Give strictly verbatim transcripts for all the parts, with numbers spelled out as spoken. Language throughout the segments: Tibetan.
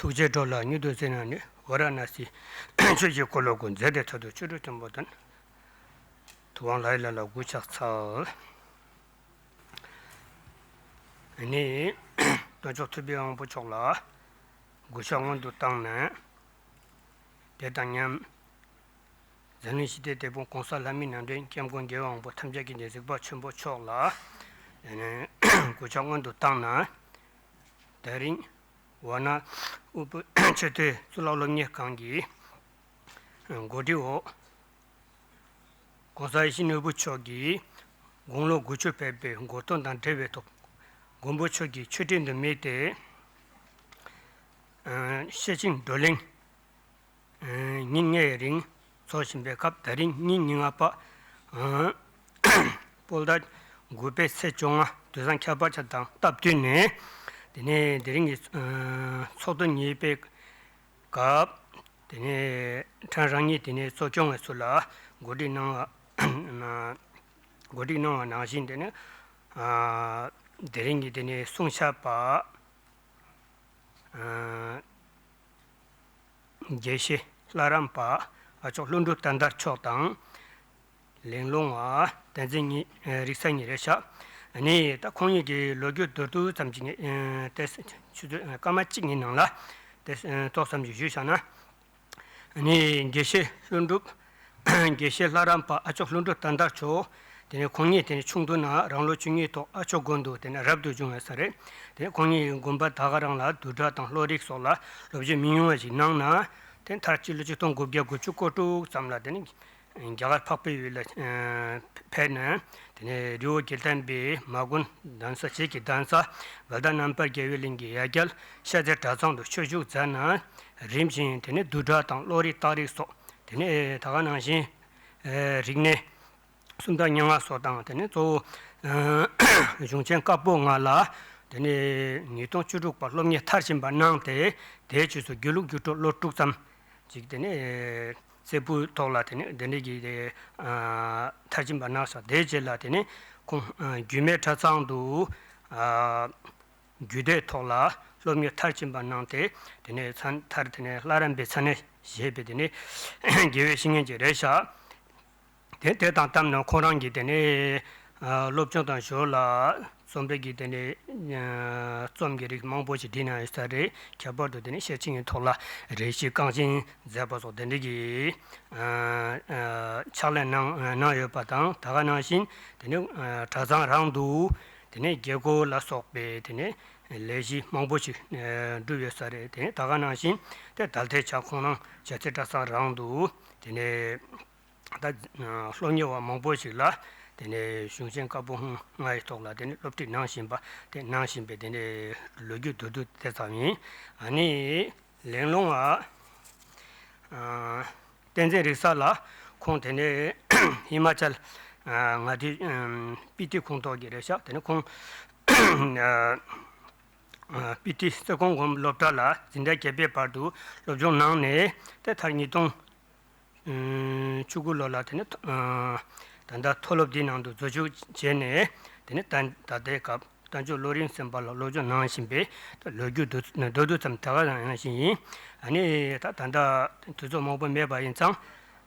ཐུགས་རྗེའི་འགྲོ་ལ་མྱུར་དུ་གཟིགས་ནས་ནི། ཝཱ་ར་ཎཱ་སིའི་ཆོས་ཀྱི་འཁོར་ལོ་བསྐོར། མཛད་དེ་མཐར་ཐུག་ཆོས་དྲུག་ཐོན་པ་དང་། ཐུབ་དབང་ལྷ་ཡི་བླ་ལ་གུས་ཕྱག་འཚལ། ནི། དཀོན་མཆོག་ཐུབ་པའི་དབང་པོ་མཆོག་ལ་གུས་ཕྱག་སྔོན་དུ་བཏང་ནས། དེ་དང་མཉམ། འཛམ་གླིང་ཞི་བདེའི་དེད་དཔོན་གོང་ས་ལྷ་མིའི་ནང་དོན་སྐྱབས་མགོན་རྒྱལ་བའི་དབང་པོ་ཐམས་ཅད་མཁྱེན་ཅིང་གཟིགས་པ་ཆེན་པོ་མཆོག་ལ། ཡང་ན་གུས་ཕྱག་སྔོན་དུ་བཏང་ནས། དེ་རིང་ཝཱ་ཎ་དབུས་བོད་ཆོས་དོན་གཙུག་ལག་སློབ་གཉེར་ཁང་གི་གོ་སྒྲིག་འོག་གོང་ས་ཡིད་བཞིན་ནོར་བུ་མཆོག་གིས་དགུང་ལོ་དགུ་བཅུ་ཕེབས་པའི་གོ་སྟོན་དང་འབྲེལ་བའི་ཐོག་མགོན་པོ་མཆོག་གི་མཆོད་སྤྲིན་དུ་དམིགས་ཏེ། ཨ་ཤེར་ཕྱིན་བགྲོ་གླེང་ཨ་ཉིན་ལྔའི་རིང་འཚོགས་བཞིན་པའི་སྐབས། དེ་རིང་ཉིན་ཉི་ལྔ་པ་ཨ་བོད་ཟླ་དགུ་པའི་ཚེས་བཅོ་ལྔ་དུས་བཟང་ཁྱད་པར་ཅན་དང་སྟབས་བསྟུན་ནས། དེ་ནས་དེ་རིང་གི་ཨ་ཚོགས་འདུ་གཉིས་པའི་སྐབས། དེ་ནས་ཕྲན་རང་ཉིད་དེ་ནས་གཙོ་སྐྱོང་བའི་ཚུལ་ལ་གོ་སྒྲིག་གནང་བ། གོ་སྒྲིག་གནང་བ་ནང་བཞིན། དེ་ནས་ཨ་དེ་རིང་གི་དེ་ནས་གསུང་བཤད་པ། ཨ་དགེ་བཤེས་ལྷ་རམས་པ་ཨ་མཆོག་ཀླུ་སྒྲུབ་ཏན་ཏར་མཆོག་དང་། གླེང་སློང་བ་བསྟན་འཛིན་ཉི་ཨ་རིག་གསལ་གཉིས་རེད་ཤག་ཨ་ནི་ད་ཁོང་གཉིས་ཀྱི་ལོ་རྒྱུས་མདོར་བསྡུས་ཙམ་ཅིག་ངས་ཨ་ཏེ་ཆུ་ཚོད་ཨ་སྐར་མ་གཅིག་གཉིས་ནང་ལ་ཏེ་ཨ་ཏོག་ཙམ་ཅིག་ཞུས་བཞག་ན། ཨ་ནི་དགེ་བཤེས་ཀླུ་སྒྲུབ། དགེ་བཤེས་ལྷ་རམས་པ་ཨ་མཆོག་ཀླུ་སྒྲུབ་ཏན་ཏར་མཆོག་དེ་ནས་ཁོང་གཉིས་དེ་ནས་ཆུང་དུས་ན་རང་ལོ་བཅུ་གཉིས་ཐོག་ཨ་མཆོག་དགོན་དུ་དེ་ནས་རབ་ཏུ་བྱུང་བ་ས་རེད། དེ་ནས་ཁོང་གཉིས་དགོན་པ་ད་ག་རང་ལ་བསྡུས་གྲྭ་དང་སློབ་རིགས་སོགས་ལ་སློབ་སྦྱོང་མི་ཉུང་བ་ཞིག་གནང་ན། དེ་མཐར་སྤྱི་ལོ་ཆིག་སྟོང་དགུ་བརྒྱ་དགུ་བཅུ་གོ་དྲུག་ཙམ་ལ་དེ་ནས་རྒྱ་གར་འཕགས་པའི་ཡུལ་ལ་ཕེབས་ནས། དེ་ནས་རི་བོ་དགེ་ལྡན་པའི་མ་དགོན་གདན་ས་བྱེས་ཀྱི་གདན་ས་དགའ་ལྡན་རྣམ་དཔལ་རྒྱལ་བའི་གླིང་གི་ཡ་གྱལ་ཤར་རྩེ་གྲྭ་ཚང་དུ་ཆོས་ཞུགས་མཛད་ནས། རིམ་བཞིན་དེ་ནས་བསྡུས་གྲྭ་དང་སློབ་རིགས་རྟགས་རིགས་སོགས། དེ་ནས་ད་ག་ནང་བཞིན་རིག་གནས་སུམ་རྟགས་སྙན་ངག་སོགས་དང་། དེ་ནས་གཙོ་བོ་གཞུང་ཆེན་བཀའ་པོད་ལྔ་ལ་དེ་ནས་ཉིས་སྟོང་བཅུ་དྲུག་པ་སློབ་གཉེར་མཐར་ཕྱིན་པ་གནང་སྟེ། དེའི་རྗེས་སུ་དགེ་ལུགས་རྒྱུགས་སྤྲོད་ལོ་དྲུག་ཙམ་ཅིག་དེ་ནས་རྩེ་ཕུད་ཐོག་ལ་དེ་ནས་དེ་འདྲ་གི་དེ་ཨ་མཐར་ཕྱིན་པ་གནང་ཤག་དེའི་རྗེས་ལ་དེ་ནས་ཁོང་ཨ་རྒྱུད་སྨད་གྲྭ་ཚང་དུ་ཨ་རྒྱུད་སྡེ་ཐོག་ལ་སློབ་གཉེར་མཐར་ཕྱིན་པ་གནང་སྟེ། དེ་ནས་མཚན་མཐར་དེ་ནས་ལྷ་རམས་པའི་མཚན་གནས་བཞེས་པའི་དེ་ནས་དགེ་བའི་བཤེས་གཉེན་ཅིག་རེད་ཤག་དེ་དེ་དང་བསྟུན་ནས་ཁོང་རང་གིས་དེ་ནས་ཨ་སློབ་སྦྱོང་དང་ཞོར་ལ་རྩོམ་རིག་གི་དེ་ནས་ཨ་རྩོམ་གྱི་རིགས་མང་པོ་ཞིག་བྲིས་གནང་ཡོད་ས་རེད། ཁྱད་པར་དུ་དེ་ནས་ཤེར་ཕྱིན་གྱི་ཐོག་ལ་རེ་ཞིག་རྐང་འཆམ་མཛད་པ་སོགས་དེ་འདྲ་གི་ཨ་ཨ་ཕྱག་ལས་གནང་གནང་ཡོད་པ་དང་། ད་ག་ནང་བཞིན་དེ་ནས་ཨ་གྲྭ་ཚང་རང་དུ་དེ་ནས་དགེ་སྐོས་ལ་སོགས་པའི་དེ་ནས་ལས་གཞི་མང་པོ་ཞིག་ཨ་བསྒྲུབས་ཡོད་ས་རེད། དེ་ནས་ད་ག་ནང་བཞིན་དེ་ད་ལྟའི་ཆར་ཁོང་རང་ཤར་རྩེ་གྲྭ་ཚང་རང་དུ་དེ་ནས་ད་སློབ་གཉེར་བ་མང་པོ་ཞིག་ལ་དེ་ནས་གཞུང་ཆེན་བཀའ་པོད་ལྔ་ཡི་ཐོག་ལ་དེ་ནས་སློབ་ཁྲིད་གནང་བཞིན་པ། དེ་གནང་བཞིན་པའི་དེ་ནས་ལོ་རྒྱུས་མདོར་བསྡུས་དེ་ཙམ་ཡིན། ཨ་ནི་གླེང་སློང་བ་ཨ་བསྟན་འཛིན་རིག་གསལ་ལགས། ཁོང་དེ་ནས་ཧི་མ་ཅལ་ཨ་མངའ་སྡེའི་ཨ་སྤི་ཏི་ཁོངས་གཏོགས་ཀྱི་རེད་ཤག་དེ་ནས་ཁོང་ཨ་ཨ་སྤི་ཏི་སེ་གོལ་སྒོམ་སློབ་གྲྭ་ལ་འཛིན་གྲྭ་བརྒྱད་པའི་བར་དུ་སློབ་སྦྱོང་གནང་ནས། དེ་མཐར་ཉིས་སྟོང་ཨ་བཅུ་དགུ་ལོ་ལ་དེ་ནས་ཨ་ད་ལྟ་མཐོ་སློབ་འདིའི་ནང་དུ་འཛུལ་ཞུགས་བྱས་ནས། དེ་ནས་ད་ད་ལྟའི་སྐབས་རྟ་མཆོག་བློ་རིང་སེམས་དཔའ་ལ་སློབ་སྦྱོང་གནང་བཞིན་པའི་ལོ་རྒྱུས་མདོར་མདོར་བསྡུས་ཙམ་ད་ག་ནང་བཞིན་ཡིན། ཨ་ནི་ད་ད་ལྟ་དུས་ཚོད་མང་པོ་མེད་པ་ཡིན་ཙང་།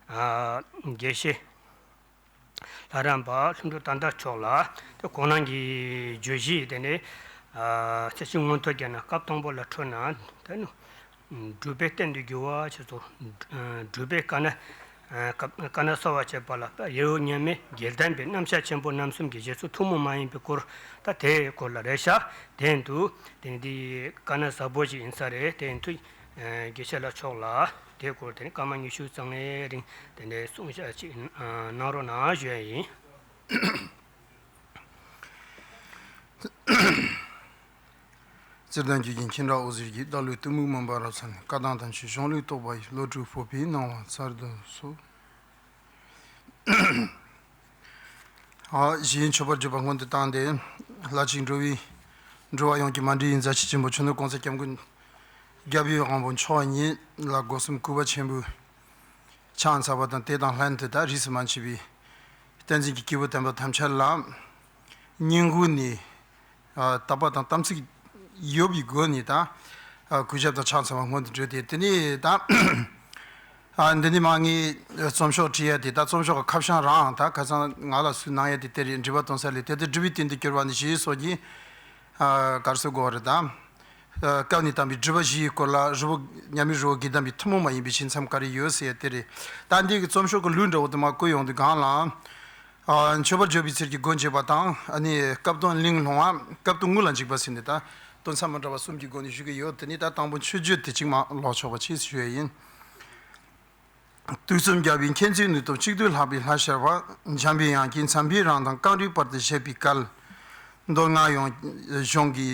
ཨ་དགེ་བཤེས་ལྷ་རམས་པ་ཀླུ་སྒྲུབ་ཏན་ཏན་མཆོག་ལ་དེ་ཁོང་རང་གི་བརྗོད་གཞི་དེ་ནས་ཨ་ཚེ་ཕྱི་མངོན་མཐོ་རྒྱས་ན་སྐབས་དང་པོ་ལ་འཕྲོད་ན། དེ་ནི་སྒྲུབ་པའི་རྟེན་དུ་གྱུར་པ་ཞེས་སོགས། སྒྲུབ་པའི་དཀའ་གནད་དཀའ་གནད་གསོ་བར་བྱེད་པ་ལ་ཡེ་ཤེས་མཉམ་མེད་དགེ་ལྡན་པའི་རྣམ་གཞག་ཆེན་པོ་རྣམ་གསུམ་གྱི་རྗེས་སུ་ཐུན་མོང་མ་ཡིན་པའི་སྐོར། ད་དེའི་སྐོར་ལ་རེད་ཤག་དེ་ཡིན་དུས་དེ་ནི་དེ་དཀའ་གནད་གསལ་པོ་ཞིག་ཡིན་ས་རེད། དེ་ཡིན་དུས་དགེ་བཤེས་ལགས་མཆོག་ལ་དེའི་སྐོར་དེ་ནི་སྐར་མ་ཉི་ཤུ་ཙམ་ལས་རིང་དེ་འདྲའི་གསུང་བཤད་ཅིག་གནང་རོགས་གནང་ཞུ་ཡ་ཡིན། བརྩེ་ལྡན་ཆོས་ཀྱི་མཁྱེན་བརྩེ་འོད་ཟེར་གྱིས། བདག་བློའི་གཏི་མུག་མུན་པ་རབ་བསལ་ནས། བཀའ་གདམས་དམ་ཆོས་གཞུང་ལུགས་རྟོགས་པ་ཡི། བློ་གྲོས་སྤོབས་པའི་སྣང་བ་ཚར་དུ་གསོལ། ཨ་གཞི་ཡི་མཆོད་པར་བརྗོད་པ་སྔོན་དུ་བཏང་སྟེ། ལྷ་གཅིག་འགྲོ་བའི་འགྲོ་བ་ཡོངས་ཀྱི་མ་འདྲིས་ཡི་མཛའ་བཤེས་ཆེན་པོ་ཆོས་ནོར་གོང་ས་སྐྱབས་མགོན་རྒྱལ་བའི་དབང་པོ་མཆོག་ཉིད་ལ་སྒོ་གསུམ་གུས་པ་ཆེན་པོས་ཕྱག་འཚལ་བ་དང་། དེ་དང་ལྷན་དུ་ད་རིས་སུ་མ་ཆད་པའི་བསྟན་འཛིན་གྱི་སྐྱེས་བུ་དམ་པ་ཐམས་ཅད་ལ་སྙིང་དབུས་ནས་ཨ་དད་པ་དང་དམ་ཚིག་ཡོད་པའི་སྒོ་ནས། ད་ ཨ་གུས་ཞབས་དང་ཕྱག་འཚལ་བ་སྔོན་དུ་འགྲོ་སྟེ། དེ་ནས་ད་ཨ་འདི་ནས་མ་ངས་རྩོམ་ཤོག་བྲིས་ཡ་དེ། ད་རྩོམ་ཤོག་གི་ཁ་བྱང་རང་ད་ཁ་སང་ང་ལ་སུས་གནང་ཡ་དེ་དེ་རེད། འབྲི་བ་དོན་གསལ་ལས། དེ་ལྟར་སྒྲུབ་པའི་སྟེང་དུ་གྱུར་པ་ནི་ཞེས་སོགས་ཀྱི་ཨ་ག་རེ་ཟེར་དགོས་རེད། ད་ཨ་སྐབས་ནས་དམ་པའི་སྒྲུབ་པ་བཞིའི་སྐོར་ལ་རི་བོ་མཉམ་མེད་རི་བོ་དགེ་ལྡན་པའི་ཐུན་མོང་མ་ཡིན་པའི་ཞེན་མཚམས་ག་རེ་ཡོད་ཟེར་ཡ་དེ་རེད། ད་འདི་གི་རྩོམ་ཤོག་གི་ལུས་འདྲ་བོ་དེ་མར་བཀོད་ཡོང་དུས་སྒང་ལ། ཨ་མཆོད་པར་བརྗོད་པའི་ཚུལ་གྱིས་སྒོ་འབྱེད་པ་དང་། ཨ་ནི་སྐབས་དོན་གླེང་སློང་བ། སྐབས་དོན་དངོས་ལ་འཇུག་པ་ཟེར་ནས་ད་དོན་ཚན་མི་འདྲ་བ་གསུམ་གྱི་སྒོ་ནས་ཞུ་གི་ཡོད། དེ་ནི་ད་དང་པོ་མཆོད་བརྗོད་དེ་གཅིག་མ་ཀློག་ཆོག་པ་བྱས་ཞུ་ཡ་ཡིན། དུས་གསུམ་རྒྱལ་བའི་མཁྱེན་བརྩེ་ནུས་སྟོབས། གཅིག་ཏུ་ལྷག་པའི་ལྷ་ཤར་བ། འཇམ་པའི་དབྱངས་ཀྱིས་འཚམས་པའི་རང་དང་རྐང་རུས་བར་དུ་བཞད་པའི་སྐད། མདོ་སྔགས་ཡོངས་གཞུང་གི་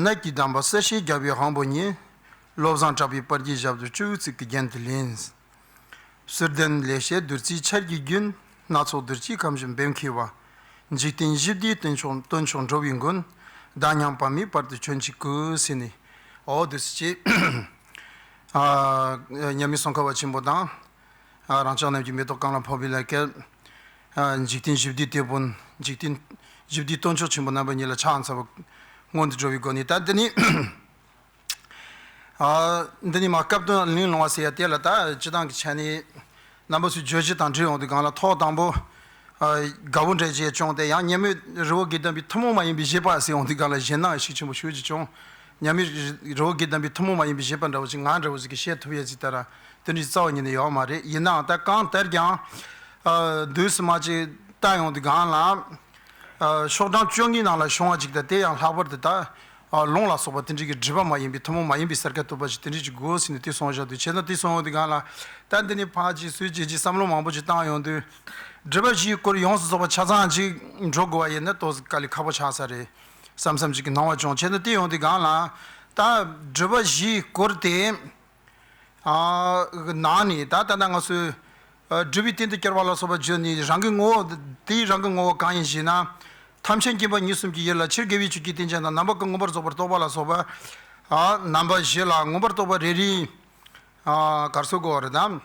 ནགས་ཀྱི་གདམས་པ། གསལ་བྱེད་རྒྱལ་བའི་དབང་པོ་ཉིད། བློ་བཟང་གྲགས་པའི་པར་གྱི་ཞབས་སོར་སྤྱི་བོའི་གཙུག་གི་རྒྱན་དུ་ལེན། བསིལ་ལྡན་ལེགས་བཤད་བདུད་རྩིའི་ཆར་གྱི་རྒྱུན། སྣ་ཚོགས་གདུལ་བྱའི་ཁམས་གཞི་འབེབས་མཁས་པ། འཇིག་རྟེན་ཞི་བདེའི་སྟོན་མཆོག་སྟོན་མཆོག་འགྲོ་བའི་མགོན། བདག་ཉམས་པ་མེད་བར་དུ་བྱོན་ཅིག་གུ་ཟེར་ནས། འོ་འདུག་སེ་བྱས། ཨ་མཉམ་མེད་ཙོང་ཁ་པ་ཆེན་པོ་དང་། ཨ་རང་ཅག་རྣམས་ཀྱི་མེ་ཏོག་གང་ལ་ཕོག་པའི་ལས་སྐལ། ཨ་འཇིག་རྟེན་ཞི་བདེའི་དེད་དཔོན། འཇིག་རྟེན་ཞི་བདེའི་སྟོན་མཆོག་ཆེན་པོ་རྣམ་པ་གཉིས་ལ་ཕྱག་འཚལ་བ་སྔོན་དུ་འགྲོ་བའི་སྒོ་ནས། ད་འདི་ནི། ཨ་འདི་ནི་མ་སྐབས་དོན་གླེང་སློང་བ་ཟེར་ཡ་དེ་ལ་ད་སྤྱི་བཏང་གི་ཆ་ནས་རྣམ་པ་ཚོས་བརྗོད་གཞི་དང་འབྲེལ་ཡོང་དུས་སྒང་ལ། ཐོག་དང་པོ་ཨ་དགའ་བོ་འདྲ་ཅིག་བྱུང་སྟེ། ཡང་མཉམ་མེད་རི་བོ་དགེ་ལྡན་པའི་ཐུན་མོང་མ་ཡིན་པའི་བཞེད་པ་ཟེར་ཡོང་དུས་སྒང་ལ་ཞེད་སྣང་ཤུགས་ཆེན་པོ་ཞེ་ཅིག་བྱུང་། མཉམ་མེད་རི་བོ་དགེ་ལྡན་པའི་ཐུན་མོང་མ་ཡིན་པའི་བཞེད་པ་འདྲ་བོ་ཅིག་ང་འདྲ་བོ་ཅིག་གིས་བཤད་ཐུབ་ཡ་ཅིག་ད་ར་དེ་འདྲའི་རྩ་བ་ཉིད་ནས་ཡོད་མ་རེད། ཡིན་ནའང་ད་གང་ལྟར་ཀྱང་ཨ་དུས་སུ་མ་ཅིག་བལྟ་ཡོང་དུས་སྒང་ལ། ཨ་ཤོག་གྲངས་བཅོ་ལྔའི་ནང་ལ་བྱུང་བ་ཅིག་དང་། དེ་ཡང་ལྷག་པར་དུ་ད་ཨ་ལུང་ལ་སོགས་པ་དེ་འདྲ་གི་སྒྲིབ་པ་མ་ཡིན་པའི་ཐུན་མོང་མ་ཡིན་པའི་གསལ་ཁ་ཐུབ་པ་ཞིག་དེ་འདྲ་ཅིག་དགོས་ཟེར་ནས་དེ་གསུངས་བཞག་འདུག། བྱས་ན་དེ་གསུངས་ཡོང་དུས་སྒང་ལ། ད་འདི་ནས་ཕར་ཅིག་ཚུར་ཅིག་ཅིག་བསམ་བློ་མང་པོ་ཅིག་བཏང་ཡོང་དུས། སྒྲིབ་པ་བཞིའི་སྐོར་ཡོངས་སུ་རྫོགས་པ་ཆ་ཚང་ཅིག་འགྲོ་དགོས་པ་ཡིན་ན་ཏོག་ཙམ་དཀའ་ལས་ཁག་པོ་ཆགས་ས་རེད་བསམ་བསམ་ཅིག་གི་སྣང་བ་བྱུང་། བྱས་ན་དེ་ཡོང་དུས་སྒང་ལ། ད་སྒྲིབ་པ་བཞིའི་སྐོར་དེ། ཨ་ནང་ནས་ད་ད་ལྟ་ང་ཚོས་ཨ་སྒྲུབ་པའི་སྟེང་དུ་གྱུར་པ་ལ་སོགས་པ་བརྗོད་ནས། རང་གི་ངོ་བོ་དེའི་རང་གི་ངོ་བོ་གང་ཡིན་ཞེ་ན། ཐམས་ཅད་མཁྱེན་པ་ཉིད་གསུམ་གྱི་ཡུལ་ལ། ཕྱིར་དགེ་བའི་ཆོས་ཀྱི་རྟེན་ཅན་དང་། རྣམ་པ་ཀུན་མངོན་པར་རྫོགས་པར་རྟོགས་པ་ལ་སོགས་པ། ཨ་རྣམ་པ་བཞི་ལ་མངོན་པར་རྟོགས་པ་རེ་རེའི་ཨ་ག་རེ་ཟེར་དགོས་རེད་དམ།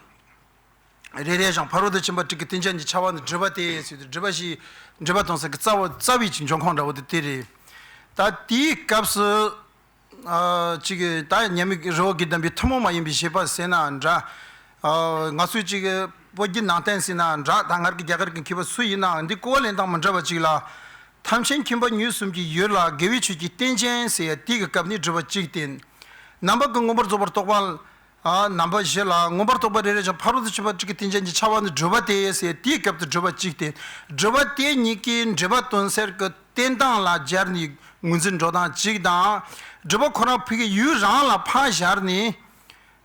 རེ་རེ་བཞིན་ཕ་རོལ་ཏུ་ཕྱིན་པ་དྲུག་གི་རྟེན་ཅན་གྱི་ཁྱབ་པ་ནི་སྒྲིབ་པ་སྟེ་ཟེར་དུས། སྒྲིབ་པ་བཞི། སྒྲིབ་པ་དོན་གསལ་གྱི་རྩ་བ་རྩ་བའི་ཅིག་འབྱུང་ཁུངས་འདྲ་བོ་དེ་དེ་རེད། ད་དེའི་སྐབས་སུ། ཨ་ཅིག་ད་མཉམ་མེད་རི་བོ་དགེ་ལྡན་པའི་ཐུན་མོང་མ་ཡིན་པའི་བཞེད་པ་ཟེར་ན་འདྲ། ཨ་ང་ཚོས་ཅིག་བོད་བརྒྱུད་ནང་བསྟན་ཟེར་ན་འདྲ། ད་སྔར་གྱི་རྒྱ་གར་གྱི་མཁས་པ་སུ་ཡིན་ནའང་འདི་གོ་བ་ལེན་སྟངས་མི་འདྲ་བ་ཅིག་ལ། ཐམས་ཅད་མཁྱེན་པ་ཉིད་གསུམ་གྱི་ཡུལ་ལ། དགེ་བའི་ཆོས་ཀྱི་རྟེན་ཅན་ཟེར་ཡ་དེ་གི་སྐབས་ནི་སྒྲིབ་པ་གཅིག་སྟེ། རྣམ་པ་ཀུན་མངོན་པར་རྫོགས་པར་རྟོགས་པ། ཨ་རྣམ་པ་བཞི་ལ་མངོན་པར་རྟོགས་པ་རེ་རེ་བཞིན་ཕ་རོལ་ཏུ་ཕྱིན་པ་དྲུག་གི་རྟེན་ཅན་གྱི་ཁྱབ་པ་ནི་སྒྲིབ་པ་སྟེ་ཟེར། དེའི་སྐབས་སུ་སྒྲིབ་པ་གཅིག་སྟེ། སྒྲིབ་པ་དེ་ཉིད་ཀྱིས་སྒྲིབ་པ་དོན་གསལ་གྱི་བསྟན་སྟངས་ལ་སྦྱར་ནས་ངོས་འཛིན་འགྲོ་སྟངས་གཅིག་དང་། སྒྲིབ་པ་ཁོ་རང་ཕ་གི་ཡུལ་རང་ལ་ཕར་སྦྱར་ནས་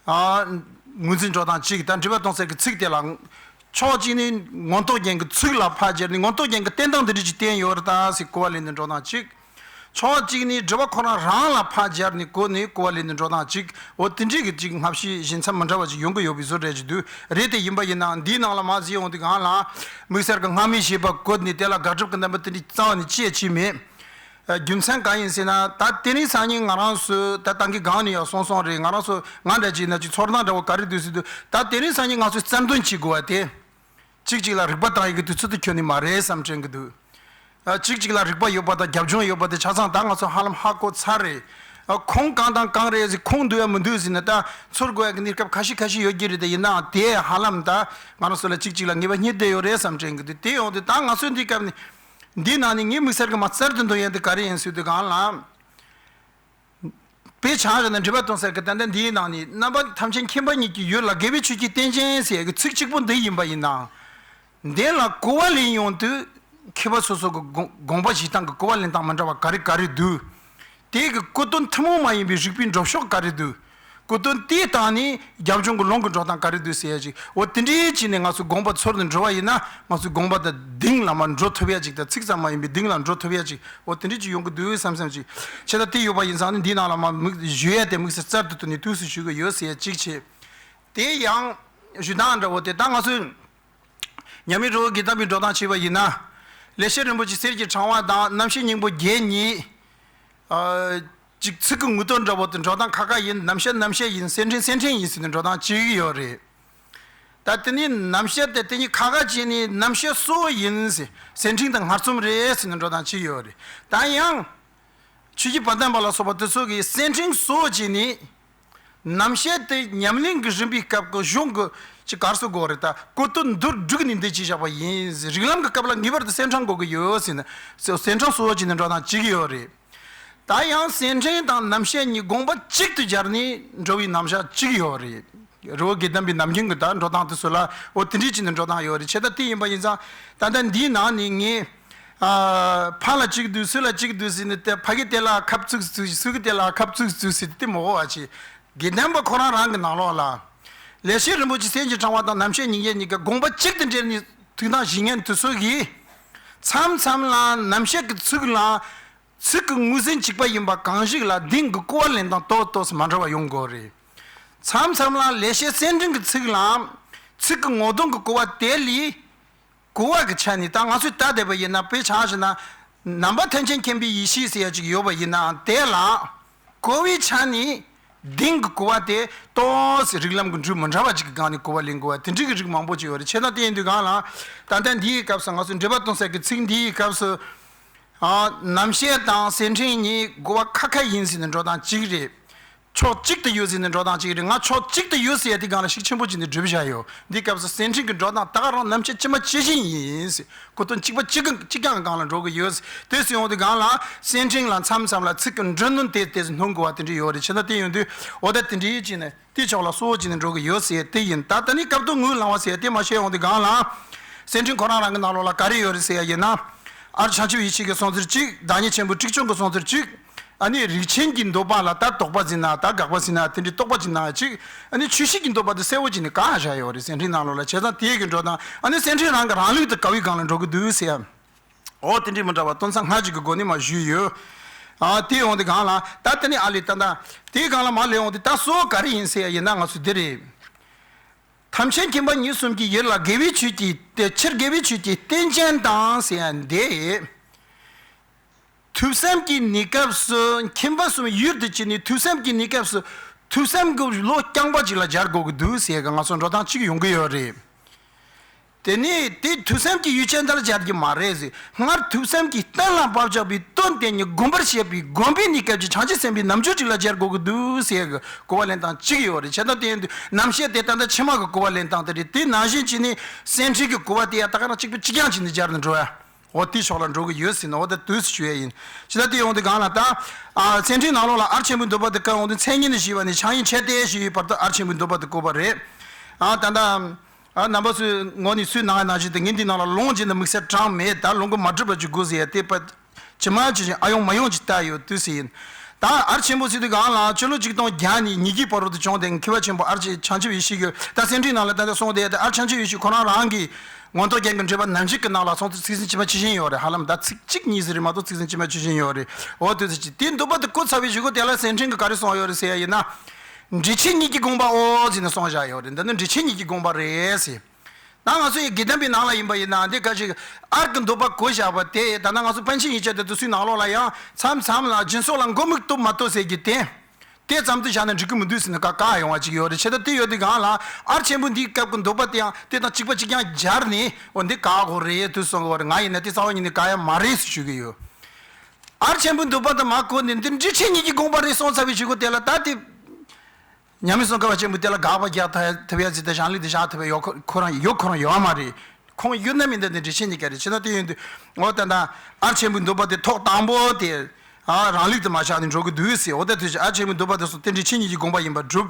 ཨ་ངོས་འཛིན་འགྲོ་སྟངས་གཅིག་དང་། སྒྲིབ་པ་དོན་གསལ་གྱི་ཚིག་དེ་ལ་ཕྱོགས་གཅིག་ནས་མངོན་རྟོགས་རྒྱན་གྱི་ཚིག་ལ་ཕར་སྦྱར་ནས་མངོན་རྟོགས་རྒྱན་གྱི་བསྟན་སྟངས་འདི་འདྲ་ཅིག་བསྟན་ཡོད་རེད་ད་ཟེར་གོ་བ་ལེན་ནས་འགྲོ་སྟངས་གཅིག། ཕྱོགས་གཅིག་ནས་སྒྲིབ་པ་ཁོ་རང་རང་ལ་ཕར་སྦྱར་ནས་གོ་ནས་གོ་བ་ལེན་ནས་འགྲོ་སྟངས་གཅིག། འོ་དེ་འདྲའི་གི་ཅིག་སྔ་ཕྱི་ཞེན་མཚམས་མི་འདྲ་བ་ཅིག་ཡོང་གི་ཡོད་པའི་བཟོ་འདྲ་ཅིག་འདུག་རེད། དེ་ཡིན་པ་ཡིན་ནའང་འདིའི་ནང་ལ་མར་གཟིགས་ཡོང་དུས་སྒང་ལ། དམིགས་བསལ་གྱི་སྔ་མའི་བཞེད་པ་བཀོད་ནས་དེ་ལ་དགག་སྒྲུབ་ཀྱི་རྣམ་པ་དེ་འདྲའི་རྩ་བ་ནས་ཅི་ཡང་བྱས་མེད། ཨ་རྒྱུ་མཚན་གང་ཡིན་ཟེར་ན། ད་དེ་རིང་སང་ཉིན་ང་རང་ཚོ་ད་ཏང་གི་སྒང་ནས་ཡང་གསུངས་སོང་རེད། ང་རང་ཚོ་ང་འདྲ་ཅིག་ཡིན་ན་ཅིག་ཚོར་སྣང་འདྲ་བོ་ག་རེ་འདུག་ཟེར་དུས། ད་དེ་རིང་སང་ཉིན་ང་ཚོས་རྩལ་འདོན་བྱེད་དགོས་པ་དེ། གཅིག་གཅིག་ལ་རིག་པ་བཏང་ཡག་གི་དུས་ཚོད་དེ་ཁྱོན་ནས་མ་རེད་བསམ་དྲན་གྱི་འདུག། ཨ་གཅིག་གཅིག་ལ་རིག་པ་ཡོད་པ་དང་རྒྱབ་ལྗོངས་ཡོད་པ་དེ་ཆ་ཚང་ད་ང་ཚོ་ཧ་ལམ་ཧ་གོ་ཚར་རེད། ཨ་ཁུངས་གང་དང་གང་རེད་ཟེར། ཁུངས་འདུག་ཡ་མི་འདུག་ཟེར་ན་ད་ཚོར་དགོས་ཡག་གི་གནས་སྐབས་ཁ་ཤས་ཁ་ཤས་ཡོད་ཀྱི་རེད། དེ་ཡིན་ནའང་དེ་ཧ་ལམ་ད་ང་རང་ཚོ་ལ་གཅིག་གཅིག་ལ་ངེས་པ་རྙེད་བསྡད་ཡོད་རེད་བསམ་དྲན་གྱི་འདུག། དེ་ཡོང་དུས་ད་ང་ཚོས་འདི་སྐབས་ནས་འདིའི་ནང་ནས་ངས་དམིགས་བསལ་གྱི་མ་རྩལ་དུ་འདོན་ཡ་འདི་ག་རེ་ཡིན་ཟེར་དུས་སྒང་ལ། དཔེ་ཆ་རེ་ན་འགྲེལ་པ་གཏོང་ས་གི་ད་ལྟ་འདིའི་ནང་ནས། རྣམ་པ་ཐམས་ཅད་མཁྱེན་པ་ཉིད་ཀྱི་ཡུལ་ལ། དགེ་བའི་ཆོས་ཀྱི་རྟེན་ཅན་ཟེར་གྱི་ཚིག་གཅིག་པོ་འདི་ཡིན་པ་ཡིན་ནའང་། འདི་ལ་གོ་བ་ལེན་ཡོང་དུས་མཁས་པ་སོ་སོ་གི་དགོངས་དགོངས་པ་བཞེས་སྟངས་ཀྱི་གོ་བ་ལེན་སྟངས་མི་འདྲ་བ་ག་རེ་ག་རེ་འདུག། དེ་གི་གོ་དོན་ཐུན་མོང་མ་ཡིན་པའི་རིགས་པའི་འགྲོ་ཕྱོགས་ག་རེ་འདུག། གོ་དོན་དེའི་སྟེང་ནས་རྒྱབ་ལྗོངས་ཀྱི་ལུང་གི་འགྲོ་སྟངས་ག་རེ་འདུག་ཟེར་ཡ་ཅིག། འོ་དེ་འདྲའི་ཅིག་ནས་ང་ཚོ་དགོངས་པ་ཚོར་ནས་འགྲོ་བ་ཡིན་ན། ང་ཚོའི་དགོངས་པ་དང་གཏིང་ལ་མར་འགྲོ་ཐུབ་ཡ་ཅིག་དང་། ཚིག་ཙམ་མ་ཡིན་པའི་གཏིང་ལ་འགྲོ་ཐུབ་ཡ་ཅིག། འོ་དེ་འདྲའི་ཅིག་ཡོང་གི་འདུག་བསམ་བསམ་ཅིག། བྱས་ཙང་དེ་ཡོད་པ་ཡིན་ཙང་ནི་འདིའི་ནང་ལ་མར་དམིགས་ཞུ་ཡ་དེ་དམིགས་བསལ་རྩལ་དུ་བཏོན་ནས་དུས་སུ་ཞུ་གི་ཡོད་ཟེར་ཡ་གཅིག་བྱས། དེ་ཡང་ཞུ་སྟངས་འདྲ་བོ་དེ་ད་ང་ཚོས་མཉམ་མེད་རི་བོ་དགེ་ལྡན་པའི་འགྲོ་སྟངས་བྱས་པ་ཡིན་ན། ལེགས་བཤད་རིན་པོ་ཆེ་གསེར་གྱི་ཕྲེང་བ་དང་རྣམ་བཤད་སྙིང་པོ་བརྒྱད་གཉིས། ཨ་ཅིག་ཚིག་གི་ངོས་དོན་འདྲ་བོ་དེ་འགྲོ་སྟངས་ཁ་ཁ་ཡིན། རྣམ་བཤད་རྣམ་བཤད་ཡིན། གསེར་ཕྲེང་གསེར་ཕྲེང་ཡིན་ཟེར་ནས་འགྲོ་སྟངས་བྱེད་ཀྱི་ཡོད་རེད། ད་དེ་ནས་རྣམ་བཤད་དེ་དེ་གཉིས་ཁ་ཁ་བྱས་ནས་རྣམ་བཤད་སོགས་ཡིན་ཟེར། གསེར་ཕྲེང་དང་སྔར་རྩོམ་རེད་ཟེར་ནས་འགྲོ་སྟངས་བྱེད་ཀྱི་ཡོད་རེད། ད་ཡང་། ཆོས་ཀྱི་དཔལ་ལྡན་པ་ལ་སོགས་པ་དེ་ཚོ་གིས་སེར་ཕྲེང་གཙོ་བོ་བྱས་ནས། རྣམ་བཤད་དེ་ཉམས་ལེན་གྱི་རིམ་པའི་སྐབས་ཀྱི་གཞུང་གི་ཅི་ག་རེ་ཟེར་དགོས་རེད། ད་གོ་དོན་མདོར་བསྡུས་ནས་འདི་བྱས་བཞག་པ་ཡིན། རིགས་ལམ་གྱི་སྐབས་ལ་ངེས་པར་དུ་སེར་ཕྲེང་དགོས་ཀྱི་ཡོད་ཟེར་ནས། སེར་ཕྲེང་གཙོ་བོ་བྱས་ནས་འགྲོ་སྟངས་གཅིག་ཡོད་རེད། ད་ཡང་སེར་ཕྲེང་དང་རྣམ་བཤད་གཉིས་དགོངས་པ་གཅིག་ཏུ་སྦྱར་ནས་འགྲོ་བའི་རྣམ་གཞག་གཅིག་ཡོད་རེད། རི་བོ་དགེ་ལྡན་པའི་ནམ་རྒྱུན་གྱི་ད་འགྲོ་སྟངས་དེ་ཚོ་ལ་འོ་དེ་འདྲའི་བྱས་ནས་འགྲོ་སྟངས་ཡོད་རེད། བྱས་ཙང་དེ་ཡིན་པ་ཡིན་ཙང་ད་ལྟ་འདིའི་ནང་ནས་ངས། ཨ། ཕ་ལ་གཅིག་བསྡུས་སུ་ལ་གཅིག་བསྡུས་ཟེར་ནས་དེ་ཕ་གི་དེ་ལ་ཁབ་བཙུགས་བཙུགས། སུ་གི་དེ་ལ་ཁབ་བཙུགས་བཙུགས་ཟེར་དེ་མི་དགོས་པ་བྱས། དགེ་ལྡན་པ་ཁོ་རང་རང་གི་ནང་ལོགས་ལ། ལེགས་བཤད་རིན་པོ་ཆེ་སེམས་ཀྱི་ཕྲེང་བ་དང་རྣམ་བཤད་ཉིད་ཀྱི་གཉིས་ཀ་དགོངས་པ་གཅིག་ཏུ་འབྲེལ་ནས་ཐུགས་སྣང་བཞེས་མཁན་དེ་ཚོ་གིས། མཚམས་མཚམས་ལ་རྣམ་བཤད་ཀྱི་ཚིག་ལ། ཚིག་གི་ངོས་ཟིན་གཅིག་པ་ཡིན་པ་གང་ཞིག་ལ་གདེང་གི་གོ་བ་ལེན་སྟངས་ཏོག་ཏོག་ཙམ་མ་འདྲ་བ་ཡོང་དགོས་རེད། མཚམས་མཚམས་ལ་ལེགས་བཤད་སེར་ཕྲེང་གི་ཚིག་ལ། ཚིག་གི་ངོ་གདོང་གི་གོ་བ་དེ་ལས། གོ་བ་གི་ཆ་ནས་ད་ང་ཚོས་ལྟ་བསྡད་པ་ཡིན་ན། དཔེ་ཆ་བཞག་ན། ནང་པ་ཐམས་ཅད་མཁྱེན་པའི་ཡེ་ཤེས་ཟེར་ཡ་ཅིག་ཡོད་པ་ཡིན་ནའང་དེ་ལ། གོ་བའི་ཆ་ནས་གདེང་གི་གོ་བ་དེ་ཏོག་ཙམ་རིགས་ལམ་གྱི་འགྲོས་མི་འདྲ་བ་ཅིག་གི་སྒང་ནས་གོ་བ་ལེན་དགོས་པ་དེ་འདྲའི་གི་རིགས་མང་པོ་ཅིག་ཡོད་རེད། བྱས་ཙང་དེ་ཡིན་དུས་སྒང་ལ། ད་ལྟ་འདིའི་སྐབས་སུ་ང་ཚོས་འགྲེལ་པ་གཏོང་སའི་གི་ཚིག་འདིའི་སྐབས་སུ། ཨ། རྣམ་བཤད་དང་སེར་ཕྲེང་གཉིས་གོ་བ་ཁ་ཁ་ཡིན་ཟེར་ནས་འགྲོ་སྟངས་གཅིག་རེད། ཕྱོགས་གཅིག་ཏུ་ཡོད་ཟེར་ནས་འགྲོ་སྟངས་གཅིག་རེད། ང་ཕྱོགས་གཅིག་ཏུ་ཡོད་ཟེར་ཡ་དེ་སྒང་ལ་ཤུགས་ཆེན་པོ་བྱས་ནས་སྒྲུབ་བཞག་ཡོད། འདིའི་སྐབས་སུ་སེར་ཕྲེང་གི་འགྲོ་སྟངས་ད་ག་རང་རྣམ་བཤད་ཇི་མ་ཇི་བཞིན་ཡིན་ཟེར། གོ་དོན་གཅིག་པ་གཅིག་གཅིག་རྐྱང་གི་སྒང་ལ་འགྲོ་གི་ཡོད་ཟེར། དེ་ཟེར་ཡོང་དུས་སྒང་ལ་སེར་ཕྲེང་ལ་མཚམས་མཚམས་ལ་ཚིག་གི་འགྲོ་དོན་དེ་དེ་ཚོ་སྣོན་དགོས་པ་དེ་འདྲ་ཡོད་རེད། བྱས་ན་དེ་ཡོང་དུས་འོ་ད་དེ་འདྲ་ཡིན་ཅིག་ནས། དེ་ཕྱོགས་ལ་གཙོ་བོ་བྱས་ནས་འགྲོ་གི་ཡོད་ཟེར་དེ་ཡིན། ད་ད་ནི་སྐབས་ཐོག་ངོས་ལངས་པ་ཟེར་དེ་མ་བཤད་ཡོང་དུས་སྒང་ལ། སེར་ཕྲེང་ཁོ་རང་རང་གི་ནང་ལོགས་ལ་ག་རེ་ཡོད་རེད་ཟེར་ཡ་ཡིན་ན། ཨར་བྱང་ཆུབ་ཡེ་ཤེས་ཀྱི་གསུང་ཚུལ་གཅིག། བདག་ཉིད་ཆེན་པོའི་ཀྲིག་ཆུང་གི་གསུང་ཚུལ་གཅིག། ཨ་ནི་རིགས་ཆེན་གྱི་འདོད་པ་ལ་ད་དོགས་པ་ཟིན་ན་ད་དགག་པ་ཟིན་ན་དེ་འདྲའི་རྟོག་པ་ཟིན་ན་གཅིག། ཨ་ནི་ཆོས་བཤད་ཀྱི་འདོད་པ་དེ་གསལ་བོ་བྱས་ནས་བཀག་བཞག་ཡོད་རེད། སེར་ཕྲེང་ནང་ལོགས་ལ། བྱས་ཙང་དེ་གི་འགྲོ་སྟངས། ཨ་ནི་སེར་ཕྲེང་རང་གི་རང་ལུགས་དེ་ག་བའི་སྒང་ལ་འགྲོ་གི་འདུག་ཟེར་ཡ། འོ་དེ་འདྲའི་མི་འདྲ་བ་སྟོན་ས་སྔ་ཕྱི་གི་སྒོ་ནས་མར་ཞུས་ཡོད། ཨ་དེ་ཡོང་དུས་སྒང་ལ་ད་དེ་ནས་ཨ་ལས་ད་ད་དེའི་སྒང་ལ་མར་ལས་ཡོང་དུས་ད་གཙོ་བོ་ག་རེ་ཡིན་ཟེར་ཡ་ཡིན་ན་ང་ཚོ་འདི་རེད། ཐམས་ཅད་མཁྱེན་པ་ཉིད་གསུམ་གྱི་ཡུལ་ལ་དགེ་བའི་ཆོས་ཀྱི་དེ་ཕྱིར་དགེ་བའི་ཆོས་ཀྱི་རྟེན་ཅན་དང་ཟེར་ཡ་འདི། ཐོས་བསམ་གྱི་གནས་སྐབས་སུ་མཁྱེན་པ་གསུམ་ཡུལ་དུ་བྱས་ནས་ཐོས་བསམ་གྱི་གནས་སྐབས་སུ་ཐོས་བསམ་གྱི་བློ་རྐྱང་པ་ཅིག་ལ་སྦྱར་དགོས་ཀྱི་འདུག་ཟེར་གི་ང་ཚོ་འགྲོ་སྟངས་གཅིག་ཡོང་གི་ཡོད་རེད། དེ་ནས་དེ་ཐོས་བསམ་གྱི་ཡུལ་ཅན་དག་ལ་སྦྱར་གྱི་མ་རེད་ཟེར། སྔར་ཐོས་བསམ་གྱིས་གཏན་ལ་དབབ་བཞག་པའི་དོན་དེ་ཉིད་སྒོམ་པར་བྱེད་པའི་སྒོམ་པའི་གནས་སྐབས་ཀྱི་བྱང་ཆུབ་སེམས་དཔའི་རྣལ་འབྱོར་ཅིག་ལ་སྦྱར་དགོས་ཀྱི་འདུག་ཟེར་གི་གོ་བ་ལེན་སྟངས་གཅིག་ཡོད་རེད། བྱས་ཙང་དེ་ཡིན་དུས་རྣམ་བཤད་དེ་ད་ལྟ་ཕྱི་མ་གི་གོ་བ་ལེན་སྟངས་དེ་རེད། དེ་ནང་བཞིན་བྱས་ནས་སེར་ཕྲེང་གི་གོ་བ་དེ་ཡང་ད་ག་རང་གཅིག་པ་གཅིག་རྐྱང་བྱས་ནས་སྦྱར་ནས་འགྲོ་ཡ། འོ་དེའི་ཕྱོགས་ལ་འགྲོ་གི་ཡོད་ཟེར་ན་འོ་ད་དུས་སུ་ཞུ་ཡ་ཡིན། ཇི་ལྟར་དེ་ཡོང་དུས་སྒང་ལ་ད། ཨ་སེར་ཕྲེང་ནང་ལོགས་ལ་ཨར་ཆེན་པོའི་འདོད་པ་དེ་བཀའ་ཡོང་དུས་མཚན་ཉིད་ནས་ཞུས་པ་ནས་ཕྱག་ཡིན་ཆད་དེ་ཞུས་པའི་བར་དུ་ཨར་ཆེན་པོའི་འདོད་པ་དེ་བཀོད་པ་རེད། ཨ་ད་ད། ཨ་རྣམ་པ་ཚོའི་ངོས་ནས་སུས་གནང་བ་ནང་བཞིན་དུ་ངས་འདི་ནང་ལ་ལུང་བྱས་ན་དམིགས་བསལ་དྲངས་མེད། ད་ལུང་གིས་མ་གྲུབ་པ་ཅིག་དགོས་ཟེར་ཡ་དེ་པ། ཇི་མ་ཇི་བཞིན་ཨ་ཡོང་མ་ཡོང་ཅིག་ལྟ་ཡོད་དུས་སུ་ཡིན། ད་ཨར་ཆེན་པོ་ཟེར་དུས་སྒང་ལ་སྤྱི་ལོ་ཆིག་སྟོང་བརྒྱ་ནས་ཉིས་བརྒྱའི་བར་དུ་བྱུང་སྟེ་མཁས་པ་ཆེན་པོ་ཨར་ཆེ་བྱང་ཆུབ་ཡེ་ཤེས་ཀྱི་ད་སེར་ཕྲེང་ནང་ལ་ད་ལྟ་གསུངས་ཏེ་ད་ཨར་བྱང་ཆུབ་ཡེ་ཤེས་ཁོ་རང་རང་གི་མངོན་རྟོགས་རྒྱན་གྱི་འགྲེལ་པ་ནམ་ཞིག་གི་ནང་ལ་སོང་ཚེ་ཚིག་ཟིན་ཇི་མ་ཇི་བཞིན་ཡོད་རེད། ཧ་ལམ་ད་ཚིག་གཅིག་གཉིས་ཟིན་རེད་མ་གཏོགས་ཚིག་ཟིན་ཇི་མ་ཇི་བཞིན་ཡོད་རེད། འོ་དུས་ཚོད་ཅིག་དེའི་འདོད་པ་དེ་གོ་ཚར་བའི་གཞུག་གུ་དེ་ལ་སེར་ཕྲེང་གིས་ག་རེ་གསུངས་ཡོད་རེད་ཟེར་ཡ་ཡིན་ན། འགྲེལ་ཆེན་ཉིད་ཀྱི་དགོངས་པ་འོ་ཟེར་ནས་གསུངས་བཞག་ཡོད་རེད། འདི་ནི་འགྲེལ་ཆེན་ཉིད་ཀྱི་དགོངས་པ་རེད་ཟེར། ད་ང་ཚོ་ཡི་དགེ་ལྡན་པའི་ནང་ལ་ཡིན་པ་ཡིན་ན་འདི་ག་ཞིག་ཨར་གྱི་འདོད་པ་གོ་བཞག་པ་དེ་ད་ལྟ་ང་ཚོ་པཎ་ཆེན་ཡིག་ཆ་དེ་ཚོ་སུའི་ནང་ལོགས་ལ་ཡང་མཚམས་མཚམས་ལ་སྦྱིན་སོགས་ལ་མགོ་མིག་གཏུབ་མ་གཏུབ་ཟེར་གྱི་དེ། དེ་ཙམ་དུ་བཞག་ན་འགྲིག་གི་མི་འདུག་ཟེར་ནས་བཀག་བཀག་ཡོང་བ་ཅིག་ཡོད་རེད། བྱས་ཙང་དེ་ཡོད་དུས་སྒང་ལ་ཨར་ཆེན་པོ་འདིའི་སྐབས་ཀྱི་འདོད་པ་དེ་ཡང་དེ་དང་གཅིག་པ་གཅིག་རྐྱང་སྦྱར་ནས་འོ་འདི་བཀག་དགོས་རེད་དུ་གསུང་གི་ཡོད་རེད། ང་ཡིན་ན་དེ་རྩ་བ་ཉིད་ནས་བཀག་ཡ་མ་རེད་ཟེར་ཞུ་གི་ཡོད། ཨར་ཆེན་པོའི་འདོད་པ་དེ་མ་གོ་ནས་འདི་འགྲེལ་ཆེན་ཉིད་ཀྱི་དགོངས་པ་རེད་གསུངས་ཚར་བའི་གཞུག་གུ་དེ་ལ་ད་དེ། ཉམས་མྱོང་གསུམ་ཀ་བ་ཆེན་པོ་དེ་ལ་དགག་པ་རྒྱག་ཐུབ་ཡ་ཟེར་ཏེ་གཞུང་ལུགས་དེ་བཞག་ཐུབ་ཡ་ཡོད་ཁོ་ཁོ་རང་ཡོད་ཁོ་རང་ཡོད་མ་རེད། ཁོང་ཡོད་ན་མིན་ད་དེ་འགྲེལ་ཆེན་གཉིས་ཀ་རེད། བྱས་ན་དེ་ཡོད་དུས་འོ་ད་ད་ཨར་ཆེན་པོའི་འདོད་པ་དེ་ཐོག་དང་པོ་དེ་ཨ་རང་ལུགས་དེ་མ་བཞག་ནས་འགྲོ་གི་འདུག་ཟེར། འོ་ད་དེ་ཨར་ཆེན་པོའི་འདོད་པ་དེ་སོང་སྟེ་འགྲེལ་ཆེན་གཉིས་ཀྱི་དགོངས་པ་ཡིན་པར་སྒྲུབ།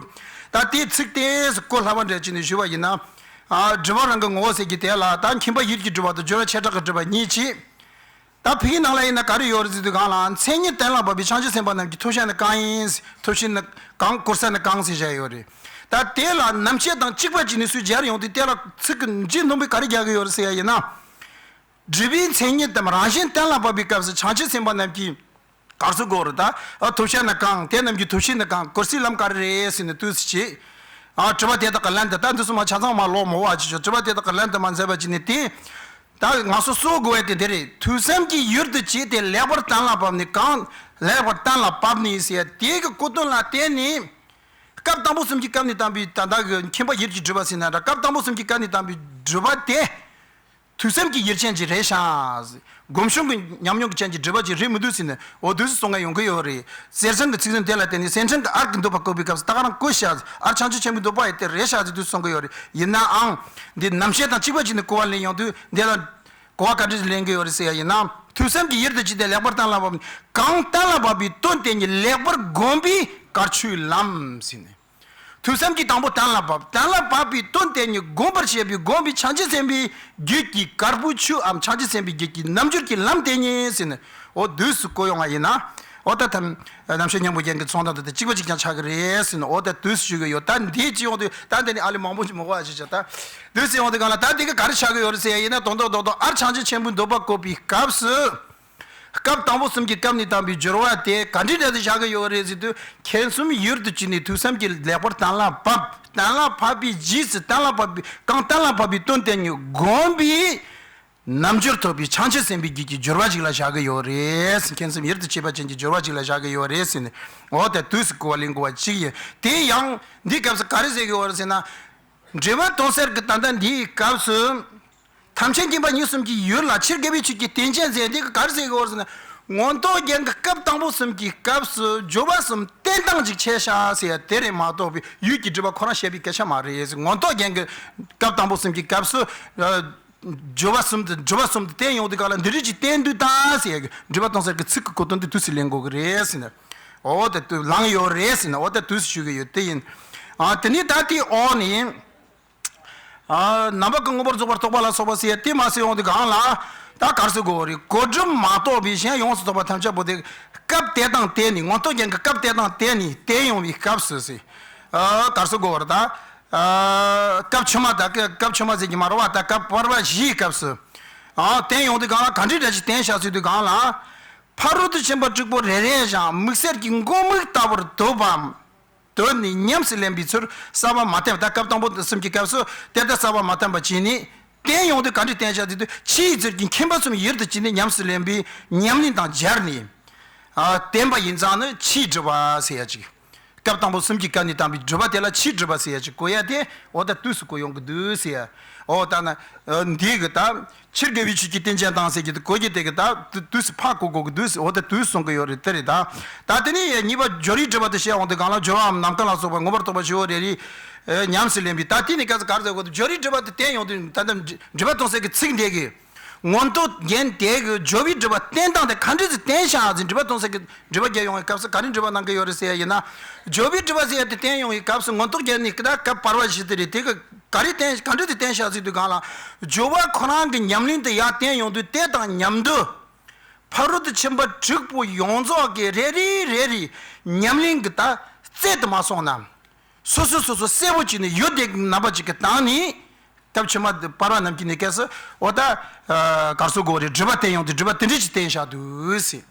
ད་དེའི་ཚིག་དེ་གོ་སླ་བ་འདྲ་བྱས་ནས་ཞུ་བ་ཡིན་ན། ཨ་སྒྲིབ་པ་རང་གི་ངོ་བོ་ཟེར་གྱི་དེ་ལ་ད་མཁྱེན་པ་ཡིད་ཀྱིས་སྒྲིབ་པ་དང་སྦྱོར་བ་བྱེ་བྲག་གིས་སྒྲིབ་པ་གཉིས་བྱས། ད་བོད་ཡིག་ནང་ལ་ཡིན་ན་ག་རེ་ཡོད་རེད་ཟེར་དུས་སྒང་ལ་མཚན་ཉིད་གཏན་ལ་ཕབ་པའི་བྱང་ཆུབ་སེམས་དཔའ་རྣམས་ཀྱི་ཐོབ་བྱ་ནི་གང་ཡིན། ཐོབ་བྱེད་ནི་གང་། བཀོལ་ས་ནི་གང་ཟེར་བཞག་ཡོད་རེད། ད་དེ་ལ་རྣམ་བཤད་དང་གཅིག་པ་བྱས་ནས་སུས་སྦྱར་ཡོང་དུས་དེ་ལ་ཚིག་གི་འཇིག་སྣང་བས་ག་རེ་རྒྱག་གི་ཡོད་རེད་ཟེར་ཡ་ཡིན་ན། སྒྲིབ་པའི་མཚན་ཉིད་དམ་རང་བཞིན་གཏན་ལ་ཕབ་པའི་སྐབས་སུ་བྱང་ཆུབ་སེམས་དཔའ་རྣམས་ཀྱི་ག་རེ་ཟེར་དགོས་རེད། ད་ཐོབ་བྱ་ནི་གང་། དེ་རྣམས་ཀྱི་ཐོབ་བྱེད་ནི་གང་། བཀོལ་སའི་ལམ་ག་རེ་རེད་ཟེར་ནས་དུས་སུ་བྱེད། ཨ་དྲི་བ་དེ་དག་གི་ལན་དུ་ད་འདི་ཚོ་མ་ཆ་ཚང་མ་ལོག་མ་བ་ཅིག་ཆོག་དྲི་བ་དེ་དག་གི་ལན་དུ་མ་མཛད་པ་ཅིག་ནས་དེ། ད་ང་ཚོ་གསོ་དགོས་པ་དེ་འདི་རེད། ཐོས་བསམ་གྱི་ཡུལ་དུ་བྱས་ཏེ་ལེགས་པར་གཏན་ལ་ཕབ་ནས་གང་། ལེགས་པར་གཏན་ལ་ཕབ་ནས་ཟེར་དེ་གི་གོ་དོན་ལ་བརྟེན་ནས། སྐབས་དང་པོ་གསུམ་གྱི་སྐབས་ནས་བརྩམས་པའི་ད་ལྟ་གི་མཁྱེན་པ་ཡིད་ཀྱིས་སྒྲིབ་པ་ཟེར་ན་འདྲ། སྐབས་དང་པོ་གསུམ་གྱི་སྐབས་ནས་བརྩམས་པའི་སྒྲིབ་པ་དེ། ཐོས་བསམ་གྱི་ཡུལ་ཅན་ཅིག་རེད་ཤག་སྒོམ་བྱུང་གི་ཉམས་མྱོང་གི་ཅན་གྱི་སྒྲུབ་པ་ཅིག་རེད་མི་འདུག་ཟེར་ནས་འོ་དུས་སུ་གསུང་ག་ཡོང་གི་ཡོད་རེད། གསེར་ཕྲེང་གི་ཚིག་དོན་དེ་ལ་བརྟེན་ནས་གསེར་ཕྲེང་གི་ཨར་གྱི་འདོད་པ་བཀོད་པའི་སྐབས་སུ་ད་ག་རང་བཀོད་ཤག་ཨར་བྱང་ཆུབ་ཆེན་པོའི་འདོད་པ་ཡི་དེ་རེད་ཤག་ཟེར་དུས་གསུང་གི་ཡོད་རེད། ཡིན་ནའང་འདི་རྣམ་བཤད་དང་གཅིག་པ་ཅིག་ནས་གོ་བ་ལེན་ཡོང་དུས་འདི་ལ་གོ་བ་ག་འདྲ་ཞིག་ལེན་གི་ཡོད་རེད་ཟེར་ཡ་ཡིན་ན། ཐོས་བསམ་གྱི་ཡུལ་དུ་བྱས་ཏེ་ལེགས་པར་གཏན་ལ་ཕབ་ནས་གང་གཏན་ལ་ཕབ་པའི་དོན་དེ་ཉིད་ལེགས་པར་བསྒོམས་པའི་གར་ཆུད་ལམ་ཟེར་ནས། ཐོས་བསམ་གྱི་དང་པོ་གཏན་ལ་ཕབ། གཏན་ལ་ཕབ་པའི་དོན་དེ་ཉིད་བསྒོམ་པར་བྱེད་པའི་བསྒོམ་པའི་བྱང་ཆུབ་སེམས་དཔའི་རྒྱུད་ཀྱི་གར་པོ་ཆུའམ་བྱང་ཆུབ་སེམས་དཔའི་རྒྱུད་ཀྱི་རྣལ་འབྱོར་གྱི་ལམ་དེ་ཉིད་ཟེར་ནས་འོ་དུས་སུ་གོ་ཡོང་བ་ཡིན་ན། འོ་ད་ཐམ་རྣམ་བཤད་སྙིང་པོ་རྒྱན་གྱི་ཚོགས་མདོ་དེ་གཅིག་པ་གཅིག་རྐྱང་ཆགས་ཀྱི་རེད་ཟེར་ནས་འོ་ད་དུས་སུ་ཞུ་གི་ཡོད། ད་འདི་ཅི་ཡོང་དུས་ད་འདི་ནི་ཨ་ལི་མང་པོ་ཞིག་མི་གོ་བ་ཞིག་བྱ། ད་དུས་སུ་ཡོང་དུས་གང་ལ་ད་འདི་ག་ག་རེ་ཆགས་ཀྱི་ཡོད་རེད་ཟེར་ཡ་ཡིན་ན། དོན་དག་རྡོག་རྡོག་ཨར་བྱང་ཆུབ་ཆེན་པོའི་འདོད་པ་བཀོད་པའི་སྐབས་སུ། སྐབས་དང་པོ་གསུམ་གྱི་སྐབས་ནས་དམ་པའི་སྦྱོར་བ་དེ་ག་འདྲའི་གྲས་སུ་བཞག་གི་ཡོད་རེད་ཟེར་དུས། མཁྱེན་གསུམ་ཡུལ་དུ་བྱས་ནས་ཐོས་བསམ་གྱིས་ལེགས་པར་གཏན་ལ་ཕབ། གཏན་ལ་ཕབ་པའི་རྗེས་སུ་གཏན་ལ་ཕབ་པའི་གང་གཏན་ལ་ཕབ་པའི་དོན་དེ་ཉིད་བསྒོམས་པའི་རྣལ་འབྱོར་ཐོབ་པའི་བྱང་ཆུབ་སེམས་དཔའི་རྒྱུད་ཀྱི་སྦྱོར་བ་ཅིག་ལ་བཞག་གི་ཡོད་རེད། མཁྱེན་གསུམ་ཡུལ་དུ་བྱེད་པ་ཅན་གྱི་སྦྱོར་བ་ཅིག་ལ་བཞག་གི་ཡོད་རེད་ཟེར་ནས་འོ་དེ་དུས་སུ་གོ་བ་ལེན་དགོས་པ་ཅིག་ཡིན། དེ་ཡང་འདིའི་སྐབས་སུ་ག་རེ་ཟེར་གི་ཡོད་རེད་ཟེར་ན། འགྲེལ་པ་དོན་གསལ་གྱི་ད་ལྟ་འདིའི་སྐབས་སུ། ཐམས་ཅད་མཁྱེན་པ་གཉིས་གསུམ་གྱི་ཡུལ་ལ་ཕྱིར་དགེ་བའི་ཆོས་ཀྱི་རྟེན་ཅན་ཟེར་འདི་ག་ག་རེ་ཟེར་གྱི་ཡོད་ཟེར་ན། མངོན་རྟོགས་རྒྱན་གྱི་སྐབས་དང་པོ་གསུམ་གྱི་སྐབས་སུ་སྦྱོར་བ་གསུམ་བསྟན་སྟངས་ཅིག་བྱས་ཤག་ཟེར་ཡ་དེ་རེད་མ་གཏོགས་པའི་ཡུལ་གྱི་སྒྲུབ་པ་ཁོ་རང་བཤད་པའི་སྐད་ཆ་མ་རེད་ཟེར། མངོན་རྟོགས་རྒྱན་གྱི་སྐབས་དང་པོ་གསུམ་གྱི་སྐབས་སུ། ཨ། སྦྱོར་བ་གསུམ་དུ་སྦྱོར་བ་གསུམ་དུ་བསྟན་ཡོང་དུས་ག་ལ་འདི་རིགས་ཀྱི་བསྟན་དུས་དང་ཟེར་ཡ་གི་འགྲེལ་པ་གཏོང་སར་གྱི་ཚིག་གི་གོ་དོན་དེ་དུས་སུ་ལེན་དགོས་ཀྱི་རེད་ཟེར་ན། འོ་དེ་དུས་ལངས་ཡོད་རེད་ཟེར་ན་འོ་དེ་དུས་སུ་ཞུ་གི་ཡོད་དེ་ཡིན། ཨ་དེ་ནས་ད་དེའི་འོག་ནས། ཨ། རྣམ་པ་ཀུན་མངོན་པར་རྫོགས་པར་རྟོགས་པ་ལ་སོགས་པ་ཟེར་ཡ་དེ་མ་ཟེར་ཡོང་དུས་གང་ལ། ད་གར་སོ་གོ་རེད། གོ་སྒྲུབ་མ་གཏོགས་པའི་གཞན་ཡོངས་སུ་རྫོགས་པ་ཐམས་ཅད་པོ་དེ་སྐབས་དེ་དང་དེ་ནི་མངོན་རྟོགས་རྒྱན་གྱི་སྐབས་དེ་དང་དེ་ནི་བསྟན་ཡོང་བའི་སྐབས་སུ་ཟེར། ཨ། གར་སོ་གོ་རེད་ད། ཨ། སྐབས་ཕྱི་མ་དང་སྐབས་ཕྱི་མ་ཟེར་གྱི་མ་རེད་བ། ད་སྐབས་བར་པ་བཞིའི་སྐབས་སུ། ཨ། བསྟན་ཡོང་དུས་གང་ལ་ག་འདྲའི་འདྲ་ཞིག་བསྟན་བཞག་ཟེར་དུས་གང་ལ། ཕ་རོལ་ཏུ་ཕྱིན་པ་དྲུག་པོ་རེ་རེ་བཞིན་དམིགས་བསལ་གྱི་མགོ་མིག་ལྟ་བུར་འདོད་པའམ། དོན་ནི་ཉམས་སུ་ལེན་པའི་ཚུལ་གསལ་བ་མ་བསྟན་པ། ད་སྐབས་དང་པོ་གསུམ་གྱི་སྐབས་སུ་དེ་ལྟར་གསལ་བ་མ་བསྟན་པ་བྱས་ནས་བསྟན་ཡོང་དུས་ག་འདྲ་བསྟན་བཞག་ཟེར་དུས། ཕྱིའི་ཚུལ་གྱིས་མཁྱེན་པ་གསུམ་ཡུལ་དུ་བྱས་ནས་ཉམས་སུ་ལེན་པའི་ཉམས་ལེན་དང་སྦྱར་ནས། ཨ། བསྟན་པ་ཡིན་ཙང་ནི་ཕྱིའི་སྒྲུབ་པ་ཟེར་ཡ་ཅིག་སྐབས་དང་པོ་གསུམ་གྱི་སྐབས་ནས་བསྟན་པའི་སྒྲུབ་པ་དེ་ལ་ཕྱིའི་སྒྲུབ་པ་ཟེར་ཡ་ཅིག་གོ་ཡ་དེ་འོ་ད་དུས་སུ་གོ་ཡོང་གི་འདུག་ཟེར་ཡ། འོ་ད་ན་འདི་གི་ད། ཕྱིར་དགེ་བའི་ཆོས་ཀྱི་རྟེན་ཅན་དང་ཟེར་གྱི་དེ་གོ་གི་དེ་གི་ད་དུ་དུས་སུ་ཕར་གོ་དགོས་ཀྱི་འདུག་ཟེར། འོ་ད་དུས་གསུང་གི་ཡོད་རེད། དེ་རེད་ད། ད་དེ་ནས་གཉིས་པ་སྦྱོར་བའི་སྒྲུབ་པ་དེ་བཤད་འོང་དུས་གང་ལ་སྦྱོར་བའམ་ནམ་མཁའ་ལ་སོགས་པ་མངོན་པར་རྟོགས་པ་ཞེས་པ་རེ་རེ་ཉམས་སུ་ལེན་པའི། ད་དེ་ནས་ག་ཚོད་ག་རེ་ཟེར་དགོས་འདུག་སྦྱོར་བའི་སྒྲུབ་པ་དེ་བསྟན་ཡོང་དུས་ད་ལྟ་འགྲེལ་པ་གཏོང་སའི་གི་ཚིག་འདི་གི་མངོན་རྟོགས་རྒྱན་དེ་གི་སྦྱོར་བའི་སྒྲུབ་པ་བསྟན་སྟངས་དེ་ག་འདྲས་ཟེར་བསྟན་བཞག་ཟེར་འགྲེལ་པ་གཏོང་སའི་གི་འགྲེལ་པ་རྒྱག་ཡོང་བའི་སྐབས་སུ་ག་རེ་འགྲེལ་པ་གནང་གི་ཡོད་རེད་ཟེར་ཡ་ཡིན་ན། སྦྱོར་བའི་སྒྲུབ་པ་ཟེར་ཡ་དེ་བསྟན་ཡོང་བའི་སྐབས་སུ་མངོན་རྟོགས་རྒྱན་ནི་ད་སྐབས་བར་པ་བཞི་དེ་རེད། དེ་གི་ག་རེ་བསྟན་ག་འདྲ་དེ་བསྟན་བཞག་ཟེར་དུས་གང་ལ། སྦྱོར་བ་ཁོ་རང་གི་ཉམས་ལེན་དུ་ཡར་བསྟན་ཡོང་དུས་དེ་དང་མཉམ་དུ། ཕ་རོལ་ཏུ་ཕྱིན་པ་དྲུག་པོ་ཡོངས་རྫོགས་ཀྱི་རེ་རེ་རེ་རེ་ཉམས་ལེན་གྱི་ད་རྩལ་དུ་མ་སོང་ན། སོ་སོ་སོ་སོ་གསལ་པོ་བྱས་ནས་ཡོད་དེ་རྣམ་པ་གཅིག་གི་སྟེང་ནས། སྐབས་ཕྱི་མ་བར་པ་རྣམས་ཀྱི་ནི་སྐབས་སུ་འོ་ད་གར་སོ་གོ་རེ་སྒྲུབ་པ་བསྟན་ཡོང་དུས་སྒྲུབ་པ་དེ་འདྲ་ཅིག་བསྟན་བཞག་འདུག་ཟེར།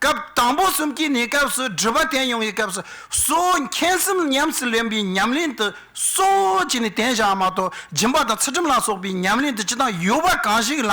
སྐབས་དང་པོ་གསུམ་གྱི་ནས་སྐབས་སུ་སྒྲུབ་པ་བསྟན་ཡོང་བའི་སྐབས་སུ་གཙོ་བོ་མཁྱེན་གསུམ་ཉམས་སུ་ལེན་པའི་ཉམས་ལེན་དུ་གཙོ་བོ་བྱས་ནས་བསྟན་བཞག་མ་གཏོགས་སྦྱིན་པ་དང་ཚུལ་ཁྲིམས་ལ་སོགས་པའི་ཉམས་ལེན་དུ་སྤྱི་དང་ཡོད་པ་གང་ཞིག་ལ་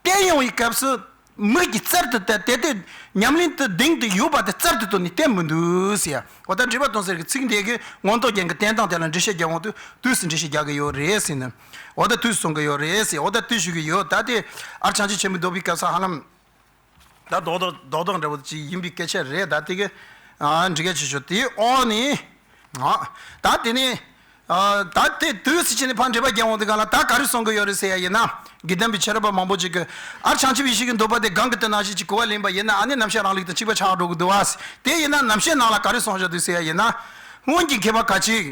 བསྟན་ཡོང་བའི་སྐབས་སུ་མིག་གིས་རྩལ་དུ་བལྟས་དེ་དེ་ཉམས་ལེན་དུ་གདེང་དུ་ཡོད་པ་དེ་རྩལ་དུ་བཏོན་ནས་བསྟན་མི་འདུག་ཟེར་ཡ། འོ་ད་འགྲེལ་པ་གཏོང་སའི་གི་ཚིག་འདི་གི་མངོན་རྟོགས་རྒྱན་གྱི་བསྟན་སྟངས་དེ་ལ་འགྲེལ་བཤད་རྒྱག་འོང་དུས་དུས་སུ་འགྲེལ་བཤད་རྒྱག་གི་ཡོད་རེད་ཟེར་ནས། འོ་ད་དུས་སུ་གསུང་གི་ཡོད་རེད་ཟེར། འོ་ད་དུས་ཞུ་གི་ཡོད། ད་དེ་ཨར་བྱང་ཆུབ་ཆེན་པོའི་འདོད་པའི་སྐབས་སུ་ཧ་ལམ། ད་རྡོག་རྡོག་རྡོག་རྡོག་འདྲ་བོ་ཅིག་ཡིན་པའི་སྐད་ཆ་རེད། ད་དེ་གི་ཨ་འགྲིག་ག་ཆེ་ཤོས་དེའི་འོག་ནས་ཨ་ད་དེ་ནས་ཨ་ད་དེ་དུས་སུ་ཕྱིན་ནས་ཕར་འགྲེལ་པ་རྒྱག་འོང་དུས་གང་ལ་ད་ག་རེ་གསུང་གི་ཡོད་རེད་ཟེར་ཡ་ཡིན་ན། དགེ་ལྡན་པའི་ཆོས་རབ་པ་མང་པོ་ཅིག་གིས་ཨ་བྱང་ཆུབ་ཡེ་ཤེས་ཀྱི་འདོད་པ་དེ་གང་གི་དོན་ནང་བཞིན་ཅིག་གོ་བ་ལེན་པ་ཡིན་ན་ཨ་ནི་རྣམ་བཤད་རང་ལུགས་དང་གཅིག་པ་ཆགས་འགྲོ་གི་འདུག་ཨ། དེ་ཡིན་ན་རྣམ་བཤད་ནང་ལ་ག་རེ་གསུངས་བཞག་འདུག་ཟེར་ཡ་ཡིན་ན། སྔོན་གྱི་མཁས་པ་ཁ་ཅིག་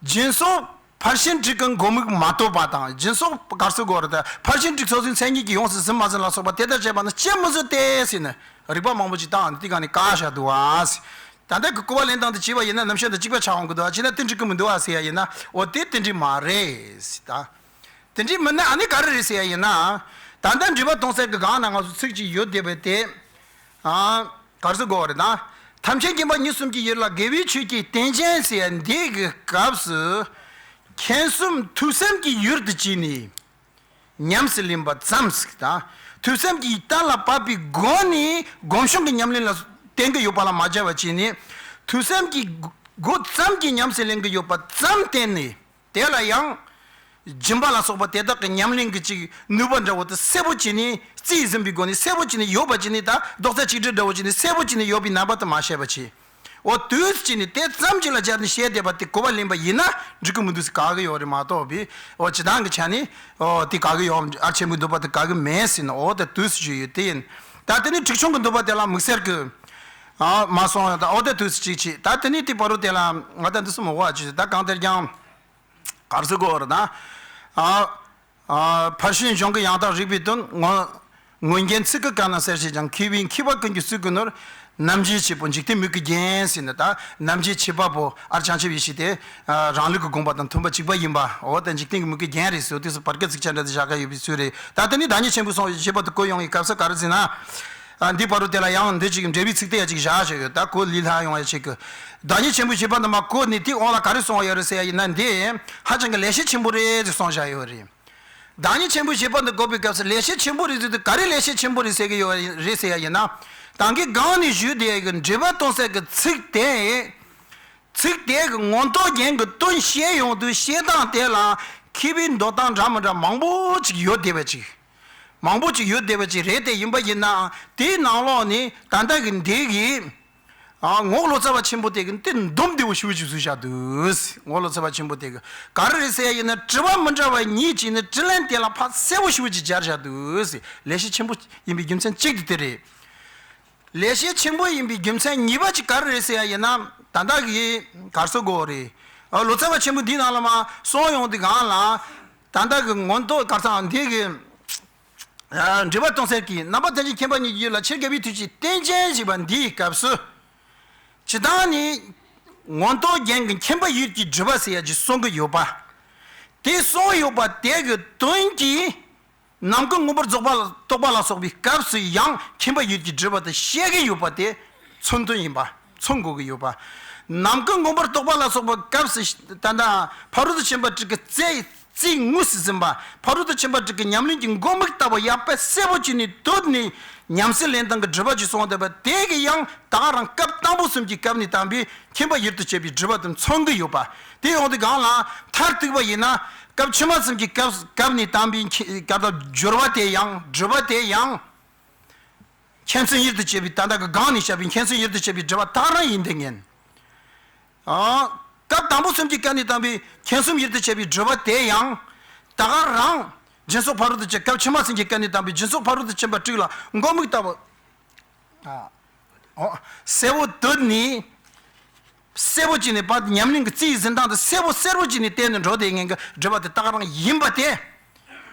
སྦྱིན་སོགས་ཕར་ཕྱིན་དྲུག་གི་མགོ་མིག་མ་གཏོགས་པ་དང་། སྦྱིན་སོགས་ག་རེ་ཟེར་དགོས་རེད་ད། ཕར་ཕྱིན་དྲུག་ཚོགས་ཟིན་མཚན་ཉིད་ཀྱིས་ཡོངས་སུ་ཟིན་མ་ཟིན་ལ་སོགས་པ་དེ་ལྟར་བྱས་པ་ནི་དཔྱད་མི་བཟོད་དེ་ཟེར་ནས་རིགས་པ་མང་པོ་ཅིག་བཏང་དེ་ག་ནས་བཀག་བཞག་འདུག་ཨ། ད་ལྟ་གི་གོ་བ་ལེན་སྟངས་དེ་བྱས་པ་ཡིན་ན་རྣམ་བཤད་དང་གཅིག་པ་ཆགས་འོང་གི་འདུག་ཨ། བྱས་ན་དེ་འགྲིག་གི་མི་འདུག་ཨ་ཟེར་ཡ་ཡིན་ན། འོ་དེ་དེ་འགྲིག་མ་རེད་ཟེར་ད། དེ་འདྲའི་མི་སྣ་ཨ་ནི་ག་རེ་རེད་ཟེར་ཡ་ཡིན་ན། ད་ལྟ་འགྲེལ་པ་གཏོང་སའི་གི་སྒང་ན་ང་ཚོ་ཚིག་ཅིག་ཡོད་བསྡད་པའི་དེ། ཨ། ག་རེ་ཟེར་དགོས་རེད་ན། ཐམས་ཅད་མཁྱེན་པ་གཉིས་གསུམ་གྱི་ཡུལ་ལ་དགེ་བའི་ཆོས་ཀྱི་རྟེན་ཅན་ཟེར་ཡ་འདི་གི་སྐབས་སུ། མཁྱེན་གསུམ་ཐོས་བསམ་གྱི་ཡུལ་དུ་བྱས་ནས། ཉམས་སུ་ལེན་པ་ཙམ་ཟིག་དང་། ཐོས་བསམ་གྱིས་གཏན་ལ་ཕབ་པའི་སྒོ་ནས་སྒོམ་བྱུང་གི་ཉམས་ལེན་ལ་བརྟེན་གྱི་ཡོད་པ་ལ་མ་སྦྱར་བ་བྱས་ནས། ཐོས་བསམ་གྱི་སྒོ་ཙམ་གྱིས་ཉམས་སུ་ལེན་གྱི་ཡོད་པ་ཙམ་བསྟན་ནས། དེ་ལ་ཡང་ སྦྱིན་པ་ལ་སོགས་པ་དེ་དག་གི་ཉམས་ལེན་གྱི་ཅིག་ནུས་པ་འདྲ་བོ་དེ་གསལ་པོ་བྱས་ནས་རྩིས་ཟིན་པའི་སྒོ་ནས་གསལ་པོ་བྱས་ནས་ཡོད་པ་བྱས་ནས། ད་རྡོག་རྩ་གཅིག་སྒྲིལ་འདྲ་བོ་བྱས་ནས་གསལ་པོ་བྱས་ནས་ཡོད་པའི་རྣམ་པ་དེ་མ་བཤད་པ་བྱས། འོ་དུས་སུ་བྱས་ནས་དེ་ཙམ་ཅིག་ལ་སྦྱར་ནས་བཤད་བསྡད་པ་དེ་གོ་བ་ལེན་པ་ཡིན་ན་འགྲིག་གི་མི་འདུག་ཟེར་ག་གི་ཡོད་རེད་མ་གཏོགས་པའི། འོ་སྤྱིར་བཏང་གི་ཆ་ནས་འོ་དེ་ག་གི་ཡོད། ཨར་ཆེན་པོའི་འདོད་པ་དེ་ག་གི་མེད་ཟེར་ན། འོ་ད་དུས་སུ་ཞུས་ཡོད་དེ་ཡིན། ད་དེ་ནས་གྲིག་ཆུང་གི་འདོད་པ་དེ་ལ་དམིགས་བསལ་གི་ཨ་མ་སོང་ཡང་ད་འོ་ད་དུས་སུ་གཅིག་བྱས། ད་དེ་ནས་དེ་བར་དུ་དེ་ལ་ང་ད་འདི་སུ་མ་གོ་བ་ཅིག་ད་གང་ལྟར་ཀྱང་གར་སོ་གོ་ར་ད་ཨ། ཨ། ཕར་ཕྱིན་གཞུང་གི་ཡང་དག་རིགས་པའི་དོན། ངོ་། ངོས་འགལ་ཚིག་གི་དཀའ་ན་གསལ་བྱེད་ཅིང་། མཁས་པའི་མཁས་པ་ཀུན་གྱི་སྲོལ་གྱི་ནོར། རྣམ་འབྱེད་ཆེན་པོ་འཇིག་རྟེན་མིག་གིས་བརྒྱན་ཟེར་ནས། ད་རྣམ་འབྱེད་ཆེ་བ་པོ་ཨར་བྱང་ཆུབ་ཡེ་ཤེས་དེ་རང་ལུགས་ཀྱི་དགོངས་པ་དང་མཐུན་པ་གཅིག་པ་ཡིན་པ། འོ་ད་འཇིག་རྟེན་གྱི་མིག་གིས་བརྒྱན་རེད་ཟེར། དུས་སུ་བར་སྐད་ཚིག་ཆ་འདྲ་དེ་བཞག་ག་ཡོད་པའི་ཚུལ་རེད། ད་དེ་ནི་བདག་ཉིད་ཆེན་པོའི་གསུང་བའི་བཞེད་པ་དེ་གོ་ཡོང་བའི་སྐབས་སུ་ག་རེ་ཟེར་ན། ཨ། འདི་བར་དུ་དེ་ལ་ཡང་འདི་ཅིག་འབྲེལ་བའི་ཚིག་དེ་ཡ་ཅིག་བཞག་བཞག་ཡོད། ད་གོ་ལི་ལྷ་ཡོང་ཡ་ཅིག་གི། བདག་ཉིད་ཆེན་པོའི་བཞེད་པ་འདི་མ་གོ་ནི་དེ་འོག་ལ་ག་རེ་གསུང་བ་ཡོད་རེད་ཟེར་ཡ་ཡིན་ན། འདི་ཧ་ཅང་གི་ལེགས་བཤད་ཆེན་པོ་རེད་ཅེས་གསུངས་བཞག་ཡོད་རེད། བདག་ཉིད་ཆེན་པོའི་བཞེད་པ་འདི་གོ་བའི་སྐབས་སུ་ལེགས་བཤད་ཆེན་པོ་རེད་ཟེར་དུས་ག་རེ་ལེགས་བཤད་ཆེན་པོ་རེད་ཟེར་གི་ཡོད་རེད་ཟེར་ཡ་ཡིན་ན། ད་གིན་སྒང་ནས་ཞུས་དེ་གི་འགྲེལ་པ་གཏོང་སའི་གི་ཚིག་དེ། ཚིག་དེ་གི་ངོ་མདོག་རྒྱན་གྱི་དོན་བཤད་ཡོང་དུས་བཤད་སྟངས་དེ་ལ་མཁས་པའི་འདོད་སྟངས་འདྲ་མི་འདྲ་མང་པོ་ཅིག་ཡོད་བསྡད་པ་ཅིག་མང་པོ་ཅིག་ཡོད་བསྡད་པ་ཅིག་རེད། དེ་ཡིན་པ་ཡིན་ནའང་དེའི་ནང་ལོགས་ནས་ད་ལྟ་གི་འདི་གི་ཨ། ངོ་བོ་ལོ་ཙཱ་བ་ཆེན་པོ་དེ་གི་དེ་འདོམས་བདེ་བོ་ཞེ་པོ་ཅིག་བཟོས་བཞག་འདུག་ངོ་བོ་ལོ་ཙཱ་བ་ཆེན་པོ་དེ་གི་ག་རེ་རེད་ཟེར་ཡ་ཡིན་ན། དྲི་བ་མི་འདྲ་བ་གཉིས་ཅིག་ནི་དྲིས་ལན་དེ་ལ་ཕར་གསལ་པོ་ཞེ་པོ་ཅིག་སྦྱར་བཞག་འདུག་ལེགས་བཤད་ཆེན་པོ་ཡིན་པའི་རྒྱུ་མཚན་གཅིག་དེ་དེ་རེད། ལེགས་བཤད་ཆེན་པོ་ཡིན་པའི་རྒྱུ་མཚན་གཉིས་པ་ཅིག་ག་རེ་རེད་ཟེར་ཡ་ཡིན་ན། ད་ལྟ་གི་གར་སོ་གོ་རེད། ཨ། ལོ་ཙཱ་བ་ཆེན་པོ་འདིའི་ནང་ལ་མ་གསུངས་ཡོང་དུས་སྒང་ལ། ད་ལྟ་གི་ངོ་མདོག་གར་སོང་འདི་གི་ཨ། འགྲེལ་པ་གཏོང་སའི་གི་རྣམ་པ་ཐམས་ཅད་མཁྱེན་པ་ཉིད་ཀྱི་ཡུལ་ལ་ཕྱིར་དགེ་བའི་མཐུ་ཅན་རྟེན་ཅན་ཞེས་པ་འདིའི་སྐབས་སུ། སྤྱིར་བཏང་ནི་ངོ་མདོག་རྒྱན་གྱི་མཁྱེན་པ་ཡུལ་གྱི་སྒྲུབ་པ་ཟེར་ཡ་ཅིག་གསུང་གི་ཡོད་པ། དེ་གསུང་ཡོད་པ་དེ་གི་དོན་གྱིས་ནམ་མཁའ་མངོན་པར་རྫོགས་པ་ལ་རྟོགས་པ་ལ་སོགས་པའི་སྐབས་སུ་ཡང་མཁྱེན་པ་ཡུལ་གྱི་སྒྲུབ་པ་དེ་བཤད་ཀྱི་ཡོད་པ་དེ་མཚོན་དོན་ཡིན་པ། མཚོན་དགོས་ཀྱི་ཡོད་པ། ནམ་མཁའ་མངོན་པར་རྟོགས་པ་ལ་སོགས་པའི་སྐབས་སུ་ད་ལྟ་ཕ་རོལ་ཏུ་ཕྱིན་པ་དྲུག་གི་རྩེ། རྩིས་དངོས་སུ་ཟིན་པ། ཕ་རོལ་ཏུ་ཕྱིན་པ་དྲུག་གི་ཉམས་ལེན་གྱི་མགོ་མིག་ལྟ་བུ་ཡག་པོ་གསལ་པོ་བྱས་ནས་གཏོད་ནས་ཉམས་སུ་ལེན་སྟངས་ཀྱི་སྒྲུབ་པ་ཅིག་གསུངས་བསྡད་པ་དེ་གི་ཡང་ད་ག་རང་སྐབས་དང་པོ་གསུམ་གྱི་སྐབས་ནས་དམ་པའི་མཁྱེན་པ་ཡུལ་དུ་བྱེད་པའི་སྒྲུབ་པ་དེ་མཚོན་གྱི་ཡོད་པ། དེ་ཡོང་དུས་སྒང་ལ་མཐར་གཏུགས་པ་ཡིན་ན། སྐབས་ཕྱི་མ་གསུམ་གྱི་སྐབས་སྐབས་ནས་དམ་པའི་མཁྱེན་ག་ད་སྦྱོར་བ་དེ་ཡང་སྒྲུབ་པ་དེ་ཡང་། མཁྱེན་མཚོན་ཡུལ་དུ་བྱེད་པའི་ད་ལྟ་གི་སྒང་ནས་བཤད་པའི་མཁྱེན་མཚོན་ཡུལ་དུ་བྱེད་པའི་སྒྲུབ་པ་དེ་ག་རང་ཡིན་དེ་ངེས། ཨ། སྐབས་དང་པོ་གསུམ་གྱི་སྐབས་ནས་དམ་པའི་མཁྱེན་གསུམ་ཡུལ་དུ་བྱེད་པའི་སྒྲུབ་པ་དེ་ཡང་ད་ག་རང་། སྦྱིན་སོགས་ཕ་རོལ་ཏུ་ཕྱིན། སྐབས་ཕྱི་མ་གསུམ་གྱི་སྐབས་ནས་དམ་པའི་སྦྱིན་སོགས་ཕ་རོལ་ཏུ་ཕྱིན་པ་དྲུག་ལ་མགོ་མིག་ལྟ་བུ། ཨ། ཨོ། གསལ་པོ་གཏོད་ནས། གསལ་པོ་བྱས་ནས་ཕར་ཉམས་ལེན་གྱི་རྩིས་ཟིན་སྟངས་དེ་གསལ་པོ་གསལ་པོ་བྱས་ནས་བསྟན་ནས་འགྲོ་བསྡད་མཁན་གྱི་སྒྲུབ་པ་དེ་ད་ག་རང་ཡིན་པ་དེ།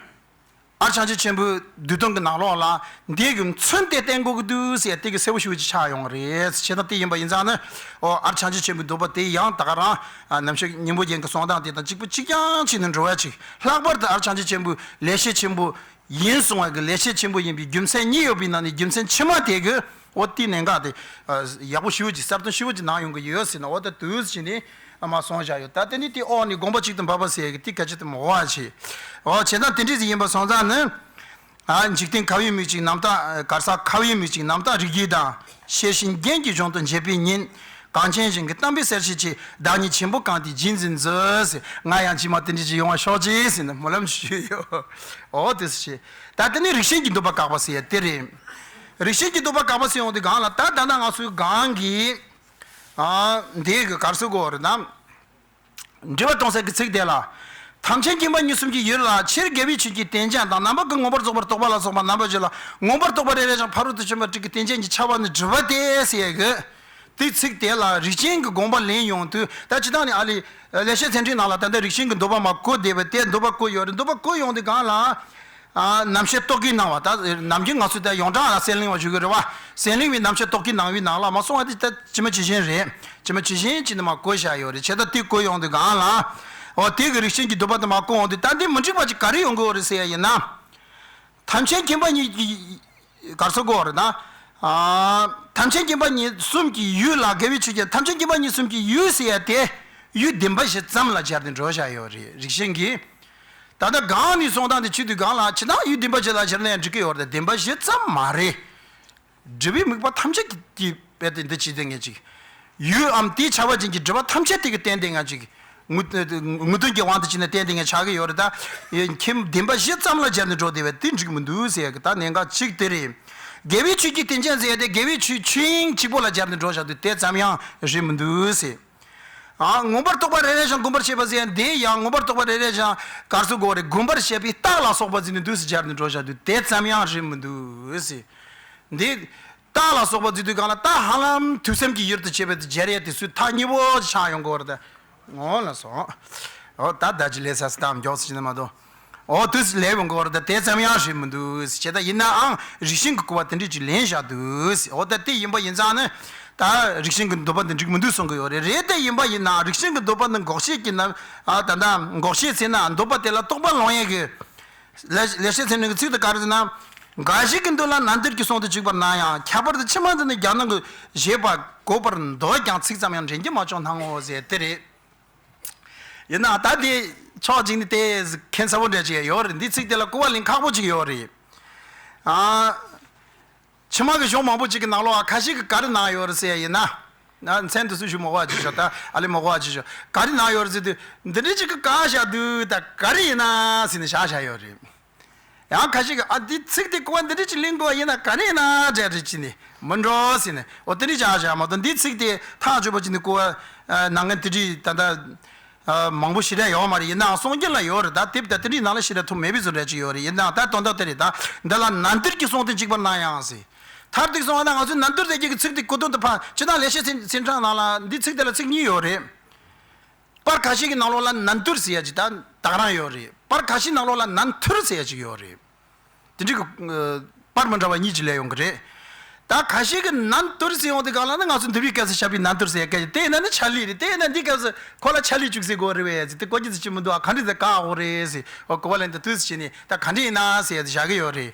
ཨར་བྱང་ཆུབ་ཆེན་པོའི་བསྡུས་དོན་གྱི་ནང་ལོགས་ལ་འདི་གི་མཚོན་དེ་བསྟན་དགོས་ཀྱི་འདུག་ཟེར་ཡ་དེ་གི་གསལ་པོ་ཞེ་པོ་ཅིག་ཆགས་ཡོང་གི་རེད། བྱས་ཙང་དེ་ཡིན་པ་ཡིན་ཙང་ནི། ཨོ། ཨར་བྱང་ཆུབ་ཆེན་པོའི་འདོད་པ་དེ་ཡང་ད་ག་རང་། ཨ། རྣམ་བཤད་སྙིང་པོ་རྒྱན་གྱི་གསུང་སྟངས་དེ་དང་གཅིག་པ་གཅིག་རྐྱང་བྱས་ནས་འགྲོ་བ་ཅིག་ལྷག་པར་དུ་ཨར་བྱང་ཆུབ་ཆེན་པོའི་ལེགས་བཤད་ཆེན་པོ་ཡིན་གསུང་བ་གི་ལེགས་བཤད་ཆེན་པོ་ཡིན་པའི་རྒྱུ་མཚན་གཉིས་ཡོད་པའི་ནང་ནས་རྒྱུ་མཚན་ཕྱི་མ་དེ་གི། འོ་དེའི་གནད་འགག་དེ། ཨ། ཡག་པོ་ཞེ་པོ་ཅིག་གསལ་སྟོན་ཞེ་པོ་ཅིག་གནང་ཡོང་གི་ཡོད་ཟེར་ནས། འོ་ད་དུས་ཕྱིན་ནས་མ་གསུངས་བཞག་ཡོད། ད་དེ་ནི་དེ་འོག་ནས་དགོངས་པ་གཅིག་ཏུ་འབབ་པ་ཟེར་ཡ་གི་དེ་ག་ཅི་དེ་མ་འོ་བ་བྱེད། འོ་བྱས་ཙང་དེ་འདྲ་ཞིག་ཡིན་པ་སོང་ཙང་ནི། ཨ། འཇིག་རྟེན་ཁ་བའི་མིག་གཅིག་རྣམ་དག་གར་ས་ཁ་བའི་མིག་གཅིག་རྣམ་དག་རིགས་བརྒྱད་དང་། ཤེར་ཕྱིན་རྒྱན་གྱི་གཞུང་དུ་འབྱེད་པའི་ཉིན། གངས་ཅན་གཞན་གྱི་གཏམ་དཔེ་གསལ་བྱེད་ཆེད། བདག་ཉིད་ཆེན་པོ་གང་དེའི་རྗེས་འཛིན་མཛོད་ཟེར། ང་ཡང་རྗེས་མ་དེ་འདྲ་ཞིག་ཡོང་བ་ཤོག་ཅིག་ཟེར་ནས་སྨོན་ལམ་ཞུས་ཡོད། འོ་དེ་སུ་ཞེས། ད་དེ་ནི་རིགས་ཞེན་གྱི་འདོད་པ་བཀག་པ་ཟེར་ཡ་དེ་རེད། རིགས་ཞེན་གྱི་འདོད་པ་བཀག་པ་ཟེར་ཡོང་དུས་སྒང་ལ། ད་ད་ལྟ་ང་ཚོའི་སྒང་གི། ཨ། འདི་གི་གར་སོ་གོ་རེད་ན། འགྲེལ་པ་གཏོང་སའི་གི་ཚིག་དེ་ལ། ཐམས་ཅད་མཁྱེན་པ་ཉིད་གསུམ་གྱི་ཡུལ་ལ་ཕྱིར་དགེ་བའི་ཆོས་ཀྱི་རྟེན་ཅན་དང་། ནམ་མཁའ་མངོན་པར་རྫོགས་པར་རྟོགས་པ་ལ་སོགས་པ་རྣམ་པ་བཞི་ལ་མངོན་པར་རྟོགས་པ་རེ་རེ་ཞིང་ཕ་རོལ་ཏུ་ཕྱིན་པ་དྲུག་གི་རྟེན་ཅན་གྱི་ཁྱབ་པ་ནི་སྒྲུབ་པ་སྟེ་ཟེར་ཡ་གི། དེའི་ཚིག་དེ་ལ་རིགས་ཞེན་གྱི་དགོངས་པ་ལེན་ཡོང་དུས། ད་སྤྱིར་བཏང་ནི་ཨ་ལི་ལེགས་བཤད་ཚན་ཁྲིད་ནང་ལ་ད་ལྟ་རིགས་ཞེན་གྱི་འདོད་པ་མར་བཀོད་བསྡད་པ་དེ། འདོད་པ་བཀོད་ཡོད་རེད། འདོད་པ་བཀོད་ཡོང་དུས་སྒང་ལ། ཨ། རྣམ་བཤད་རྟོག་གེའི་སྣང་བ། ད་ནམ་རྒྱུན་ང་ཚོས་ད་ཡོངས་གྲགས་ལ་སེམས་གླིང་བ་ཞུ་གི་རེད་བ། སེམས་གླིང་བའི་རྣམ་བཤད་རྟོག་གེའི་སྣང་བའི་ནང་ལ་མར་གསུངས་པ་དེ་ད་ཇི་མ་ཇི་བཞིན་རེད། ཇི་མ་ཇི་བཞིན་བྱས་ནས་མར་བཀོད་བཞག་ཡོད་རེད། བྱས་ཙང་དེ་བཀོད་ཡོང་དུས་སྒང་ལ། འོ་དེ་གི་རིགས་ཞེན་གྱི་འདོད་པ་དེ་མར་བཀོད་ཡོང་དུས། ད་འདི་མི་འགྲིག་པ་ཅིག་ག་རེ་ཡོང་གི་ཡོད་རེད་ཟེར་ཡ་ཡིན་ན། ཐམས་ཅད་མཁྱེན་པ་ཉིད་ཀྱི། གར་སོ་གོ་རེད་ན། ཨ། ཐམས་ཅད་མཁྱེན་པ་ཉིད་གསུམ་གྱི་ཡུལ་ལ་དགེ་བའི་ཆོས་ཀྱི། ཐམས་ཅད་མཁྱེན་པ་ཉིད་གསུམ་གྱི་ཡུལ་ཟེར་ཡ་དེ་ཡུལ་བདེན་པ་བཞི་ཙམ་ལ་སྦྱར་ཏེ་འགྲོ་བཞག་ཡོད་རེད། རིགས་ཞེན་གྱིས། ད་ལྟ་སྒང་ནས་གསུང་སྟངས་དེ་བྱེད་དུས་སྒང་ལ་ཇི་ལྟར་ཡུལ་བདེན་པ་བཞི་ལ་སྦྱར་ན་ཡང་འགྲིག་གི་ཡོད་རེད། བདེན་པ་བཞི་ཙམ་མ་རེད། སྒྲུབ་པའི་དམིགས་པ་ཐམས་ཅད་ཀྱི་དཔེ་དེ་འདི་བྱེད་དེ་ངེས་ཅིག་ཡུལ་འམ་དེའི་ཆ་བ་ཅན་གྱི་སྒྲུབ་པ་ཐམས་ཅད་དེ་གི་རྟེན་དེ་ངེས་ཅིག་ངུ་ངུ་འདོན་གྱི་དབང་དུ་བྱས་ནས་བསྟན་ཏེ་ངས་ཆགས་ཀྱི་ཡོད་རེད། ད་ཁྱིམ་བདེན་པ་བཞི་ཙམ་ལ་སྦྱར་ནས་འགྲོ་བསྡད་པ་དེ་འགྲིག་མི་འདུག་ཟེར་ཡ་གི་ད་གནད་འགག་གཅིག་དེ་རེད། དགེ་བའི་ཆོས་ཀྱི་སྟོན་ཆེན་ཟེར་ཡ་དེ་དགེ་བའི་ཆོས་ཆོས་དབྱིངས་གཅིག་པོ་ལ་སྦྱར་ནས་འགྲོ་བཞག་དུས་དེ་ཙམ་ཡང་རེད་མི་འདུག་ཟེར། ཨ། མངོན་པར་རྟོགས་པ་རེ་རེ་བཞིན་བསྒོམ་པར་བྱེད་པ་ཟེར་ཡ་འདི་ཡང་མངོན་པར་རྟོགས་པ་རེ་རེ་བཞིན་ག་རེ་ཟེར་དགོས་རེད། བསྒོམ་པར་བྱེད་པའི་རྟགས་ལ་སོགས་པ་ཟེར་ནས་འདུག་སེ་སྦྱར་ནས་འགྲོ་བཞག་དུས་དེ་ཙམ་ཡང་རེད་མི་འདུག་ཟེར། འདི་རྟགས་ལ་སོགས་པ་ཟེར་དུས་གང་ལ་རྟགས་ཧ་ལམ་ཐོས་བསམ་གྱི་ཡུལ་དུ་བྱེད་པའི་སྦྱར་ཡ་དེ་ཚོའི་ཐག་ཉེ་བོ་ཆགས་ཡོང་གི་ཡོད་རེད་ད། འོ་ལགས་སོ། འོ་ད་ད་ཅི་ལས་ས་སི་ཏམ་མགྱོགས་སུ་ཕྱིན་ན་མ་གཏོགས། འོ་དུས་ལས་ཡོང་གི་ཡོད་རེད་ད། དེ་ཙམ་ཡང་རེད་མི་འདུག་ཟེར། བྱས་ད་ཡིན་ནའང་རིགས་ཤིང་གི་གོ་བ་དེ་འདྲས་ཅིག་ལེན་བཞག་འདུག་ཟེར། འོ་ད་དེ་ཡིན་པ་ཡིན་ཙང་ནི་ད་རིགས་ཤིང་གི་འདོད་པ་འདི་འགྲིག་མི་འདུག་གསུང་གི་ཡོད་རེད། རེད་དེ་ཡིན་པ་ཡིན་ནའང་རིགས་ཤིང་གི་འདོད་པ་འདི་འགོག་བྱེད་ཀྱི་ནམ་ཨ་ད་ལྟ་འགོག་བྱེད་ཟེར་ན་འདོད་པ་དེ་ལ་རྟོག་པ་ལོང་ཡས་ཀྱི་ལེགས་ལེགས་བཤད་ཚིག་ནང་གི་ཚིག་དེ་ག་རེ་ཟེར་ན། འགའ་ཞིག་གི་མདུན་ལ་ནན་ཏུར་གྱི་གསུང་དུ་བཅུག་པར་སྣང་ཡང་ཁྱད་པར་དུ་ཕྱི་མ་འདི་ནི་རྒྱ་ནང་གི་བཞེད་པ་གོ་བར་འདོད་ཀྱང་ཚིག་ཙམ་ཡང་འདྲེན་གྱི་མ་བྱུང་སྣང་ངོ་ཟེར་དེ་རེད། ཡིན་ནའང་ད་དེ་ཕྱོགས་གཅིག་ནས་དེ་ཁྱད་མཚར་པོ་འདྲ་ཅིག་ཡོད་རེད། འདི་ཚིག་དེ་ལ་གོ་བ་ལེན་ཁག་པོ་ཅིག་ཡོད་རེད། ཨ། ཕྱི་མ་གི་གཞུང་མང་པོ་ཅིག་གི་ནང་ལོགས་ཁ་ཤས་ཀྱིས་ག་རེ་གནང་ཡོད་རེད་ཟེར་ཡ་ཡིན་ན། ན་མཚན་དུ་སུ་ཞུ་མ་དགོས་པ་ཅིག་ཤོག་ད་ཨ་ལེ་མ་དགོས་པ་ཅིག་ཤོག་ག་རེ་གནང་ཡོད་རེད་ཟེར་དུས་འདི་འདྲ་ཅིག་གི་བཀག་བཞག་དུས་ད་ག་རེ་ཡིན་ན་ཟེར་ནས་བཞག་བཞག་ཡོད་རེད། ཡང་ཁ་ཤས་ཀྱིས་ཨ་འདི་ཚིག་དེ་གོ་བ་འདི་འདྲ་ཅིག་ལེན་དགོས་པ་ཡིན་ན་ག་རེ་ཡིན་ན་འདྲ་རེད་ཅེས་ནས་མི་འགྲོ་ཟེར་ནས་འོ་དེ་འདྲ་བཞག་བཞག་མ་གཏོགས་འདི་ཚིག་དེ་ཐག་ཆོད་པ་ཅིག་ནས་གོ་བ་ནང་ངན་དེ་འདྲ་ད་ལྟ། ཨ། མང་པོ་ཞེ་དྲག་ཡོད་མ་རེད། ཡིན་ནའང་གསུང་རྒྱུན་ལ་ཡོད་རེད། ད་དེབ་ད་དེ་འདྲའི་ནང་ལ་ཞེ་དྲག་ཐུབ་མེད་པའི་བཟོ་འདྲ་ཅིག་ཡོད་རེད། ཡིན་ནའང་ད་དོན་དག་དེ་རེད། ད་འདི་ལ་ནན་ཏུར་གྱི་གསུང་དུ་འཇུག་པར་སྣང་ཡང་ཟེར། མཐར་ཐུག་སོང་བ་ན་ང་ཚོས་ནན་ཏུར་ཟེར་རྒྱུ་གི་ཚིག་དེ་གོ་དོན་དུ་ཕ་ཇི་ལྟར་ལེགས་བཤད་ཚན་ཚན་གྲངས་ནང་ལ་འདི་ཚིག་དེ་ལ་ཚིག་གཉིས་ཡོད་རེད། པར་ཁ་ཤས་ཀྱི་ནང་ལོགས་ལ་ནན་ཏུར་ཟེར་ཡ་ཅིག་ད་དག་རང་ཡོད་རེད། པར་ཁ་ཤས་ནང་ལོགས་ལ་ནན་ཐུར་ཟེར་ཡ་ཅིག་ཡོད་རེད། དེ་འདྲའི་གི་ཨ་པར་མི་འདྲ་བ་གཉིས་ཀྱི་ལས་ཡོང་གི་རེད། ད་ཁ་ཤས་ཀྱིས་ནན་ཏུར་ཟེར་ཡོང་དུས་གང་ལ་ནི་ང་ཚོ་འདི་བའི་སྐབས་སུ་བཤད་པའི་ནན་ཏུར་ཟེར་ཡ་སྐད་ཀྱི་དེ་ཡིན་ན་ནི་ཆ་ལི་རེད། དེ་ཡིན་ན་འདིའི་སྐབས་སུ་ཁོ་ལ་ཆ་ལི་བཅུག་ཟེར་དགོས་རེད་བས་ཟེར་དེ་བཀོད་རྒྱུ་ཟེར་གྱི་མི་འདུག་ཨ་ག་འདྲ་ཟེར་བཀག་འོ་རེད་ཟེར་འོ་གོ་བ་ལེན་དུ་དུས་སུ་བྱས་ནས་ད་ག་འདྲ་ཡིན་ན་ཟེར་ཡ་དེ་བཞག་གི་ཡོད་རེད།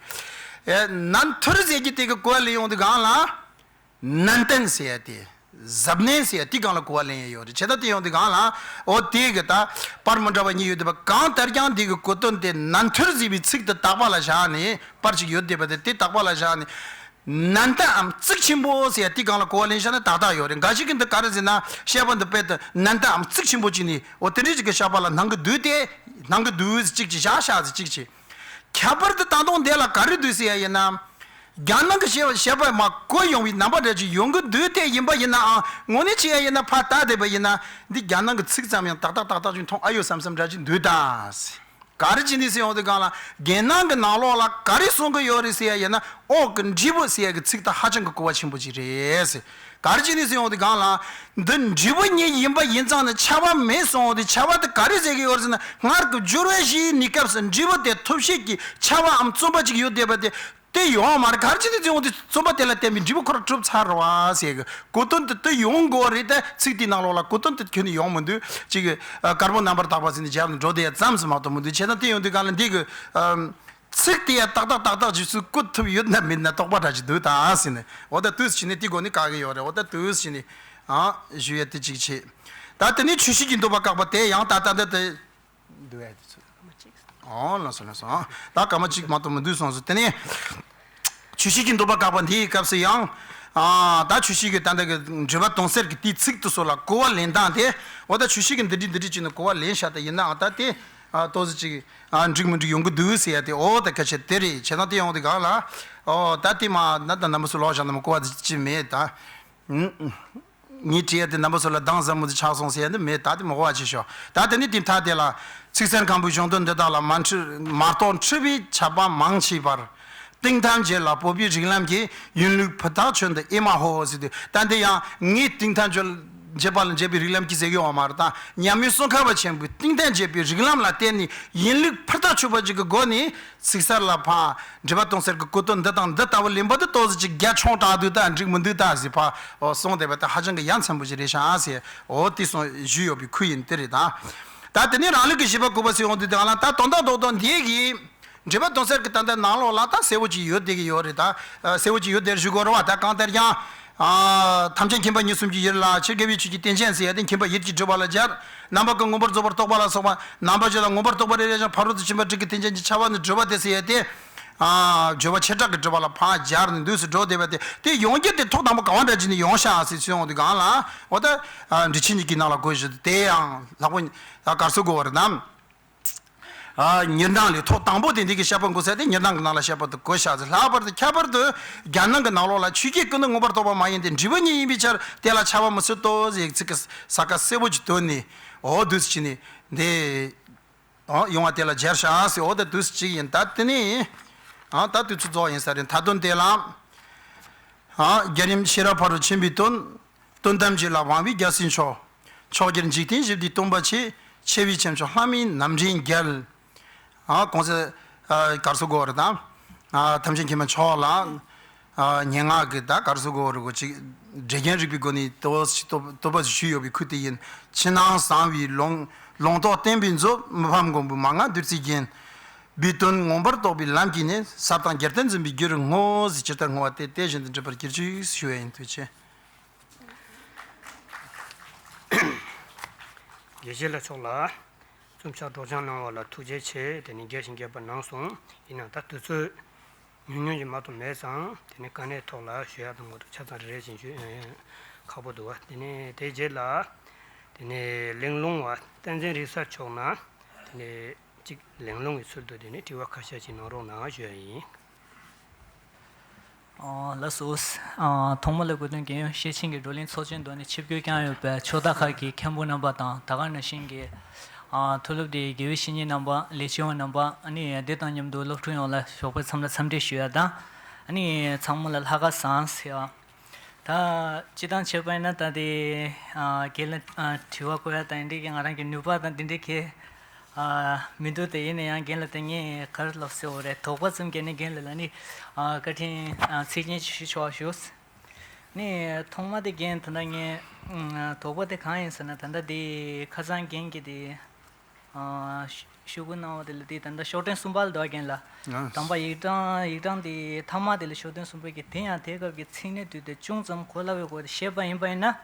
ཨེ་ནན་ཐུར་ཟེར་གྱི་དེ་གི་གོ་བ་ལེན་ཡོང་དུས་གང་ལ། ནན་ཏན་ཟེར་ཡ་དེ། གཟབ་ནན་ཟེར་ཡ་དེ་གང་ལ་གོ་བ་ལེན་ཡ་ཡོད་རེད། བྱས་ད་དེ་ཡོང་དུས་གང་ལ། འོ་དེ་གི་ད་པར་མི་འདྲ་བ་གཉིས་ཡོད་དུས་པ་གང་ལྟར་ཀྱང་དེ་གི་གོ་དོན་དེ་ནན་ཐུར་ཟེར་བའི་ཚིག་དེ་དག་པ་ལ་བཞག་ནས་པར་ཅིག་ཡོད་བསྡད་པ་དེ་དེ་དག་པ་ལ་བཞག་ནས། ནན་ཏནའམ་གཙིགས་ཆེན་པོ་ཟེར་ཡ་དེ་གང་ལ་གོ་བ་ལེན་བཞག་ན་ཏག་ཏག་ཡོད་རེད། འགའ་ཞིག་གིས་འདི་ག་རེ་ཟེར་ན་བཤད་པ་འདི་དཔེ་དེ་ནན་ཏནའམ་གཙིགས་ཆེན་པོ་ཅིག་ནི་འོ་དེ་འདྲའི་ཅིག་གི་བཤད་པ་ལ་སྣང་གི་འདུག་སྟེ་སྣང་གི་འདུག་ཅིག་ཅིག་བཞག་བཞག་ཟེར་ཅིག་ཅིག་ཁྱད་པར་དུ་ད་དུང་དེ་ལ་ག་རེ་འདུག་ཟེར་ཡ་ཡིན་ན། རྒྱ་ནང་གི་བཤད་བཤད་པ་མ་གོ་ཡོང་བའི་རྣམ་པ་འདྲ་ཅིག་ཡོང་གི་འདུག་སྟེ་ཡིན་པ་ཡིན་ནའང་དངོས་གནས་བྱས་ཡ་ཡིན་ན་ཕར་ལྟ་བསྡད་པ་ཡིན་ན་འདི་རྒྱ་ནང་གི་ཚིག་ཙམ་ཡང་ཏག་ཏག་ཏག་ཏག་ཅིག་མཐོང་ཨ་ཡོད་བསམ་བསམ་འདྲ་ཅིག་འདུག་ད། ག་རེ་བྱས་ནས་ཟེར་ཡོང་དུས་གང་ལ་རྒྱལ་ནང་གི་ནང་ལོགས་ལ་ག་རེ་གསུང་གི་ཡོད་རེད་ཟེར་ཡ་ཡིན་ན་འོག་གི་འབྲས་བུ་ཟེར་ཡ་གི་ཚིག་དེ་ཧ་ཅང་གི་གོ་བ་ཆེན་པོ་ཅིག་རེད་ཟེར། ག་རེ་བྱས་ནས་ཟེར་ཡོང་དུས་གང་ལ། འདི་འབྲས་བུ་ཉིད་ཡིན་པ་ཡིན་ཙང་ནི་ཁྱབ་པ་མེད་གསུངས་ཏེ་ཁྱབ་པ་དེ་ག་རེ་ཟེར་གི་ཡོད་ཟེར་ན་སྔར་གྱི་སྦྱོར་བ་བཞིའི་གནས་སྐབས་སུ་འབྲས་བུ་དེ་ཐོབ་བྱེད་ཀྱི་ཁྱབ་པའམ་བརྩོན་པ་ཅིག་ཡོད་བསྡད་པ་དེ་དེ་ཡོང་བ་མ་རེད། ག་རེ་བྱས་ནས་ཟེར་ཡོང་དུས་བརྩོན་པ་དེ་ལ་བརྟེན་པའི་འབྲས་བུ་ཁོ་རང་གྲུབ་ཚར་བ་ཟེར་གི་གོ་དོན་དེ་དེ་ཡོང་དགོས་རེད། ད་ཚིག་དེའི་ནང་ལོགས་ལ་གོ་དོན་དེ་ཁྱོན་ནས་ཡོང་མི་འདུག་ཅིག་གི་ཨ་དཀར་པོ་རྣམ་པར་དག་པ་ཟེར་ནས་རྒྱབ་ནས་འགྲོ་བསྡད་ཡ་ཙམ་ཟེར་མ་གཏོགས་མི་འདུག་བྱས་ཙང་དེ་ཡོང་དུས་གང་ལ་འདི་གི་ཨམ། ཚིག་དེ་ཡང་ཏག་ཏག་ཏག་ཏག་རྗེས་སུ་བཀོད་ཐུབ་ཡོད་ན་མེད་ན་དོགས་པ་འདྲ་ཅིག་འདུག་ད་ཟེར་ནས་འོ་ད་དུས་བྱས་ནས་དེ་སྒོ་ནས་བཀག་གི་ཡོད་རེད། འོ་ད་དུས་བྱས་ནས་ཨ་ཞུ་ཡ་དེ་གཅིག་བྱས། ད་དེ་ནས་ཆོས་བཤད་ཀྱི་འདོད་པ་བཀག་པ་དེ་ཡང་ད་ལྟ་འདི་དེ་འདུག་ཡ་དེ་ཚོ། ཨོ་ལགས་སོ་ལགས་སོ། ད་སྐར་མ་གཅིག་མ་གཏོགས་མི་འདུག་སོང་ཟེར། དེ་ནས་ཆོས་བཤད་ཀྱི་འདོད་པ་བཀག་པ་འདིའི་སྐབས་སུ་ཡང་ཨ་ད་ཆོས་བཤད་ཀྱི་ད་ལྟ་གི་འགྲེལ་པ་དོན་གསལ་གྱི་དེའི་ཚིག་དེ་ཚོ་ལ་གོ་བ་ལེན་སྟངས་དེ་འོ་ད་ཆོས་བཤད་ཀྱི་འདི་འདྲ་འདི་འདྲ་བྱས་ནས་གོ་བ་ལེན་བཞག་ད་ཡིན་ནའང་ད་དེ། ཨ་ཏོག་ཙམ་ཅིག་ཨ་འགྲིག་མི་འགྲིག་ཡོང་གི་འདུག་ཟེར་ཡ་དེ་འོ་ད་སྐད་ཆ་དེ་རེད། བྱས་ཙང་དེ་ཡོང་དུས་གང་ལ་ཨོ་ད་དེ་མ་ན་ད་རྣམ་པ་ཚོ་ལོག་བཞག་ན་མ་གོ་བ་དེ་ཅི་མེད་ད། ངས་བྲིས་ཡ་དེ་རྣམ་པ་ཚོ་ལ་གདངས་ཟབ་མོ་དེ་ཆགས་སོང་ཟེར་ཡ་འདི་མེད། ད་དེ་མ་གོ་བ་ཅི་ཤོག་ད་དེ་ནི་དེ་མཐའ་དེ་ལ་ཚིག་གསལ་མཁན་པོའི་གཞུང་དོན་འདི་དག་ལ་མ་འཁྲུལ་མ་རྟོགས་འཁྲུལ་པའི་ཆད་པ་མང་ཆེ་བར། གཏིང་ཐམས་ཅད་ལ་སྤོབས་པའི་རིགས་ལམ་གྱིས་ཡིན་ལུགས་ཕུ་ཐག་ཆོད་འདི་ཨེ་མ་ཧོ་ཟེར་དུས་ད་འདི་ཡང་ངས་གཏིང་ཐམས་ཅད་འབྱེད་པ་ལ་འབྱེད་པའི་རིགས་ལམ་གྱིས་ཟེར་གི་ཡོད་མ་རེད། ད་ཉམས་མྱོང་སོ་མཁས་པ་ཆེན་པོའི་གཏིང་ཐམས་འབྱེད་པའི་རིགས་ལམ་ལ་བརྟེན་ནས་ཡིན་ལུགས་ཕུ་ཐག་ཆོད་པ་ཅིག་གི་སྒོ་ནས་ཚིག་གསལ་ལ་ཕ་འགྲེལ་པ་དོན་གསལ་གྱི་གོ་དོན་འདི་དང་འདི་ལྟ་བུ་ལེན་པ་འདི་ཏོག་ཙམ་ཅིག་རྒྱ་ཆུང་དྲགས་འདུག་ད་འགྲིག་མི་འདུག་ད་ཟེར་ཕ་ཨོ་གསུངས་བསྡད་པ་ད་ཧ་ཅང་གི་ཡ་མཚན་པོ་ཞིག་རེད་ཤག་ཟེར་ཨོ་དེ་སོང་ཞུས་ཡོད་པའི་ཁུལ་ཡིན་དེ་རེད་ད། ད་དེ་ནས་རང་ལུགས་ཀྱི་བཞེད་པ་བཀོད་པ་ཟེར་ཡོང་དུས་དེ་ག་ལ་ད་དོན་དག་རྡོག་རྡོག་འདི་གི་འགྲེལ་པ་དོན་གསལ་གྱི་ད་ལྟ་ནང་ལོགས་ལ་ད་གསལ་བོ་ཅིག་ཡོད་བསྡད་ཀྱི་ཡོད་རེད་ད། ཨ་གསལ་བོ་ཅིག་ཡོད་བསྡད་ཞུ་དགོས་རེད་བ། ད་གང་ལྟར་ཀྱང་ཨ་ཐམས་ཅད་མཁྱེན་པ་མྱུར་གསུམ་གྱི་ཡུལ་ལ་ཕྱིར་དགེ་བའི་ཆོས་ཀྱི་སྟོན་ཆེན་ཟེར་ཡ་དེ་མཁྱེན་པ་ཡིད་ཀྱིས་སྒྲུབ་པ་ལ་སྦྱར། རྣམ་པ་ཀུན་མངོན་པར་རྫོགས་པར་རྟོགས་པ་ལ་སོགས་པ་རྣམ་པ་བཅུ་དང་མངོན་པར་རྟོགས་པ་རེ་རེ་བཞིན་ཕ་རོལ་ཏུ་ཕྱིན་པ་དྲུག་གི་སྟོན་ཆེན་གྱི་ཁྱབ་པ་ནི་སྒྲུབ་པ་སྟེ་ཟེར་ཡ་དེ། ཨ། བརྗོད་པ་བྱེ་བྲག་གི་འགྲེལ་པ་ལ་ཕར་སྦྱར་ནས་འདུག་སེ་འགྲོ་བསྡད་པ་དེ། དེ་ཡོང་རྒྱུ་དེ་ཐོག་དང་པོ་ག་བ་འདྲ་ཅིག་ནས་ཡོང་ཤག་ཟེར་ཚུལ་ཡོང་དུས་སྒང་ལ། འོ་ད། ཨ། འབྲི་ཆེན་གྱི་དཀྱིལ་ནང་ལ་བཀོད་བཞག་དེ་ཡང་ལྷག་པོ། ཨ། ག་རེ་ཟེར་དགོས་པ་རེད་དམ། ཨ། ཉི་སྣང་ལས་ཐོག་དང་པོ་དེ་འདི་གི་བཤད་པ་འགོད་ས་དེ་ཉི་སྣང་གི་ནང་ལ་བཤད་པ་དེ་གོ་ཤག་ཟེར། ལྷག་པར་དུ་ཁྱད་པར་དུ་རྒྱ་ནང་གི་ནང་ལོགས་ལ་ཆོས་ཀྱི་སྐུ་ནི་མངོན་པར་རྟོགས་པ་མ་ཡིན་ཏེ། འབྲས་བུ་ཉིད་ཡིན་པའི་ཕྱིར་དེ་ལ་ཆགས་པ་མི་སྲིད་དོ་ཟེར་ཚིག་གི་ས་ཀ་གསལ་པོ་ཅིག་བཏོན་ནས། འོ་འདུག་སེ་བྱས་ནས་འདི། ཨོ། ཡོང་བ་དེ་ལ་སྦྱར་ཤག་ཟེར། འོ་ད་འདུག་སེ་ཅིག་ཡིན། ད་དེ་ནས། ཨ། ད་དུས་ཚོད་རྫོགས་ཡིན་ས་རེད། མཐའ་དོན་དེ་ལ། ཨ། རྒྱལ་རིམ་ཤེས་རབ་ཕ་རོལ་ཕྱིན་པའི་དོན། དོན་ཐམས་ཅད་ལ་དབང་བའི་རྒྱལ་སྲས་མཆོག། མཆོག་གྱུར་འཇིག་རྟེན་ཞི་བདེའི་སྟོན་པ་ཆེ། ཆེ་བའི་ཆེ་མཆོག་ལྷ་མིའི་རྣམ་འདྲེན་རྒྱལ། ཨ། གོང་ས། ཨ། ག་རེ་ཟེར་དགོས་རེད་དམ། ཨ། ཐམས་ཅད་མཁྱེན་པ་མཆོག་ལ། ཨ། སྙན་ངག་གི་ད་ག་རེ་ཟེར་དགོས་རེད། གོ་ཅིག་འགྲེལ་རྒྱན་རིག་པའི་སྒོ་ནས་བསྟོད་པ་བསྟོད་པ་ཞུས་ཡོད་པའི་ཁུལ་དེ་ཡིན། ཕྱི་ནང་གསང་བའི་ལུང་། ལུང་རྟོགས་བསྟན་པའི་མཛོད། མི་ཕམ་མགོན་པོའི་མན་ངག་བདུད་རྩིའི་རྒྱན། པའི་དོན་མངོན་པར་རྟོགས་པའི་ལམ་གྱིས་ནི། ཟབ་དང་རྒྱལ་བསྟན་འཛིན་པའི་རྒྱུར་བསྔོ་ཟེར། ཇི་ལྟར་བསྔོ་བ་དེ་དེ་བཞིན་དུ་འགྲུབ་པར་གྱུར་ཅིག་ཞུ་བ་ཡིན། ཐུགས་རྗེ་ཆེ། དགེ་བཤེས་ལགས་མཆོག་ལ་བཙུན་ཕྱག་སྒྲོག་སྦྱང་གནང་བ་ལ་ཐུགས་རྗེ་ཆེ། དེ་ནས་རྒྱས་ཤིང་རྒྱས་པ་གནང་སོང་། ཡིན་ནའང་ད་དུས་ཚོད་ཉུང་ཉུང་ཞིག་མ་གཏོགས་མེད་ཙང་། དེ་ནས་དཀའ་གནད་ཐོག་ལ་ཞུ་ཡག་དང་མ་གཏོགས་ཆ་ཚང་རེ་རེ་བཞིན་ཞུ་ཁག་པོ་འདུག་བ། དེ་ནས་དེའི་རྗེས་ལ་དེ་ནས་གླེང་སློང་བ་བསྟན་འཛིན་རིག་གསར་མཆོག་ན། དེ་ནས་གཅིག་གླེང་སློང་གི་ཚུལ་དུ་དེ་ནས་དྲི་བ་ཁ་ཤས་ཅིག་གནང་རོགས་གནང་ཞུ་ཡ་ཡིན། ཨ། ལགས་སོ། ཨ། ཐོག་མ་ལ་གུས་སྟོན་རྒན་ཡོལ་ཤེར་ཕྱིན་གྱི་བགྲོ་གླེང་ཚོགས་ཆེན་འདི་ནས་ཆིབས་བསྒྱུར་བསྐྱངས་ཡོད་པའི་ཕྱོགས་མཐའ་ཁག་གི་མཁན་པོ་རྣམ་པ་དང་། ད་ག་ནང་བཞིན་གྱི། ཨ། མཐོ་སློབ་དེའི་དགེ་བའི་བཤེས་གཉེན་རྣམ་པ། ལས་བྱེད་པ་རྣམ་པ། ཨ་ནི་དེ་དང་མཉམ་དུ་སློབ་ཕྲུག་ཡོངས་ལ་ཞོགས་པའི་མཚམས་ལ་འཚམས་འདྲི་ཞུ་ཡ་དང་། ཨ་ནི་ཚང་མ་ལ་ལྷག་དཀར་བཟང་ཟེར་ཡ། ད་སྤྱིར་བཏང་བྱས་པ་ཡིན་ན། ད་དེ། ཨ། རྒན་ལ། ཨ། དྲི་བ་བཀོད་ཡ་དང་འདི་འདྲའི་གི་ང་རང་གི་ནུས་པ་དང་འདི་འདྲའི་གི། ཨ། མི་འདུག་དེ་ཡིན་ན་ཡང་རྒན་ལ་དེ་ངས་ག་རེ་ལབ་སྲིད་པ་རེད། དོགས་པ་ཙམ་གྱི་ནི་རྒན་ལ་ལ་ནི། ཨ། བཀའ་དྲིན། ཨ། ཚིག་རྒྱན་ཅིག་ཞུ་ཆོག་ཞུ། ནི་ཐོག་མ་དེ་རྒན་ད་ལྟ་ངས། ཨ། དོགས་པ་དེ་གང་ཡིན་ཟེར་ན། ད་ལྟ་དེ་ཁ་སང་རྒན་གྱིས་དེ། ཨ། ཤོ་ཤོག་བུ་གནང་བ་དེ་ལ་དེ་ད་ལྟ་ཤོག་ཐེངས་གསུམ་པ་ལ་འདུག་རྒན་ལགས། ཨ། དང་པོ་ཡིག་གྲངས། ཡིག་གྲངས་དེ་མཐའ་མ་དེ་ལ་ཤོག་ཐེངས་གསུམ་པ་གི། དེ་ཡང་དེ་སྐབས་ཀྱི་ཚིག་སྣེ་དུས་དེ་ཅུང་ཙམ་གོ་སླ་བའི་སྒོ་དེ་བཤད་པ་ཡིན་པ་ཡིན་ན།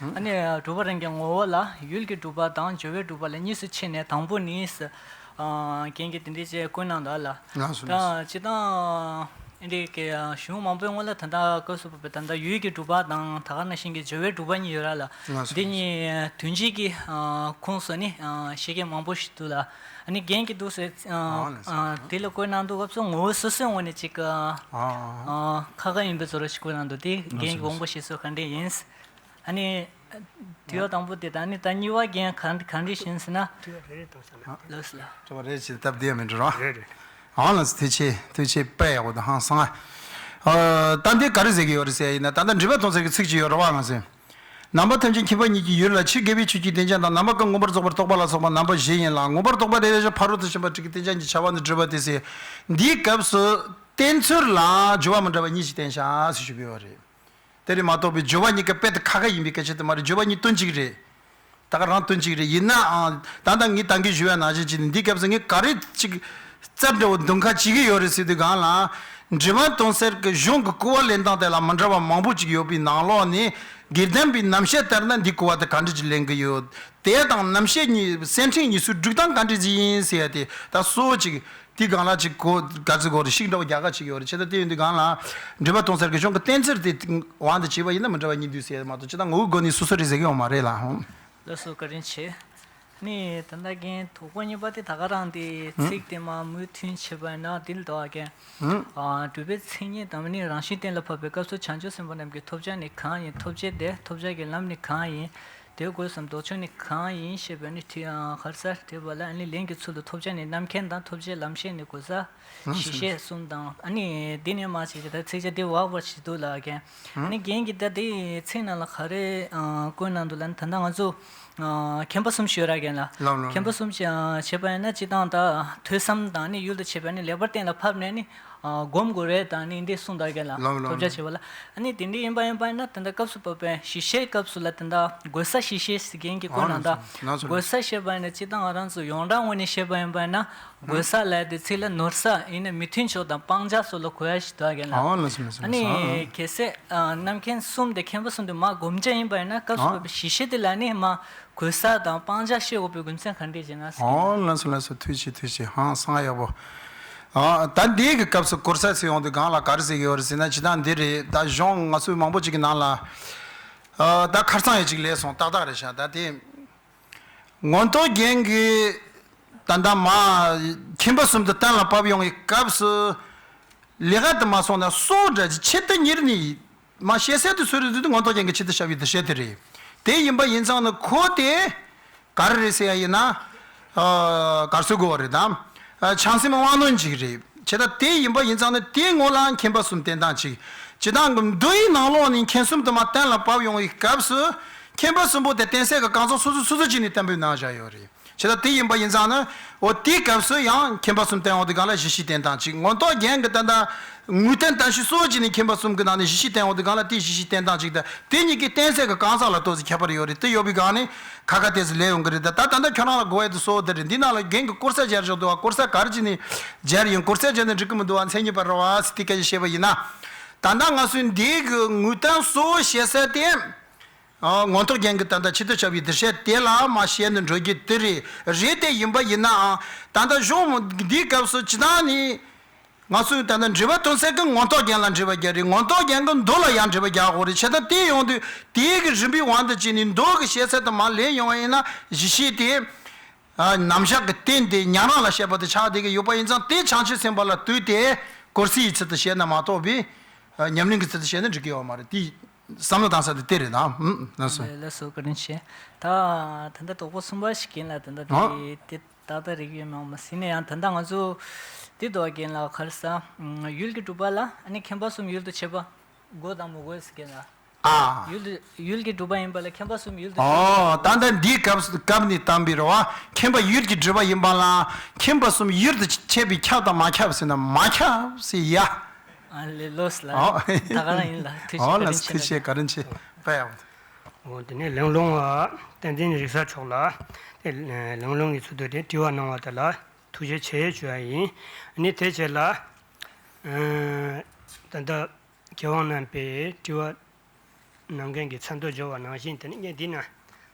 ཨ་ནི་གྲུབ་པ་རང་གི་ངོ་བོ་ལ་ཡུལ་གྱི་གྲུབ་པ་དང་སྦྱོར་བའི་གྲུབ་པ་ལ་གཉིས་སུ་ཕྱེ་ནས། དང་པོ་ནི། ཨ། རྒན་གྱིས་དེ་འདྲའི་ཅིག་བཀོད་གནང་འདུག་ལ། ལགས་སོ། ད་ལགས་སོ། སྤྱིར་བཏང་། ཨ་འདི་གི་གཞུང་མང་པོའི་སྔོན་ལ་ད་ལྟ་སྐབས་སུ་བབས་པའི་ད་ལྟ་ཡུལ་གྱི་གྲུབ་པ་དང་ད་ག་ནང་བཞིན་གྱི་སྦྱོར་བའི་གྲུབ་པ་གཉིས་ཡོད་ར་ལ། ལགས་སོ། འདི་གཉིས་དོན་གཅིག་གི་ཨ་ཁོངས་སུ་ནི་ཨ་བཤད་མཁན་མང་པོ་ཞིག་འདུག་ལ། ཨ་ནི་རྒན་གྱིས་འདུག་སེ་ཨ་ཨ་ལགས་སོ། ཨ་དེ་ལ་བཀོད་གནང་དུས་སྐབས་སུ་ངོ་བོ་སོ་སོའི་ངོས་ནས་ཅིག་ཨ་ཨ་ཨ་ཁ་ཁ་ཡིན་པའི་བཟོ་འདྲ་ཞིག་བཀོད་གནང་འདུག་དེ་རྒན་གྱི་ལགས་སོ། དགོངས་པ་བཞེས་སྲོལ་ག་འདྲས་ཡིན། ཨ་ནི། དྲི་བ་དང་པོ་དེ་དང་། ཨ་ནི་ད་གཉིས་པ་རྒན་གང་གང་འདྲ་ཞིག་ཟེར་ན། དྲི་བ་རེ་རེ་གཏོང་བྱ་ན། ལགས་སོ་ལགས། དྲི་བ་རེ་ཞིག་སྟབས་བདེ་མི་འགྲོ་ར། རེད་རེད། ཨང་ལགས་སོ། ཐུགས་རྗེ་ཆེ། ཐུགས་རྗེ་ཆེ། དཔེ་ཡག་པོ་དང་ཧང་སང་ཨ། ད་འདི་ག་རེ་ཟེར་གྱི་ཡོད་རེད་ཟེར་ཡིན་ན། ད་ལྟ་འགྲེལ་པ་གཏོང་ས་གི་ཚིག་ཅིག་ཡོད་རེད་པ། ང་ཚོས་ནང་པ་ཐམས་ཅད་མཁྱེན་པ་ཉིད་ཀྱི་ཡུལ་ལ། ཕྱིར་དགེ་བའི་ཆོས་ཀྱི་བསྟན་བྱ་དང་། ནང་པ་ཀུན་མངོན་པར་རྫོགས་པར་རྟོགས་པ་ལ་སོགས་པ་རྣམ་པ་བཞི་ཡིན་ལ། མངོན་པར་རྟོགས་པ་རེ་རེ་བཞིན་ཕ་རོལ་ཏུ་ཕྱིན་པ་དྲུག་གི་བསྟན་བྱ་གཉིས་བྱ་བ་ནི་སྒྲུབ་པ་སྟེ་ཟེར། འདིའི་སྐབས་སུ་བསྟན་ཚུལ་ལ་སྦྱོར་བ་མི་འདྲ་བ་གཉིས་ཤིག་བསྟན་བྱ་ཟེར་ཞུ་གི་ཡོད་རེད། དེ་རེད་མ་གཏོགས་པའི་སྦྱོར་བ་གཉིས་ཀ་དཔེ་དེ་ཁ་ཁ་ཡིན་པའི་སྐད་ཆ་དེ་མ་རེད། སྦྱོར་བ་གཉིས་དོན་གཅིག་རེད། ད་ག་རང་དོན་གཅིག་རེད། ཡིན་ནའང་ད་ལྟ་ངས་ད་གིན་ཞུ་བའི་ནང་བཞིན་བྱས་ནས་འདིའི་སྐབས་སུ་ངས་ག་རེ་ཅིག་རྩ་འདྲ་བོ་འདོན་ཁ་བྱེད་ཀྱི་ཡོད་རེད་ཟེར་དུས་སྒང་ལ། འགྲེལ་པ་གཏོང་སའི་གཞུང་གི་གོ་བ་ལེན་སྟངས་དེ་ལ་མི་འདྲ་བ་མང་པོ་ཅིག་ཡོད་པའི་ནང་ལོགས་ནས། དགེ་ལྡན་པའི་རྣམ་བཤད་ལྟར་ན་འདིའི་གོ་བ་དེ་ག་འདྲ་ཅིག་ལེན་གྱི་ཡོད། དེ་དང་རྣམ་བཤད་གཉིས། སེམས་ཁྲིད་གཉིས་སུ་སྒྲིག་སྟངས་ག་འདྲ་ཅིག་ཡིན་ཟེར་ཡ་དེ། ད་གཙོ་བོ་ཅིག་དེའི་སྒང་ལ་ཅིག་གོ་ག་ཚོད་གོ་རེ་ཞིག་འདྲ་བོ་རྒྱག་ག་ཅིག་ཡོད་རེད། བྱས་ཙང་དེ་ཡིན་དུས་སྒང་ལ་འགྲེལ་པ་གཏོང་སའི་གཞུང་གི་བསྟན་ཚུལ་དེ་དབང་དུ་བྱས་པ་ཡིན་ན་མི་འདྲ་བ་གཉིས་འདུག་ཟེར་མ་གཏོགས། སྤྱིར་བཏང་ངོ་བོའི་སྒོ་ནས་སོ་སོ་རེད་ཟེར་གྱི་ཡོད་མ་རེད་ལ། ཧོ། ལགས་སོ། བཀའ་དྲིན་ཆེ། ནི་ད་ལྟ་རྒན་དོགས་པ་གཉིས་པ་དེ་ད་ག་རང་དེ། ཧུམ། ཚིག་དེ་མ་མུ་མཐུད་བྱས་པ་ཡིན་ན་དེ་ལ་འདུག་ཨ་རྒན། ཧུམ། ཨ་སྒྲུབ་པའི་མཚན་ཉིད་དང་ནི་རང་བཞིན་གཏན་ལ་ཕབ་པའི་སྐབས་སུ་བྱང་ཆུབ་སེམས་དཔའ་རྣམས་ཀྱི་ཐོབ་བྱ་ནི་གང་ཡིན། ཐོབ་བྱེད་དེ། ཐོབ་བྱ་གི་ལམ་ནི་གང་ཡིན། དེ་དགོས་སམ་ལྡོག་ཕྱོགས་ནི་གང་ཡིན་ཞེས་པའི་ནི་དྲི། ཨ་ག་རེ་ཟེར། དྲིས་པ་ལ། ཨ་ནི་ལན་གྱི་ཚུལ་དུ་ཐོབ་བྱ་ནི་རྣམ་མཁྱེན་དང་། ཐོབ་བྱེད་ལམ་ཤེས་ནི་གོལ་ས། ཨ་གཞི་ཤེས་གསུམ་དང་། ཨ་ནི་འདི་ནས་མར་བྱས་ཀྱི་ད་ཚིགས་བཅད་འདི་འོག་པར་ཞིག་འདུག་ལ་རྒན། ཨ་ནི་རྒན་གྱིས་ད་འདི་ཚིག་ནང་ལ་ག་རེ་ཨ་བཀོད་གནང་འདུག་ལབ་ན། ད་ལྟ་ང་ཚོ་ཨ་མཁྱེན་པ་གསུམ་ཞུ་ར་རྒན་ལགས། ལགས་ལགས། མཁྱེན་པ་གསུམ་བྱས་བྱས་པ་ཡིན་ན། སྤྱིར་བཏང་ད་ཐོས་བསམ་དང་ནི་ཡུལ་དུ་བྱས་པ་ནི་ལེགས་པར་གཏན་ལ་ཕབ་ནས་ནི། ཨ་སྒོམ་དགོས་རེད་དང་ནི་འདི་གསུངས་འདུག་རྒན་ལགས། ལགས་ལགས། ཐོབ་བྱ་བྱེད་པ་ལ། ཨ་ནི་དེ་འདྲ་ཡིན་པ་ཡིན་པ་ཡིན་ན། ད་ལྟ་སྐབས་སུ་བབས་པའི་གཞི་ཤེས་སྐབས་སུ་ལ་ད་ལྟ་གོལ་ས་གཞི་ཤེས་ཟེར་རྒན་གྱིས་བཀོད་གནང་། ཨ་ད་ལགས་སོ། གོལ་ས་བཤད་པ་ཡིན་ན། སྤྱིར་བཏང་ང་རང་ཚོ་ཡོངས་གྲགས་ངོས་ནས་བཤད་པ་ཡིན་པ་ཡིན་ན། གོལ་ས་ལབ་དེ་ཚིག་ལ་ནོར་ས་ཡིན་ན་མི་མཐུན་ཕྱོགས་དང་སྤང་བྱ་སོགས་ལ་གོ་ཡ་ཞིག་འདུག་རྒན་ལགས། ཨ་ལགས་སོ་ལགས་སོ། ཨ་ནི་གལ་སྲིད་ཨ་རྣམ་མཁྱེན་གསུམ་དེ། མཁྱེན་པ་གསུམ་དེ་མར་སྒོམ་བྱ་ཡིན་པ་ཡིན་ན། སྐབས་སུ་ཨ་བབས་པའི་གཞི་ཤེས་དེ་ལ་ནི་མར་གོལ་ས་དང་སྤང་བྱ་བཤད་དགོས་པའི་རྒྱུ་མཚན་ག་འདྲས་ཡིན་ན་ཟེར། ཨོ་ལགས་སོ་ལགས་སོ། ཐུགས་རྗེ་ཆེ། ཐུགས་རྗེ་ཆེ། ཧང་སང་ཡག་པོ། ཨ། ད་འདི་གི་སྐབས་སུ་གུར་ས་ཟེར་ཡོང་དུས་སྒང་ལ་ག་རེ་ཟེར་གྱི་ཡོད་རེད་ཟེར་ན། ཇི་ལྟར་འདི་རེད། ད་གཞུང་ང་ཚོའི་མང་པོ་ཅིག་གི་ནང་ལ། ཨ། ད་ཁར་སང་ཡང་ཅིག་ལས་སོང་། ཏག་ཏག་རེད་ཤག་ད་དེ་མངོན་རྟོགས་རྒྱན་གྱི་ད་ལྟ་མ་ཁྱིམ་པ་གསུམ་དུ་གཏན་ལ་ཕབ་ཡོང་བའི་སྐབས་སུ། ལས་ཀ་དུ་མ་སོང་ན་སྲོག་འདྲ་ཅིག་ཆེད་དུ་གཉེར་ནས་མ་བཤད་ཚད་དུ་ཚུད་རེད་དུས། མངོན་རྟོགས་རྒྱན་གྱི་ཆེད་དུ་བཤད་པའི་འདུ་ཤེས་དེ་རེད། དེ་ཡིན་པ་ཡིན་ཙང་ནི་ཁོ་དེ་ག་རེ་རེད་ཟེར་ཡ་ཡིན་ན། ཨ། ག་རེ་ཟེར་དགོས་པ་རེད་དམ། ཨ། བྱང་སེམས་དབང་རྣོན་ཅིག་རེད། བྱས་ཙང་དེ་ཡིན་པ་ཡིན་ཙང་ནི་དེའི་ངོ་ལ་མཁྱེན་པ་གསུམ་བསྟེན་སྟངས་ཅིག་ཇི་ལྟར་མདོ་ཡི་ནང་ལོགས་ནས་མཁྱེན་གསུམ་དུ་མ་གཏན་ལ་ཕབ་ཡོང་བའི་སྐབས་སུ། མཁྱེན་པ་གསུམ་པོ་དེ་གཏན་ཚིགས་ཀྱི་རྐང་ཚང་སོ་སོ་སོ་སོ་བྱས་ནས་བསྟན་པའི་ནང་བཞག་ཡོད་རེད། བྱས་ཙང་དེ་ཡིན་པ་ཡིན་ཙང་ནི། འོ་དེའི་སྐབས་སུ་ཡང་མཁྱེན་པ་གསུམ་བསྟེན་འོང་དུས་སྒང་ལ་གཞི་ཤེས་བསྟེན་སྟངས་གཅིག་མངོན་རྟོགས་རྒྱན་གྱི་ད་ལྟ་ངོས་བསྟན་གཏམ་ཤུལ་གཙོ་བོ་བྱས་ནས་མཁྱེན་པ་གསུམ་གྱི་ནང་ནས་གཞི་ཤེས་བསྟེན་འོང་དུས་སྒང་ལ་དེའི་གཞི་ཤེས་བསྟེན་སྟངས་གཅིག་དང་། དེ་གཉིས་ཀྱི་གཏན་ཚིགས་ཀྱི་རྐང་ཚང་ལ་ཏོག་ཙམ་ཁྱད་པར་ཡོད་རེད། དེ་ཡོད་པའི་སྒང་ནས་ཁ་ཁ་ཏོག་ཙམ་ལས་ཡོང་གི་རེད། ད་ད་ད་ལྟ་ཁྱོད་རང་ལ་དགོས་ཡ་དེ་གཙོ་བོ་དེ་རེད། འདི་ནང་ལ་རྒན་གྱིས་སྐོར་ས་སྦྱར་བཞག་འདུག་བ། སྐོར་ས་ག་རེ་བྱས་ནས་སྦྱར་ཡིན། སྐོར་ས་སྦྱར་ན་འགྲིག་གི་མི་འདུག་བ། མཚན་ཉིད་པ་རེད་བ་ཟེར་དེ་སྐད་ཆ་བཤད་པ་ཡིན་ན། ད་ལྟ་ང་ཚོས་འདི་གི་ངོས་བསྟན་གཙོ་བོ་བྱེད་ས་དེ། ཨ། མངོན་རྟོགས་རྒྱན་གྱི་ད་ལྟ་ཆེད་དུ་བྱ་བའི་འདུ་ཤེས་དེ་ལ་མ་བཤད་ནས་འགྲོ་རྒྱུ་དེ་རེད། རེད་དེ་ཡིན་པ་ཡིན་ནའང་། ད་ལྟ་གཞུང་འདིའི་སྐབས་སུ་ཇི་ལྟར་ནི་ང་ཚོས་ད་ལྟ་འགྲེལ་པ་སྟོན་ས་གི་མངོན་རྟོགས་རྒྱན་ལ་འགྲེལ་པ་རྒྱག་རེད། མངོན་རྟོགས་རྒྱན་གྱི་མདོ་ལ་ཡང་འགྲེལ་པ་རྒྱག་དགོས་རེད། བྱས་ཙང་དེ་ཡོང་དུས་དེའི་གི་རིམ་པའི་དབང་དུ་བྱས་ནས་མདོ་གི་བཤད་ཚད་དུ་མར་ལེན་ཡོང་བ་ཡིན་ན། གཞི་ཤེས་དེ། ཨ། རྣམ་གཞག་གི་རྟེན་དེ་ཉན་རང་ལ་བཤད་པ་དེ་ཆགས་བསྡད་ཀྱི་ཡོད་པ་ཡིན་ཙང་། དེ་བྱང་ཆུབ་སེམས་དཔའ་ལ་ལྟོས་ཏེ་གུར་སའི་ཚུལ་དུ་བཤད་ན་མ་གཏོགས་པའི། ཨ། ཉམས་ལེན་གྱི་ཚུལ་དུ་བཤད་ན་འགྲིག་གི་ཡོད་མ་རེད། དེ་བསམ་བློ་བཏང་ས་དེ་དེ་རེད་དམ། ཨུམ། ལགས་སོ། ལགས་སོ། བཀའ་དྲིན་ཆེ། ད་ད་ལྟ་དོག་པོ་གསུམ་པ་ཞིག་ཡིན་ལ། ད་ལྟ་ཨ། དེ་དེ་ཏག་ཏག་རིག་ཡོད་མེད་མ་ཟིན་ན་ཡང་། ད་ལྟ་ང་ཚོ་དེ་དོག་རྒན་ལགས་ག་རེ་ཟེར། ཡུལ་གྱི་གྲུབ་པ་ལ་ཨ་ནི་མཁྱེན་པ་གསུམ་ཡུལ་དུ་བྱེད་པ་དགོས་དང་མི་དགོས་ཟེར་རྒན་ལགས། ཨ། ཡུལ་དུ་ཡུལ་གྱི་གྲུབ་པ་ཡིན་པ་ལ་མཁྱེན་པ་གསུམ་ཡུལ་དུ་ཨོ། ད་ལྟ་འདིའི་སྐབས་སྐབས་ནས་བཏང་པའི་རེད་བ། མཁྱེན་པ་ཡུལ་གྱི་གྲུབ་པ་ཡིན་པ་ལ་མཁྱེན་པ་གསུམ་ཡུལ་དུ་བྱེད་པའི་ཁྱབ་དང་མ་ཁྱབ་ཟེར་ན་མ་ཁྱབ་ཟེར་ཡ། ཨ་ལེ་ལོས་ལ། ཨོ། ད་ག་རང་ཡིན་ལ། ཐུགས་རྗེ་ཨོ་ལགས། བཀའ་དྲིན་ཆེ། ཐུགས་རྗེ་བཀའ་དྲིན་ཆེ། པ་ཡ། འོ་དེ་ནས་གླེང་སློང་བ་བསྟན་འཛིན་རིག་གསལ་མཆོག་ལ། དེ་གླེང་སློང་གི་ཚུལ་དུ་དེ་དྲི་བ་གནང་བ་དེ་ལ་ཐུགས་རྗེ་ཆེ་ཞུ་བ་ཡིན། ཨ་ནི་དེ་རྗེས་ལ། ཨ། ད་ལྟ་མཁས་དབང་རྣམ་པས་དྲི་བ་གནང་མཁན་གྱི་མཚན་ཐོ་འབྱོར་བ་ནང་བཞིན། དེ་ནི་ངས་འདི་ན་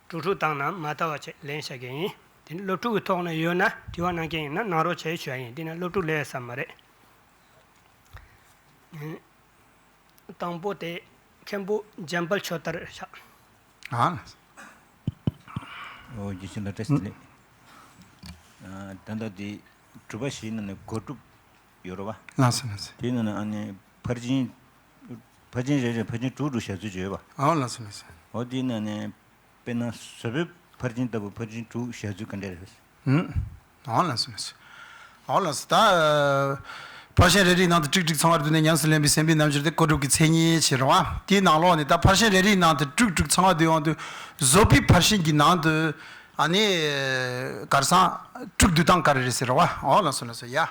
དྲུག་དྲུག་བཏང་ན་མ་བལྟ་བ་བྱས་ལན་བྱ་གི་ཡིན། དེ་ནི་སློབ་ཕྲུག་གི་ཐོག་ན་ཡོད་ན་དྲི་བ་གནང་མཁན་ཡིན་ན་གནང་རོགས་བྱས་ཞུ་བ་ཡིན། འདི་ན་སློབ་ཕྲུག་ལས་ས་མ་རེད། དང་པོ་དེ་མཁན་པོ་འཇམ་དཔལ་ཆོས་དར་ཤག་ཨ་ལ། ཨོ་རྒྱལ་སྲས་ལ་བཀྲ་ཤིས་བདེ་ལེགས། ཨ། ད་ལྟ་དེ་གྲུབ་པ་བཞིའི་ནང་ནས་གོ་གྲུབ་ཡོད་རེད་བ། ལགས་སོ་ལགས་སོ། དེའི་ནང་ནས་ཨ་ནི་ཕར་ཕྱིན། ཕར་ཕྱིན་རེ་རེ་ཕར་ཕྱིན་དྲུག་དྲུག་བཞག་ཚུལ་ཅིག་ཡོད་པ། ཨོ་ལགས་སོ་ལགས་སོ། ཨོ་དེའི་ནང་ནས་དཔེར་ན་བཟོད་པའི་ཕར་ཕྱིན་ལྟ་བུ་ཕར་ཕྱིན་དྲུག་བཞག་ཚུལ་ག་འདྲ་རེད། ཧུམ། ཨོ་ལགས་སོ་ལགས་སོ། ཨོ་ལགས་སོ། ད་ཕར་ཕྱིན་རེ་རེའི་ནང་དུ་དྲུག་དྲུག་ཚང་བར་བསྡུས་ནས་ཉམས་སུ་ལེན་པའི་སེམས་དཔའི་རྣལ་འབྱོར་དེ་གོ་གྲུབ་ཀྱི་མཚན་ཉིད་ཅིག་རེད་བ། དེའི་ནང་ལོགས་ནས་ད་ཕར་ཕྱིན་རེ་རེའི་ནང་དུ་དྲུག་དྲུག་ཚང་བར་བསྡུས་ཡོང་དུས། བཟོད་པའི་ཕར་ཕྱིན་གྱི་ནང་དུ་ཨ་ནི་གར་སང་དྲུག་བསྡུ་སྟངས་ག་རེ་རེད་ཟེར་རེད་བ། ཨོ་ལགས་སོ་ལགས་སོ། ཡ།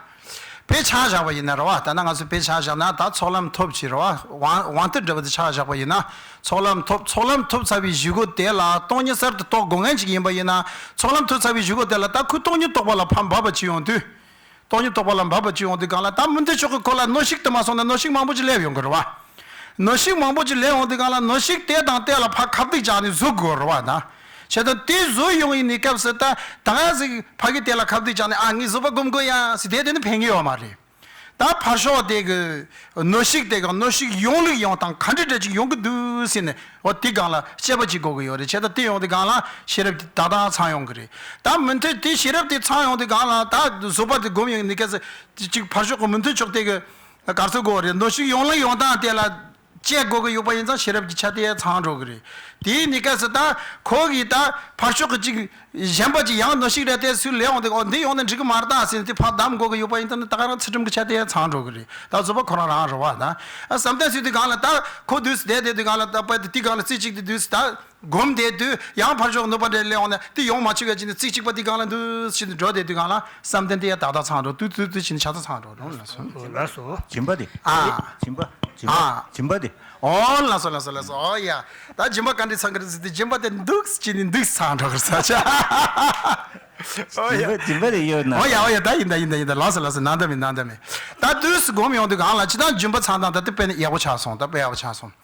དཔེ་ཆ་བཞག་པ་ཡིན་ན་རེད་བ། ད་ནང་ང་ཚོས་དཔེ་ཆ་བཞག་ན་ད་ཚོགས་ལམ་ཐོབ་ཅིག་རེད་བ། དབང་དབང་དུ་འགྲོ་བ་དེ་ཆ་བཞག་པ་ཡིན་ན། ཚོགས་ལམ་ཐོབ། ཚོགས་ལམ་ཐོབ་ཚར་བའི་གཞུག་གུ་དེ་ལ་སྟོང་ཉིད་གསར་དུ་རྟོགས་དགོས་མཁན་ཅིག་ཡིན་པ་ཡིན་ན། ཚོགས་ལམ་ཐོབ་ཚར་བའི་གཞུག་གུ་དེ་ལ་ད་ཁོ་སྟོང་ཉིད་རྟོགས་པ་ལ་ཕར་འབབ་པ་ཅིག་ཡོང་དུས། སྟོང་ཉིད་རྟོགས་པ་ལ་འབབ་པ་ཅིག་ཡོང་དུས་སྒང་ལ། ད་མུ་མཐུད་ཕྱོགས་ཀྱི་ཁོ་ལ་གནོན་ཤུགས་དུ་མ་སོང་ན་གནོན་ཤུགས་མང་པོ་ཅིག་སླེབས་ཡོང་གི་རེད་བ། གནོན་ཤུགས་མང་པོ་ཅིག་སླེབས་ཡོང་དུས་སྒང་ལ་གནོན་ཤུགས་དེ་དང་དེ་ལ་ཕར་ཁ་གཏད་བཅག་ནས་བཟོད་དགོས་རེད་བ། ད་བྱས་ཙང་དེ་བཟོད་ཡོང་ཡིན་ནི་སྐབས་སུ། ད་ད་ག་ཟིག་ཕ་གི་དེ་ལ་ཁ་གཏད་བཅག་ནས། ཨ། ངས་བཟོད་པ་སྒོམ་དགོས་ཡ་ཟེར་དེ་དེ་ནི་ཕན་གི་ཡོད་མ་རེད། ད་ཕར་ཕྱོགས་དེ་གི་གནོན་ཤུགས་དེ་གི་གནོན་ཤུགས་ཡོང་ལུགས་ཡོང་སྟངས་ག་འདྲ་འདྲ་ཅིག་ཡོང་གི་འདུག་ཟེར་ནས། འོ་དེ་སྒང་ལ་དཔྱད་པ་ཅིག་དགོས་ཀྱི་ཡོད་རེད། བྱས་ཙང་དེ་ཡོང་དུས་སྒང་ལ་ཤེས་རབ་ཀྱི་ད་ལྟ་ཚང་ཡོང་གི་རེད། ད་མུ་མཐུད་དེ་ཤེས་རབ་དེ་ཚང་ཡོང་དུས་སྒང་ལ། ད་བཟོད་པ་དེ་སྒོམ་ཡོང་ནི་སྐབས་སུ་ཅིག་ཕར་ཕྱོགས་ཀྱི་མུ་མཐུད་ཕྱོགས་དེ་གི་ག་རེ་ཟེར་དགོས་རེད། གནོན་ཤུགས་ཡོང་ལུགས་ཡོང་སྟངས་དེ་ལ་དཔྱད་དགོས་ཀྱི་ཡོད་པ་ཡིན་ཙང་། ཤེས་རབ་ཀྱི་ཆ་དེ་ཚང་འགྲོ་གི་རེད། དེའི་ནི་སྐབས་སུ་ད་ཁོ་གིས་ད་ཕར་ཕྱོགས་ཀྱི་ཅིག་གཞན་པ་ཅིག་ཡང་གནོན་ཤུགས་རེ་དེ་ཚུར་སླེབས་འོང་དུས། འོ་འདི་ཡོང་ན་འགྲིག་གི་མ་རེད་ད་ཟེར་ནས་དེ་ཕར་བསྡམ་དགོས་ཀྱི་ཡོད་པ་ཡིན་ཙང་། ད་ག་རང་ཚུལ་ཁྲིམས་ཀྱི་ཆ་དེ་ཚང་འགྲོ་གི་རེད། ད་བཟོད་པ་ཁོ་རང་རང་རེད་བ། ད་བསམ་གཏན་ཟེར་དུས་སྒང་ལ་ད་ཁོ་དུས་སུ་བསྡད་བསྡད་དུས་སྒང་ལ། ད་པ་དེ་དེ་སྒང་ལ་རྩེ་གཅིག་དེ་དུས་སུ་ད་སྒོམ་བསྡད་དུས། ཡང་ཕར་ཕྱོགས་གནོད་པ་འདྲ་སླེབས་འོང་ན་དེ་ཡོང་མ་བཅུག་ག་བྱས་ནས་རྩེ་གཅིག་པ་དེ་སྒང་ལ་འདུག་ཟེར་ནས་འགྲོ་བསྡད་དུས་སྒང་ལ། བསམ་གཏན་དེ་ཡང་ཏག་ཏག་ཚང་འགྲོ། དུས་དུས་དུས་བྱས་ནས་ཆ་ཚང་ཚང་འགྲོ། རུང་ལ་སོང་། ལགས་སོ། སྦྱིན་པ་དེ། ཨ། སྦྱིན་པ། སྦྱིན་པ། ཨ། སྦྱིན་པ་དེ། ཨོ་ལགས་སོ་ལགས་སོ་ལགས་སོ། ཨོ་ཡ། ད་སྦྱིན་པ་ག་འདྲས་ཚང་གི་རེད་ཟེར་དུས། སྦྱིན་པ་དེ་འདུག་སེ་བྱས་ནས་འདུག་སེ་ཚང་འགྲོ་གི་རེད་ས་ཆ། ཨོ་ཡ། སྦྱིན་པ་སྦྱིན་པ་དེ་ཡོད་ན། ཨོ་ཡ་ཨོ་ཡ། ད་ཡིན་ད་ཡིན་ད་ཡིན་ད། ལགས་སོ་ལགས་སོ། ནང་ད་མེད་ནང་ད་མེད། ད་དུས་སུ་སྒོམ་ཡོང་དུས་སྒང་ལ་ཇི་ལྟར་སྦྱིན་པ་ཚང་སྟངས་ད་དེ་དཔེ་ནི་ཡག་པོ་ཆགས་སོང་། ད་དཔེ་ཡག་པོ་ཆགས་སོང་།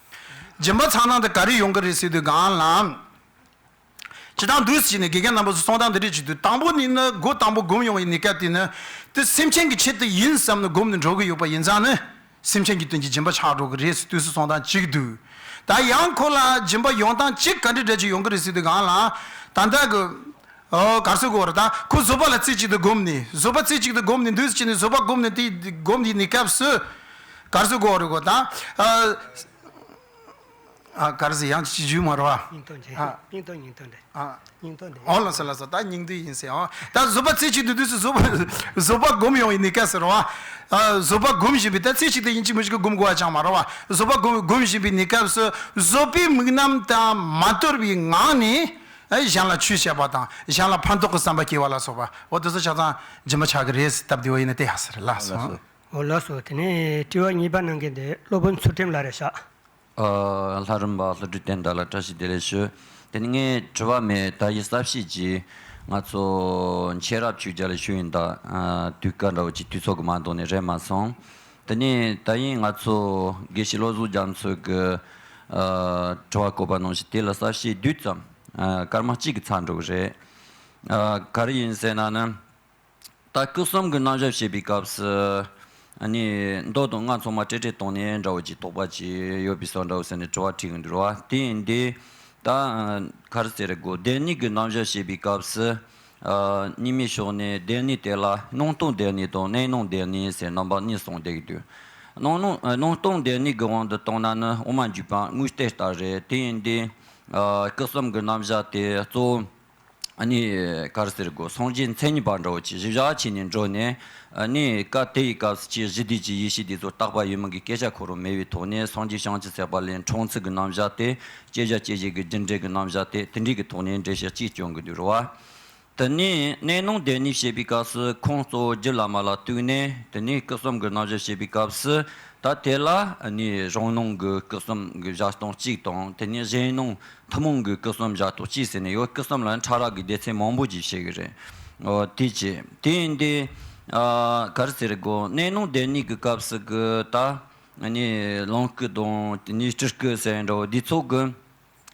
སྦྱིན་པ་ཚང་སྟངས་དེ་ག་རེ་ཡོང་གི་རེད་ཟེར་དུས་སྒང་ལ། ཇི་ལྟར་འདུག་ཟེར་ནས་དགེ་རྒན་རྣམ་པ་ཚོས་གསུང་སྟངས་འདི་འདྲས་ཅིག་འདུག་དང་པོ་ནས་ནི་སྒོ་དང་པོ་སྒོམ་ཡོང་བའི་གནས་སྐབས་དེ་ནི། དེ་སེམས་ཅན་གྱི་ཆེད་དུ་ཡིན་བསམ་ནས་སྒོམ་ནས་འགྲོ་གི་ཡོད་པ་ཡིན་ཙང་ནི། སེམས་ཅན་གྱི་དོན་གྱི་སྦྱིན་པ་ཆགས་འགྲོ་གི་རེད་ཟེར་དུས་སུ་གསུང་སྟངས་གཅིག་འདུག་ད་ཡང་ཁོ་ལ་སྦྱིན་པ་ཡོང་སྟངས་གཅིག་ག་འདྲ་འདྲ་ཅིག་ཡོང་གི་རེད་ཟེར་དུས་སྒང་ལ། ད་ལྟ་གི་ཨོ་ག་རེ་ཟེར་དགོས་རེད། ད་ཁོ་བཟོད་པ་ལ་རྩེ་གཅིག་ཏུ་སྒོམ་ནས། བཟོད་པ་རྩེ་གཅིག་ཏུ་སྒོམ་ནས་འདུག་ཟེར་ནས་བཟོད་པ་སྒོམ་ནས་དེ་སྒོམ་དེའི་གནས་སྐབས་སུ། ག་རེ་ཟེར་དགོས་རེད་གོ་ད། ཨ། ཨ། ག་རེ་ཟེར་ཡང་ཅིག་ཞུས་མ་རེད་བ། སྙིང་སྟོབས་ཆེ། ཨ། སྙིང་སྟོབས་སྙིང་སྟོབས་འདྲ། ཨ། སྙིང་སྟོབས་འདྲ། ཨོ་ལགས་སོ་ལགས་སོ། ད་སྙིང་སྟོབས་ཡིན་ཟེར་ཨོ། ད་བཟོད་པ་རྩེ་གཅིག་ཏུ་འདུག་ཟེར་བཟོད་པ་བཟོད་པ་སྒོམ་ཡོང་བའི་གནས་སྐབས་སུ་རེད་བ། ཨ། བཟོད་པ་སྒོམ་བཞིན་པའི་ད་རྩེ་གཅིག་ཏུ་ཡིན་གཅིག་མིན་གཅིག་སྒོམ་དགོས་པ་ཅང་མ་རེད་བ། བཟོད་པ་སྒོམ་སྒོམ་བཞིན་པའི་གནས་སྐབས་སུ་བཟོད་པའི་དམིགས་རྣམ་དང་མ་དོར་བའི་ངང་ནས། ཨ། གཞན་ལ་ཆོས་བཤད་པ་དང་གཞན་ལ་ཕན་ཐོགས་ཀྱི་བསམ་པ་སྐྱེ་བ་ལ་སོགས་པ་འོ་དེ་ཚོ་ཆ་ཚང་སྦྱིན་པ་ཆགས་ཀྱི་རེད་ཟེར་སྟབས་བདེ་བ་ཡིན་ན་དེ་ཡག་ས་རེད་ལགས་སོ། ལགས་སོ། འོ་ལགས་སོ། དེ་ནས་དྲི་བ་གཉིས་པ་གནང་མཁན་དེ་སློབ་དཔོན་ཚུལ་ཁྲིམས་ལགས་རེད་ཤག་ཨ། ལྷ་རམས་པ་ལྷུན་གྲུབ་བསྟན་དར་ལགས་བཀྲ་ཤིས་བདེ་ལེགས་ཞུ། དེ་ནས་ངའི་དྲི་བ་མེད། ད་ཡིན་གསལ་བཤད་ཅིག་ང་ཚོ་མཁྱེན་རབ་ཆོས་རྒྱལ་ལ་ཞུ་ཡིན་ད། ཨ། དུས་སྐབས་འདྲ་བོ་ཅིག་དུས་ཚོད་ཀྱི་མ་འདང་ནས་རེད་མ་སོང་། དེ་ནས་ད་ཡིན་ང་ཚོ་དགེ་བཤེས་བློ་བཟང་རྒྱ་མཚོ་གི་ཨ། དྲི་བ་བཀོད་པ་ནང་བཞིན་དེ་ལ་གསལ་བཤད་བསྡུས་ཙམ། ཨ། སྐར་མ་གཅིག་གི་ཚར་འགྲོ་གི་རེད། ཨ། ག་རེ་ཡིན་ཟེར་ན་ནི། ད་སྐུ་གསུམ་གྱི་རྣམ་གཞག་བཤད་པའི་སྐབས་སུ། ཨ་ནི་མདོ་དང་སྔགས་ཚང་མ་འབྲེལ་འབྲེལ་བཏང་ནས་འདྲ་བོ་ཅིག་དོགས་པ་ཅིག་ཡོད་པའི་བཟོ་འདྲ་བོ་ཟེར་ནས་དྲི་བ་དྲིས་ཀྱི་འདུག་ར་བ། དེ་ཡིན་དུས་ད་ག་རེ་ཟེར་དགོས། སྡེ་གཉིས་ཀྱི་རྣམ་གཞག་བཤད་པའི་སྐབས་སུ། ཨ། རྙིང་མའི་ཕྱོགས་ནས་སྡེ་གཉིས་དེ་ལ་སྣང་སྟོང་སྡེ་གཉིས་དང་གནས་སྣང་སྡེ་གཉིས་ཟེར་རྣམ་པ་གཉིས་གསུངས་བསྡད་ཀྱི་འདུག་སྣང་སྣང་སྣང་སྟོང་སྡེ་གཉིས་ཀྱི་དབང་དུ་བཏང་ན་ནི་དབུ་མ་འཇུག་པ་དངོས་བསྟན་ལྟར་རེད། དེ་ཡིན་དུས། ཨ། སྐུ་གསུམ་གྱི་རྣམ་གཞག་དེ་གཙོ་བོ། ཨ་ནི་ག་རེ་ཟེར་དགོས། སངས་རྒྱས་མཚན་ཉིད་པ་འདྲ་བོ་ཅིག་གཞི་བཞག་བྱས་ནས་འགྲོ་ནས། ཨ་ནི་སྐབས་དེ་ཡི་སྐབས་སུ་ཅིག་གཞི་དུས་ཀྱི་ཡེ་ཤེས་དེ་ཚོ་རྟག་པ་ཡིན་མིན་གྱི་སྐད་ཆ་ཁོ་རང་མེད་པའི་ཐོག་ནས། སངས་རྒྱས་བྱང་ཆུབ་སེམས་དཔའ་ལས་འཕྲོས་ཚུལ་གྱི་རྣམ་གཞག་དེ། སྐྱེ་བྱ་སྐྱེ་བྱེད་ཀྱི་རྒྱུ་འབྲས་ཀྱི་རྣམ་གཞག་དེ། དེ་འདྲའི་གི་ཐོག་ནས་འགྲེལ་བཤད་ཅིག་སྐྱོན་གྱི་འདུག་ར་བ། དེ་ནས་གནས་སྣང་སྡེ་གཉིས་བཤད་པའི་སྐབས་སུ་ཁོང་གཙོ་བོ་རྒྱུད་བླ་མ་ལ་གཏུགས་ནས། དེ་ནས་སྐུ་གསུམ་གྱི་རྣམ་གཞག་བཤད་པའི་སྐབས་སུ། ད་དེ་ལ་ནི་རང་སྣང་གི་སྐུ་གསུམ་གྱི་བཞག་སྟངས་གཅིག་དང་། དེ་ནས་གཞན་སྣང་ཐུན་མོང་གི་སྐུ་གསུམ་བཞག་སྟངས་གཅིག་ཟེར་ནས་ཡོད། སྐུ་གསུམ་ལ་ཕྲ་རགས་ཀྱི་སྡེ་ཚན་མང་པོ་ཅིག་བཤད་ཀྱི་རེད། འོ་དེ་ཅི་དེ་ཡིན་ཏེ། ཨ། ག་རེ་ཟེར་དགོས། གནས་སྣང་སྡེ་གཉིས་ཀྱི་སྐབས་སུ་གི་ད་ནི་ལོངས་སྐུ་དང་དེ་ནས་སྤྲུལ་སྐུ་ཟེར་འདྲ་བོ་འདི་ཚོ་གི།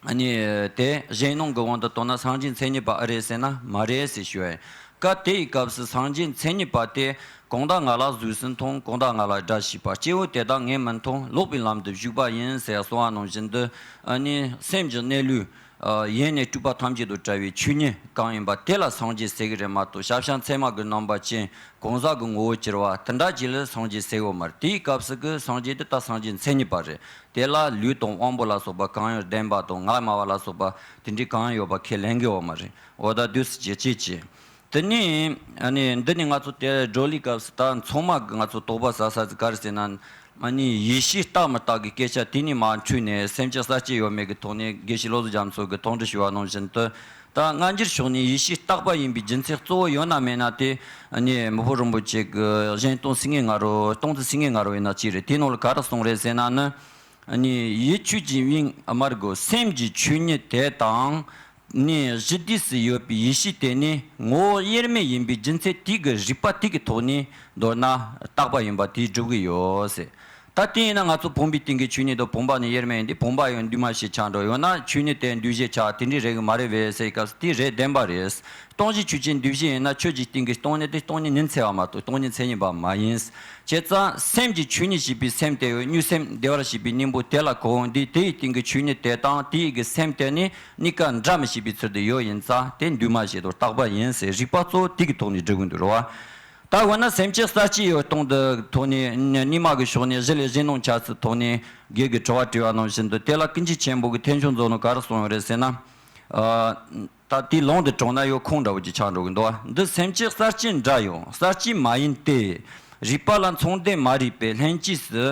ཨ་ནི་དེ་གཞན་སྣང་གི་དབང་དུ་བཏང་ན་སངས་རྒྱས་མཚན་ཉིད་པ་ཨེ་རེད་ཟེར་ན་མ་རེད་ཟེར་ཞུ་བ་ཡིན། སྐབས་དེ་ཡི་སྐབས་སུ་སངས་རྒྱས་མཚན་ཉིད་པ་དེ་གང་དག་ང་ལ་གཟུགས་སུ་མཐོང་། གང་དག་ང་ལ་སྒྲ་ཞིག་པ། སྐྱེ་བོ་དེ་དག་ངས་མི་མཐོང་། ལོག་པའི་ལམ་དུ་ཞུགས་པ་ཡིན་ཟེར་གསུངས་པ་ནང་བཞིན་དུ། ཨ་ནི་སེམས་ཀྱི་གནས་ལུགས། ཨ། ཡེ་ནས་སྤྲོས་པ་ཐམས་ཅད་དང་བྲལ་བའི་ཆོས་ཉིད་གང་ཡིན་པ་དེ་ལ་སངས་རྒྱས་ཟེར་གི་རེད་མ་གཏོགས། ཞབས་ཞབས་མཚན་མ་གི་རྣམ་པ་ཅན། གང་ཟག་གི་ངོ་བོ་གྱུར་པ་དེ་འདྲ་ཅིག་ལ་སངས་རྒྱས་ཟེར་གོ་མ་རེད། དེའི་སྐབས་སུ་གི་སངས་རྒྱས་དེ་ད་སངས་རྒྱས་མཚན་ཉིད་པ་རེད། དེ་ལ་ལུས་དང་དབང་པོ་ལ་སོགས་པ་གང་ཡང་ལྡན་པ་དང་ངག་སྨྲ་བ་ལ་སོགས་པ་དེ་འདྲའི་གང་ཡང་ཡོད་པ་ཁས་ལེན་གི་ཡོད་མ་རེད། འོ་ད་དུས་སུ་ཅི་བྱེད་ཅི། དེ་ནས་ཨ་ནི་འདི་ནས་ང་ཚོ་དེ་བགྲོ་གླེང་སྐབས་སུ་ད་ཚང་མ་གི་ང་ཚོ་དོགས་པ་ཟ་ས་ཟིག་ག་རེ་ཟེར་ན། ཨ་ནི་ཡེ་ཤེས་རྟག་མི་རྟག་གི་སྐད་ཆ་དེ་ནས་མར་འཕྲོས་ནས། སེམས་ཅན་གསར་སྐྱེ་ཡོད་མེད་ཀྱི་ཐོག་ནས་དགེ་བཤེས་བློ་བཟང་རྒྱ་མཚོ་གིས་མཐོང་གྲོལ་ཞུ་བ་ནང་བཞིན་དུ། ད་སྔ་འགྱུར་ཕྱོགས་ནས་ཡེ་ཤེས་རྟག་པ་ཡིན་པའི་རྒྱུ་མཚན་གཙོ་བོ་ཡོད་ན་མེད་ན་དེ། ཨ་ནི་མི་ཕམ་རིན་པོ་ཆེ་གི་གཞན་སྟོང་སིལ་ངེས་ང་རོ། སྟོང་ཚུལ་སིལ་ངེས་ང་རོ་ཡིན་ན་ཅི་རེད། དེའི་ནང་ལ་ག་རེ་གསུངས་རེད་ཟེར་ན་ནི། ཨ་ནི་ཡིད་ཆོས་ཀྱི་དབྱིངས། ཨ། མ་རེད་གོ། སེམས་ཀྱི་ཆོས་ཉིད་དེ་དང་། ནས་གཞི་དུས་སུ་ཡོད་པའི་ཡེ་ཤེས་དེ་ནི་ངོ་བོ་དབྱེར་མེད་ཡིན་པའི་རྒྱུ་མཚན་དེ་གི་རིགས་པ་དེ་གི་ཐོག་ནས་མདོར་ན་རྟག་པ་ཡིན་པ་དེས་སྒྲུབ་ཀྱི་ཡོད་ཟེར། ད་དེ་ཡིན་ན་ང་ཚོ་བུམ་པའི་སྟེང་གི་ཆོས་ཉིད་དེ་བུམ་པ་ནི་དབྱེར་མེད་ཡིན་དུས། བུམ་པ་ཡང་འདུས་མ་བྱས་ཆགས་འགྲོ། ཡང་ན་ཆོས་ཉིད་དེ་འདུས་བྱས་ཆགས། དེ་འདྲའི་རེད་གི་མ་རེད་པས་ཟེར་སྐབས་སུ་དེ་རེད་བདེན་པ་རེད། སྟོང་གཞི་ཆོས་ཅན་འདུས་བྱས་ཡིན་ན་ཆོས་ཀྱི་སྟེང་གི་སྟོང་ཉིད་དེ་སྟོང་ཉིད་ཉིད་འཚོལ་བ་མ་གཏོགས་སྟོང་ཉིད་མཚན་ཉིད་པ་མ་ཡིན། བྱས་ཙང་སེམས་ཀྱི་ཆོས་ཉིད་ཞེས་པའི་སེམས་དེ་ཡང་མྱུ་གུ་སེམས་བདེ་བར་གཤེགས་པའི་སྙིང་པོ་དེ་ལ་གོ་འོང་དུས། དེ་ཡི་སྟེང་གི་ཆོས་ཉིད་དེ་དང་དེ་ཡི་གི་སེམས་དེ་ནི་གཉིས་ཀ་འདྲ་མི་ཤེས་པའི་ཚུལ་དུ་ཡོད་ཡིན་ཙང་དེ་འདུས་མ་བྱས་དང་རྟག་པ་ཡིན་ཟེར་རིགས་པ་གཙོ་བོ་དེ་གི་ཐོག་ནས་སྒྲུབ་ཀྱི་འདུག་རེད་བ། ད་འོ་ན་སེམས་ཅན་གསར་སྐྱེ་ཡོད་སྟངས་དེ་ཐོག་ནས་རྙིང་མ་གི་ཕྱོགས་ནས་གཞི་ལས་གཞན་སྣང་ཆགས་ཚུལ་ཐོག་ནས་རྒན་གྱིས་དྲི་བ་དྲིས་པ་ནང་བཞིན་དུ། དེ་ལ་ཀུན་མཁྱེན་ཆེན་པོ་གིས་ཐེག་མཆོག་མཛོད་ནང་ག་རེ་གསུངས་ཡོད་རེད་ཟེར་ན། ཨ། ད་དེའི་ལུང་དེ་དྲངས་ན་ཡང་ཁུངས་འདྲ་བོ་ཅིག་ཆགས་འགྲོ་གི་འདུག་བ། འདི་སེམས་ཅན་གསར་སྐྱེ་འདྲ་ཡང་གསར་སྐྱེ་མ་ཡིན་ཏེ། རིགས་པ་ལ་མཚུངས་ལྡན་མ་རིག་པས་ལྷན་སྐྱེས་སུ།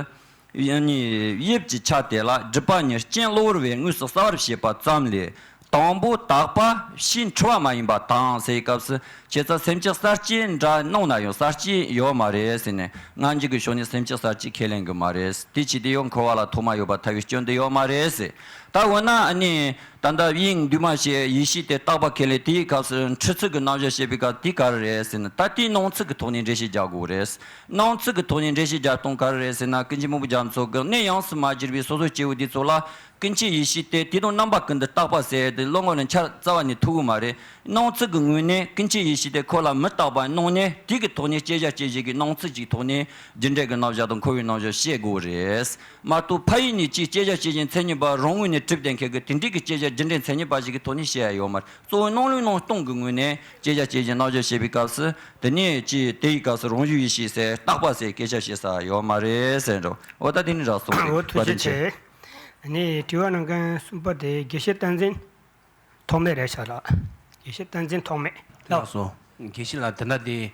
ཡིད་ཀྱི་ཆ་དེ་ལ་སྒྲིབ་པ་ཉེར་སྐྱེས་གློ་བུར་བས་དངོས་སུ་གསལ་བར་བྱེད་པ་ཙམ་ལས། དང་པོ་དག་པ་ཕྱིས་འཁྲུལ་བ་མ་ཡིན་པ་དང་ཟེར་བའི་སྐབས་སུ། བྱས་ཙང་སེམས་ཅན་གསར་སྐྱེ་འདྲ་སྣང་ན་ཡང་གསར་སྐྱེ་ཡོད་མ་རེད་ཟེར་ནས། སྔ་འགྱུར་གྱི་ཕྱོགས་ནས་སེམས་ཅན་གསར་སྐྱེ་ཁས་ལེན་གྱི་མ་རེད། དེ་བྱས་ཏེ་ཡང་འཁོར་བ་ལ་ཐོག་མ་ཡོད་པར་ཐལ་བའི་སྐྱོན་དེ་ཡོད་མ་རེད་ཟེར། ད་འོ་ན་ཨ་ནི། ད་ ད་ལྟ་དབྱིངས་འདུས་མ་བྱས་ཡེ་ཤེས་དེ་བརྟག་པ་ཁས་ལེན། དེའི་སྐབས་སུ་འཁྲུལ་ཚུལ་གྱི་རྣམ་གཞག་བཤད་པའི་སྐབས་དེ་ག་རེ་རེད་ཟེར་ན། ད་དེའི་སྣང་ཚུལ་གྱི་ཐོག་ནས་འགྲེལ་བཤད་རྒྱག་དགོས་རེད། སྣང་ཚུལ་གྱི་ཐོག་ནས་འགྲེལ་བཤད་རྒྱག་སྟངས་ག་རེ་རེད་ཟེར་ན། ཀུན་མཁྱེན་མི་བོ་རྒྱ་མཚོ་གིས་གནས་ཡོངས་སུ་མ་གྱུར་པའི་སོ་སོ་སྐྱེ་བོ་དེ་ཚོ་ལ་ཀུན་མཁྱེན་ཡེ་ཤེས་དེ་དེ་དང་རྣམ་པ་ཀུན་ཏུ་བརྟགས་པ་ཟེར་དེ་བློ་ངོ་ནས་འཆར་རྩ་བ་ནས་ཐུབ་ཀྱི་མ་རེད། སྣང་ཚུལ་གྱི་ངོས་ནས་ཀུན་མཁྱེན་ཡེ་ཤེས་དེ་ཁོ་ལ་མི་རྟག་པ་སྣང་ནས། དེ་གི་ཐོག་ནས་བསྐྱེད་བྱ་སྐྱེད་བྱེད་ཀྱི་སྣང་ཚུལ་གྱི་ཐོག་ནས་རྒྱུ་འབྲས་ཀྱི་རྣམ་གཞག་དང་འཁོར་བའི་རྣམ་གཞག་བཤད་དགོས་རེད། མ་གཏོགས་ཕ་ཡུལ་ནས་ཅིག་བསྐྱེད་བྱ་སྐྱེད་བྱེད་མཚན་ཉིད་པ་རང་ངོས་ནས་གྲུབ་བསྡད་མཁན་གྱི་དེ་འདྲའི་གི་བསྐྱེད་བྱ་རྒྱུ་འབྲས་མཚན་ཉིད་པ་ཞིག་གི་ཐོག་ནས་བཤད་ཡ་ཡོད་མ་རེད། གཙོ་བོ་སྣང་ལུགས་སྣང་སྟངས་ཀྱི་ངོས་ནས་བསྐྱེད་བྱ་སྐྱེད་བྱེད་རྣམ་གཞག་བཤད་པའི་སྐབས་སུ། དེ་ནས་ཅིག་དེའི་སྐབས་སུ་རང་བཞིན་ཡེ་ཤེས་ཟེར་བརྟག་པ་ཟེར་སྐད་ཆ་བཤད་ས་ཡོད་མ་རེད་ཟེར་འགྲོ། འོ་ད་དེ་ནི་རག་སོང་། འོ་ཐུགས་རྗེ་ཆེ། ནི་དྲི་བ་གནང་མཁན་གསུམ་པ་དེ་དགེ་བཤེས་བསྟན་འཛིན་ཐོགས་མེད་རེད་ཤག་ལགས། དགེ་བཤེས་བསྟན་འཛིན་ཐོགས་མེད་ལགས། ལགས་སོ། དགེ་བཤེས་ལགས། དེ་འདྲ་དེ་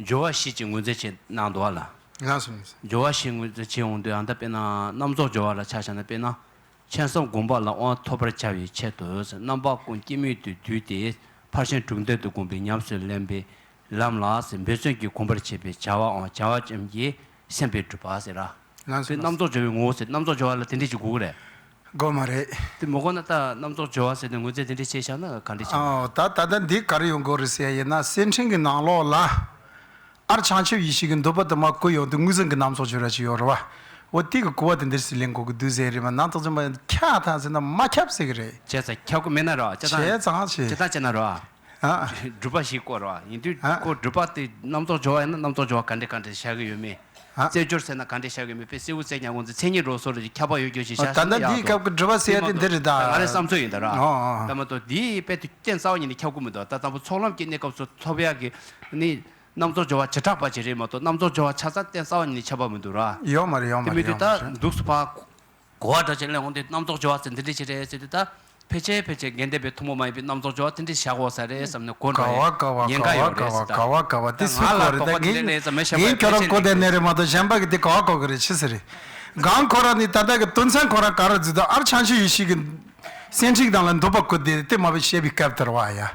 སྦྱོར་བ་བཞི་ཅིག་ངོས་འཛིན་བྱེད་གནང་འདུག་བ་ལ། ལགས་སོ། སྦྱོར་བ་བཞི་ངོས་འཛིན་བྱེད་འོང་དུས། ཨ་ད་དཔེར་ན་རྣམ་རྫོགས་སྦྱོར་བ་ལ་ཆ་བཞག་ན། དཔེར་ན་མཁྱེན་གསུམ་བསྒོམ་པ་ལ་དབང་ཐོབ་པར་བྱ་བའི་ཆེད་དུ་རྣམ་པ་ཀུན་སྐྱེ་མེད་དུ་བསྡུས་ཏེ། ཕར་ཕྱིན་དྲུག་ལྡན་དུ་བསྒོམ་པའི་ཉམས་སུ་ལེན་པའི་ལམ་ལ་འབད་བརྩོན་གྱིས་གོམས་པར་བྱེད་པའི་བྱ་བའམ་བྱ་བ་ཅན་གྱི་སེམས་དཔའི་སྒྲུབ་པ་ཟེར་ར། ལགས་སོ། དེ་རྣམ་རྫོགས་སྦྱོར་བའི་ངོ་བོ་ཟེར། རྣམ་རྫོགས་སྦྱོར་བ་ལ་དེ་འདྲས་ཅིག་དགོས་ཀྱི་རེད། དགོས་མ་རེད། དེ་མ་དགོས་ན་ད་རྣམ་རྫོགས་སྦྱོར་བ་ཟེར་ནས་ངོས་འཛིན་དེ་འདྲས་བྱས་བཞག་ན་ག་འདྲས་བྱེད། ཨོ། ད་ད་ལྟ་འདི་ག་རེ་ཡོང་དགོས་རེད་ཟེར་ཡ་ཡིན་ན། སེར་ཕྲེང་གི་ནང་ལོགས་ལ་ཨར་བྱང་ཆུབ་ཡེ་ཤེས་ཀྱི་མདོ་པ་དུ་མ་བཀོད་ཡོང་དུས། ངོས་འཛིན་གྱི་རྣམ་རྫོགས་སྦྱོར་བ་ཅིག་ཡོད་རེད་བ། འོ་དེ་གི་གོ་བ་དེ་འདིར་སྲིད་ལེན་དགོས་ཀྱི་འདུག་ཟེར་རེད་བ། ནང་དོག་ཅན་པ་ཁྱབ་ཐང་ཟེར་ན་མ་ཁྱབ་ཟེར་གི་རེད། བྱས་ཙང་ཁྱབ་ཀྱི་མེད་ན་ར། བྱས་ཙང་བྱས་ཙང་བྱས། བྱས་ཙང་བྱས་ན་ར། ཨ། སྒྲུབ་པ་བཞི་བཀོད་ར། ཡིན་དུས་ཨ། ཁོ་སྒྲུབ་པ་དེ་རྣམ་རྫོགས་སྦྱོར་བ་ཡིན་ན་རྣམ་རྫོགས་སྦྱོར་བ་ག་འདྲས་ག་འདྲས་བཞག་གི་ཡོད་མེད། ཨ། རྩེ་སྦྱོར་ཟེར་ན་ག་འདྲས་བཞག་གི་ཡོད་མེད། དཔེ་གསལ་པོ་གསལ་ཉག་ངོས་འཛིན་མཚན་ཉིད་རོ་སོ་རེ་ཁྱབ་པ་ཡོད་རྒྱུ་ཞིག་བཞག་ད་ལྟ་འདིའི་སྐབས་ཀྱི་སྒྲུབ་པ་ཟེར་ཡ་དེ་འདི་རེད་ད། ང་རའི་བསམ་ཚུལ་ཡིན་ད་ར། ཨོ་ཨོ། ད་མ་གཏོགས་འདིའི་དཔེ་དེ་རྐྱེན་རྩ་བ་ཉིད་ནས་ཁྱབ་ཀྱི་མི་འདུག་ད་དང་པོ་ཚོགས་ལམ་གྱི་གནས་སྐབས་སུ་ཐོབ་ཡག་གི་ནི་རྣམ་རྫོགས་སྦྱོར་བ་བྱེ་བྲག་པ་ཅིག་རེད་མ་གཏོགས། རྣམ་རྫོགས་སྦྱོར་བ་ཆ་ཚང་རྐྱེན་རྩ་བ་ཉིད་ནས་ཁྱབ་པ་མི་འདུག་ར། ཡོད་མ་རེད། ཡོད་མ་རེད། དེ་མི་དུས་ཡོད་མ་ད་རེད། འདུག་སུ་ཕར་གོ་བ་འདྲ་ཅིག་ལེན་འོང་དུས་རྣམ་རྫོགས་སྦྱོར་བ་ཟེར་འདི་འདྲ་ཅིག་རེད་ཟེར་དུས། ད་ཕལ་ཆེར་ཕལ་ཆེར་དགེ་ལྡན་པའི་ཐུན་མོང་མ་ཡིན་པའི་རྣམ་རྫོགས་སྦྱོར་བ་དེ་འདྲ་ཞིག་བཞག་དགོས་ས་རེད་བསམ་ནས་གོ་འགྲོ་ཡ་ཉེན་ཁ་ཡོད་རེད་ཟེར། ད་ང་ལ་དོགས་པ་དེ་ལས་ལས་ཙམ་མེད། གཞན་པ་གི་དེ་གོ་བ་གོ་གི་རེད། ཆི་ཟེར་རེད། ངས་ཁྱོད་རང་གོ་བསྡད་ནས་རེད་མ་གཏོགས་གཞན་པ་གི་དེ་གོ་བ་གོ་གི་རེད། ཆི་ཟེར་རེད། གང་ཁོ་རང་ནི་ད་ལྟ་གི་དོན་ཚན་ཁོ་རང་ག་རེ་བརྩིས་དང་། ཨར་བྱང་ཆུབ་ཡེ་ཤེས་ཀྱི་སེམས་ཁྲིད་དང་ལ་འདོད་པ་བཀོད་དེ་དེ་མ་བྱས་པའི་སྐབས་དེར་བ་ཡ།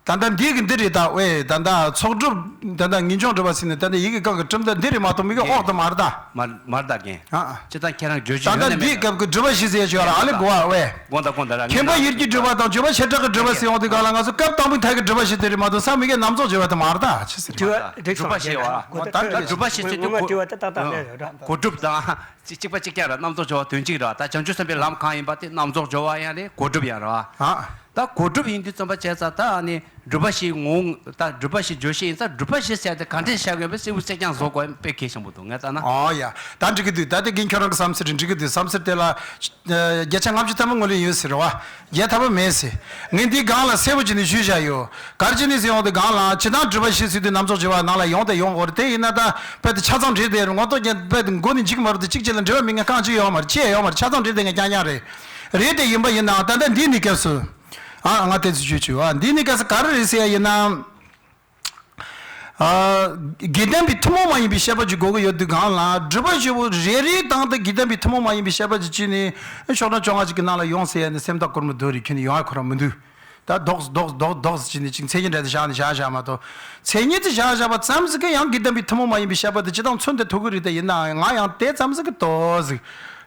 ད་ལྟ་འདི་གི་འདི་རེད་ད། ཝེ། ད་ལྟ་ཚོགས་སྒྲུབ། ད་ལྟ་ངེས་འབྱུང་སྒྲུབ་པ་ཟེར་ནས་ད་ལྟ་ཡི་གེ་སྐབས་ཀྱི་གྲུབ་མཐའ་འདི་རེད་མ་གཏོགས་མི་གི་འོག་ཏུ་མ་རེད་ད། མ་མ་རེད་ད་རྒན། ཨ་ཨ། སྤྱིར་བཏང་ཁྱེད་རང་བརྗོད་རྒྱུ་ད་ཡོད་ལྟ་ན་འདིའི་མེད་ལ། སྐབས་ཀྱི་སྒྲུབ་པ་བཞི་ཟེར་ཡ་ཞིག་ཡོད་ར། ཨ་ལེ་གོ་བ་ཝེ། དགོངས་དག་དགོངས་དག་ར། མཁྱེན་པ་ཡིད་ཀྱི་སྒྲུབ་པ་དང་བརྗོད་པ་བྱེ་བྲག་གི་སྒྲུབ་པ་ཟེར་ཡོང་དུས་གང་ལ་ང་ཚོ་སྐབས་དང་པོའི་མཐའ་གི་སྒྲུབ་པ་བཞི་དེ་རེད་མ་གཏོགས་ས་མི་གི་རྣམ་རྫོགས་སྦྱོར་བ་དེ་མ་རེད་ད། ཆི་ཟེར་དྲི་བ་རེད། དྲི་བ་བཞི་ཡོད་ར། ད་ད་སྒྲུབ་པ་བཞི་ཟེར་དུས་ངོ་མ་དྲི་བ་དེ་ཏག་ཏག་སླེབས་ཡོད་ར། གོ་སྒྲུབ་དང་གཅིག་གཅིག་པ་གཅིག་རྐྱང་ར། རྣམ་རྫོགས་སྦྱོར་བ་དོན་གཅིག་ར། ད་བྱང་ཆུབ་སེམས་དཔའི་ལམ་གང་ཡིན་པ་དེ་རྣམ་རྫོགས་སྦྱོར་བ་ཡང་རེད། གོ་སྒྲུབ་ཡང་ར། ཨ། ད་གོ་སྒྲུབ་ཡིན་དུས་ཙམ་པ་བྱས་ཙང་ད་ཨ་ནི་སྒྲུབ་པ་བཞི་ངོ་། ད་སྒྲུབ་པ་བཞི་བརྗོད་གཞི་ཡིན་ཙང་སྒྲུབ་པ་བཞི་ཟེར་དེ་ག་འདྲས་བཞག་ཡོད་པའི་གསལ་པོ་གསལ་རྐྱང་བཟོ་དགོས་དཔེ་གལ་ཆེན་པོ་འདུག་ངས་ལྟ་ན། ཨོ་ཡ། ད་འགྲིག་གི་འདུག་ད་དེ་རྒན་ཁྱོད་རང་གི་བསམ་ཚུལ་རེད། འགྲིག་གི་འདུག་བསམ་ཚུལ་དེ་ལ་བརྒྱ་ཆ་ལྔ་བཅུ་ཐམ་པ་ངོས་ལེན་ཡོད་ཟེར་བ། བརྒྱ་ཐམ་པ་མེད་ཟེར། ངས་འདི་སྒང་ལ་གསལ་པོ་བྱས་ནས་ཞུས་བཞག་ཡོད། ག་རེ་བྱས་ནས་ཟེར་ཡོང་དུས་སྒང་ལ་ཇི་ལྟར་སྒྲུབ་པ་བཞི་ཟེར་དུས་རྣམ་རྫོགས་སྦྱོར་བ་ནང་ལ་ཡོང་དང་ཡོང་དགོས་རེད། དེ་ཡིན་ན་ད་དཔེ་དེ་ཆ་ཚང་འབྲེལ་བསྡད་རེད། ངོ་ཐོག་རྒྱན་དཔེ་དེ་མགོ་ནས་འཇིག་མ་རུང་དེ་གཅིག་གཅིག་ལ་འབྲེལ་བ་མེད་མཁན་རྐང་གཅིག་ཡོད་མ་རེད། ཅི་ཡང་ཡོད་མ་རེད། ཆ་ཚང་འབྲེལ་བསྡད་མཁན་རྐྱང་རྐྱང་རེད། རེད་དེ་ཡིན་པ་ཡིན་ནའང་ད་ལྟ་འདིའི་གནས་སྐབས་སུ། ཨ་ང་བསྟན་ཚིག་ཞུ་ཆུ་ཨ་འདིའི་གནས་སྐབས་སུ་ག་རེ་རེད་ཟེར་ཡ་ཡིན་ན། ཨ། དགེ་ལྡན་པའི་ཐུན་མོང་མ་ཡིན་པའི་བཤད་པ་ཅིག་དགོས་ཀྱི་ཡོད་དུས་སྒང་ལ་སྒྲུབ་པ་བཞི་པོ་རེ་རེའི་སྟེང་དུ་དགེ་ལྡན་པའི་ཐུན་མོང་མ་ཡིན་པའི་བཤད་པ་ཅིག་བྱས་ནས་ཤོག་གྲངས་བཅོ་ལྔ་ཅིག་གི་ནང་ལ་ཡོང་ཟེར་ཡ་ནི་སེམས་ཐག་གོར་མོ་རྡོ་རེད། ཁྱོན་ནས་ཡོང་ཡ་ཁོ་རང་མི་འདུག་ད་རྡོག་རྡོག་རྡོག་རྡོག་ཟེར་ནས་ཅིག་མཚན་ཉིད་འདྲ་དེ་བཞག་ནས་བཞག་བཞག་མ་གཏོགས། མཚན་ཉིད་དེ་བཞག་བཞག་པ་ཙམ་ཟིག་གིས་ཡང་དགེ་ལྡན་པའི་ཐུན་མོང་མ་ཡིན་པའི་བཤད་པ་དེ་ཇི་ལྟར་མཚོན་དུ་ཐུབ་ཀྱི་རེད། དེ་ཡིན་ནའང་ང་ཡང་དེ་ཙམ་ཟིག་གི་ཏོག་ཙམ་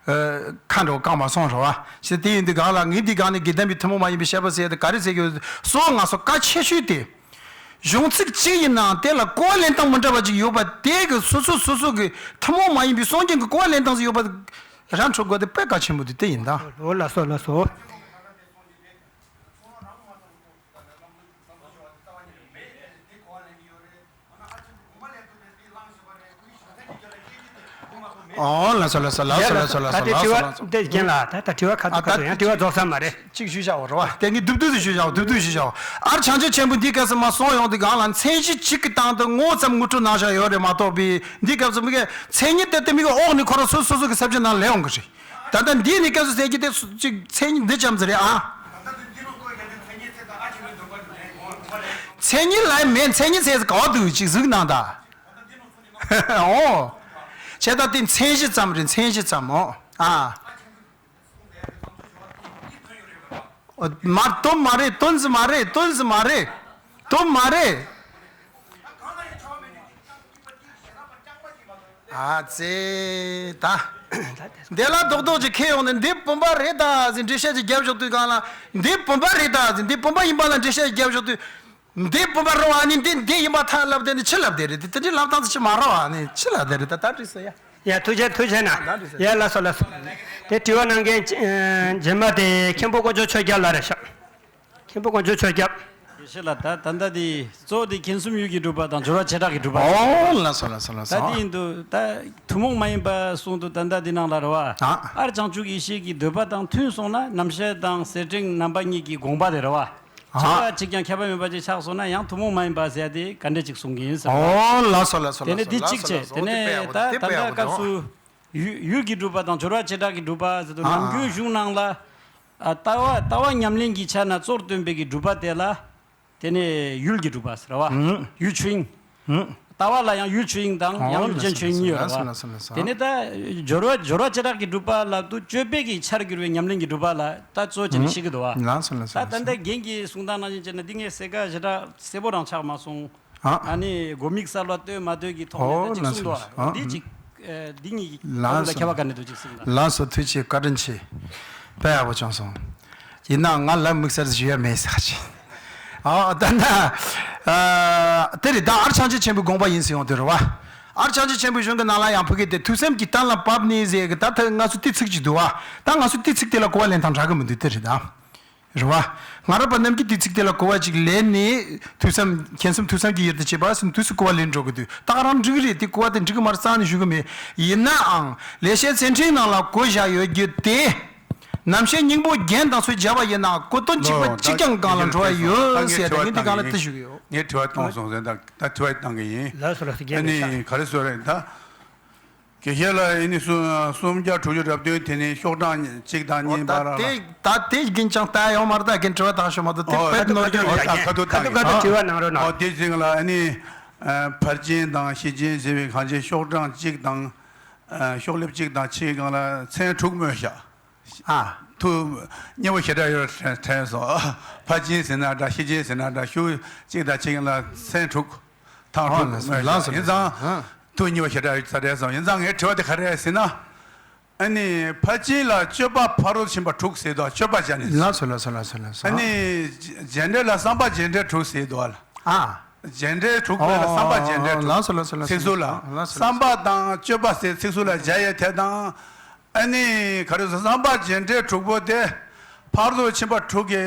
ཁ་འགྲོ་བཀང་མ་སོང་རེད་བ། ཞེས་དེ་ཡིན་དུས་སྒང་ལ་ངས་འདི་སྒང་ནས་དགེ་ལྡན་པའི་ཐུན་མོང་མ་ཡིན་པའི་བཤད་པ་ཟེར་ཡ་དེ་ག་རེ་ཟེར་གྱི་ཡོད། སོ་ང་སོ་གལ་ཆེ་ཤོས་དེ། གཞུང་ཚིག་གཅིག་ཡིན་ནའང་དེ་ལ་གོ་བ་ལེན་སྟངས་མི་འདྲ་བ་ཅིག་ཡོད་པ་དེ་གི་སོ་སོ་སོ་སོ་གི་ཐུན་མོང་མ་ཡིན་པའི་སངས་རྒྱས་ཀྱི་གོ་བ་ལེན་སྟངས་ཟིག་ཡོད་པ་ར་འཕྲོད་དགོས་དེ་དཔེ་གལ་ཆེན་པོ་དེ་དེ་ཡིན་ད། ཨོ་ལགས་སོ་ལགས་སོ། ཨོ་ལགས་སོ་ལགས་སོ་ལགས་སོ་ལགས་སོ་ལགས་སོ་ད་དེ་དྲི་བ་དེ་རྒན་ལགས་ད་ད་དྲི་བ་ཁ་ཐུག་ཁ་ཐུག་ཡང་དྲི་བ་རྫོགས་ས་མ་རེད། གཅིག་ཞུས་བཞག་པ་རེད་བ། དེ་ངས་སྡུག་སྡུག་ཏུ་ཞུས་བཞག་པ་སྡུག་སྡུག་ཞུས་བཞག་པ། ཨར་བྱང་ཆུབ་ཆེན་པོ་འདིའི་སྐབས་སུ་མ་གསུངས་ཡོང་དུས་སྒང་ལ་མཚན་གཞི་གཅིག་གི་སྟེང་དུ་ངོ་ཙམ་ངོ་སྤྲོད་གནང་བཞག་ཡོད་རེད་མ་གཏོགས་པའི་འདིའི་སྐབས་སུ་མི་གའི་མཚན་ཉིད་དེ་དེ་མི་གའི་འོག་ནས་ཁོ་རང་སོ་སོ་སོ་གི་ས་བཅད་ནང་ལེན་ཡོང་གི་རེད། ད་ལྟ་འདིའི་གནས་སྐབས་སུ་ཟེར་གྱི་དེ་གཅིག་མཚན་ཉིད་འདི་ཙམ་ཟེར་རེད་ཨ། མཚན་ཉིད་ལ་མེད་མཚན་ཉིད་ཟེར་ག་བ་འདུག་ཅིག་གཟིགས་གནང་ད། ཨོ། བྱས་ད་དེ་མཚན་གཞི་ཙམ་རེད། མཚན་གཞི་ཙམ་ཨོ། ཨ། མ་དོན་མ་རེད། དོན་ཟིག་མ་རེད། དོན་ཟིག་མ་རེད། དོན་མ་རེད། ཨ་ཙེ་ད། འདི་ལ་རྡོག་རྡོག་ཅིག་ཁྱེར་ཡོང་ནས་འདི་བུམ་པ་རེད་ད་ཟེར་འགྲེལ་བཤད་ཅིག་རྒྱབ་ཞོག་དུས་སྒང་ལ། འདི་བུམ་པ་རེད་ད་ཟེར། འདི་བུམ་པ་ཡིན་པ་ལ་འགྲེལ་བཤད་རྒྱབ་ཞོག་དུས། འདི་བུམ་པ་རེད་བ་ནི་འདི་འདི་ཡིན་པ་ཐག་ལབ་དེ་ནི་ཕྱི་ལབ་དེ་རེད། དེ་དེ་འདྲའི་ལབ་སྟངས་ཅིག་མ་རེད་བ། ནི་ཕྱི་ལབ་དེ་རེད། ད་ད་འགྲིག་སོང་ཡ། ཡ་ཐུགས་རྗེ་ཐུགས་རྗེ་གནང་། ད་འགྲིག་སོང་། ཡ་ལགས་སོ་ལགས་སོ། དེ་དྲི་བ་གནང་མཁན་ཨ་རྗེས་མ་དེ་མཁན་པོ་དཀོན་མཆོག་ཆོས་སྐྱབས་ལགས་རེད་ཤག་མཁན་པོ་དཀོན་མཆོག་ཆོས་སྐྱབས། དགེ་བཤེས་ལགས། ད་ད་ལྟ་དེ་གཙོ་བོ་དེ་མཁན་གསུམ་ཡུལ་གྱི་སྒྲུབ་པ་དང་སྦྱོར་བ་བྱེ་བྲག་གི་སྒྲུབ་པ། ཨོ་ལགས་སོ་ལགས་སོ་ལགས་སོ། ད་དེ་ཡིན་དུས་ད་ཐུན་མོང་མ་ཡིན་པ་གསུང་དུས་ད་ལྟ་དེ་ནང་ལ་རེད་བ། ཨ། ཨར་བྱང་ཆུབ་ཡེ་ཤེས་ཀྱི་འདོད་པ་དང་མཐུན་སོང་ན་རྣམ་ཤེས་དང་གསལ་ཕྲེང་རྣམ་པ་གཉིས་ཀྱི་དགོངས་པ་དེ་རེད་བ། ཨ། ཆ་གཅིག་ཀྱང་ཁྱད་པར་མེད་པ་ཅིག་ཆགས་སོང་ན་ཡང་ཐུན་མོང་མ་ཡིན་པ་ཟེར་ཡ་དེ་ག་འདྲ་ཅིག་གསུང་གི་ཡིན་ཟེར་བ། ཨོ་ལགས་སོ་ལགས་སོ་དེ་ནས་ལགས་སོ་དེ་ལགས་གཅིག་སོ་བྱས། ལགས་སོ། དེ་ཨོ་དེ་ནས་དཔེ་ཡག་པོ་ད་འདུག་དེ་ད་དཔེ་ཡག་ལྟ་པོ་སྐབས་འདུག་སུ། ཡུལ་ཡུལ་གྱི་སྒྲུབ་པ་དང་སྦྱོར་བ་བྱེ་བྲག་གི་སྒྲུབ་པ་ཟེར་དུས། ཨ་ནམ་རྒྱུན་གཞུང་ནང་ལ། ཨ་ལྟ་བ་ལྟ་བ་ཉམས་ལེན་གྱི་ཆ་ནས་གཙོར་སྟོན་པའི་གི་སྒྲུབ་པ་དེ་ལ། དེ་ནས་ཡུལ་གྱི་སྒྲུབ་པ་ཟེར་བ། ཨུམ། ཡུལ་ཆོས་དབྱིངས། ཨུམ། ལྟ་བ་ལ་ཡང་ཡུལ་ཆོས་དབྱིངས་དང་ཨོ་ཡང་ཡུལ་ཅན་ཆོས་དབྱིངས་གཉིས་ཡོད་རེད་བ། ལགས་སོ་ལགས་སོ། དེ་ནས་ད་སྦྱོར་བ་སྦྱོར་བ་བྱེ་བྲག་གི་སྒྲུབ་པ་ལབ་དུས་སྤྱོད་པའི་གི་ཆར་གྱུར་པའི་ཉམས་ལེན་གྱི་སྒྲུབ་པ་ལ་ད་གཙོ་བྱས་ནས་བཤད་ཀྱི་འདུག་བ། ལགས་སོ་ལགས་སོ། ད་ད་ལྟ་རྒན་གྱིས་གསུང་སྟངས་ནང་བཞིན་བྱས་ན་འདི་ངས་གསལ་ཁ་ཞེ་དྲག་གསལ་པོ་རང་ཆགས་མ་སོང་། ཨ། ཨ་ནི་དགོས་དམིགས་གསལ་བ་ལྟོས་མ་ལྟོས་ཀྱི་ཐོག་ནས་ཨོ་ད་ཅིག་ལགས་གསུངས་འདུག་སོ། ཨ། འདི་ཅིག་ཨ་འདི་གཉིས་ཀྱི་ལགས་ཐོག་ལ་སོ། ཁྱད་པར་ག་འདྲ་འདུག་ཅིག་གསུངས་དང་། ལགས་སོ། ཐུགས་རྗེ་ཆེ། བཀའ་དྲིན་ཆེ། དཔེ་ཡག་པོ་བྱུང་སོང་། ཡིན་ནའང་ང་ལ་དམིགས་བསལ་ཞུ་ཡ་མེད་ཟེར་ཅིག་ཨ་ད་ན། ཨ་དེ་རེད། ད་ཨར་བྱང་ཆུབ་ཆེན་པོའི་དགོངས་པ་ཡིན་ཟེར་ཡོང་དུས་རེད་བ། ཨར་བྱང་ཆུབ་ཆེན་པོའི་གཞུང་གི་ནང་ལ་ཡང་ཕ་གི་དེ་ཐོས་བསམ་གྱིས་གཏན་ལ་ཕབ་ནས་ཟེར་གི། ད་ད་ང་ཚོ་དེ་ཚིག་ཅིག་འདུག་བ། ད་ང་ཚོ་དེ་ཚིག་དེ་ལ་གོ་བ་ལེན་སྟངས་འདྲ་གི་མི་འདུག་དེ་རེད་ད། རེད་བ། སྔ་རབས་པ་རྣམས་ཀྱིས་དེ་ཚིག་དེ་ལ་གོ་བ་ཅིག་ལེན་ནས་ཐོས་བསམ་མཁྱེན་གསུམ་ཐོས་བསམ་གྱི་ཡུལ་དུ་བྱེད་པ་ཟེར་ནས་དུས་སུ་གོ་བ་ལེན་འགྲོ་གི་འདུག་ད་ག་རང་འགྲིག་གི་རེད། དེ་གོ་བ་དེ་འགྲིག་གི་མ་རེད་རྩ་ནས་ཞུ་གི་མེད། ཡིན་ནའང་ལེགས་བཤད་ཚན་ཁྲིད་ནང་ལ་བཀོད་བཞག་ཡོད་རྒྱུ་དེ། རྣམ་ཤེས་སྙིང་པོ་རྒྱན་དང་ཚུལ་སྦྱར་བ་ཡིན་ན་གོ་དོན་གཅིག་པ་ལོ། གཅིག་ད་ཀྱང་གང་ལ་འགྲོ་བ་ཡོད་ད་ངས་ཟེར་ཡ་དྲི་བ་དེ་ངས་འདི་གང་ལ་བཏང་གི་དེ་ཞུ་གི་ཡོད། ངས་དྲི་བ་བཏང་སོང་ཟེར། ད་ད་དྲི་བ་བཏང་གི་ཡིན། ལགས་སོ་ལགས་སོ། རྒན་ཨ་ནི་ག་རེ་ཟེར་རེད་ད། དགེ་བཤེས་ལགས་ཨ་ནི་སུམ་སུམ་བརྒྱ་དྲུག་ཅུ་རེ་བདུན་དེ་ནི་ཤོག་གྲངས་གཅིག་དང་གཉིས་བར་ལ། ད་དེ་ད་དེ་རྒན་ཅང་ལྟ་ཡོང་མ་རེད། ད་རྒན་དྲི་བ་བཏང་ཤོག་མ་གཏོགས་དེ། ཨོ་དཔེ་ནོར་འཁྲུལ་ཡོད་ཀྱང་། ཁ་ཐུག་ཁ་ཐུག་ཁ་ཐུག་ཁ་ཐུག་དྲི་བ་གནང་རོགས་གནང་། ཨོ་དེ་ཅིག་ལ་ཨ་ནི་ཕར་ཕྱིན་དང་ཕྱིར་ཕྱིན་ཟེར་བའི་གང་ཅི་ཤོག་གྲངས་གཅིག་དང་ཤོག་ལེབ་གཅིག་དང་ཕྱེད་སྒང་ལ་ཚན་དྲུག་སྨོས་ཤག་ཨ། ཐུགས་མཉེས་པོ་ཞེ་དྲག་ཡོད་དྲན་སོང་། ཕར་ཕྱིན་ཟེར་ན་འདྲ་ཕྱིར་ཕྱིན་ཟེར་ན་འདྲ་ཤོག་གཅིག་དང་ཕྱེད་སྒང་ལ་ཚན་དྲུག་ཐང་ཨོ་དྲུག་ལགས་སོ་ལགས་སོ། ཡིན་ཙང་ཨ། ཐུགས་མཉེས་པོ་ཞེ་དྲག་ཡོད་ས་དྲན་སོང་། ཡིན་ཙང་ངའི་དྲི་བ་དེ་ག་རེ་རེད་ཟེར་ན། ཨ་ནི་ཕར་ཕྱིན་ལ་སྤྱོད་པ་ཕ་རོལ་ཕྱིན་པ་དྲུག་ཟེར་འདུག་སྤྱོད་པ་སྦྱར་ནས། ལགས་སོ་ལགས་སོ་ལགས་སོ་ལགས་སོ། ཨ་ནི་རྒྱས་འགྲེལ་ལ་བསམ་པ་རྒྱས་འགྲེལ་དྲུག་ཟེར་འདུག་ལ། ཨ། རྒྱས་འགྲེལ་དྲུག་པོ་ལ་བསམ་པ་རྒྱས་འགྲེལ་དྲུག་ལགས་སོ་ལགས་སོ་ལགས་སོ། ཚིག་ཟུར་ལ་ལགས་སོ་ལགས་སོ། བསམ་པ་དང་སྤྱོད་པ་ཟེར་ཚིག་ཟུར་ལ་སྦྱར་ཡས་དེ་དང་། ཨ་ནི་ག་རེ་ཟེར། བསམ་པ་རྒྱས་འགྲེལ་དྲུག་པོ་དེ་ཕ་རོལ་ཕྱིན་པ་དྲུག་གི་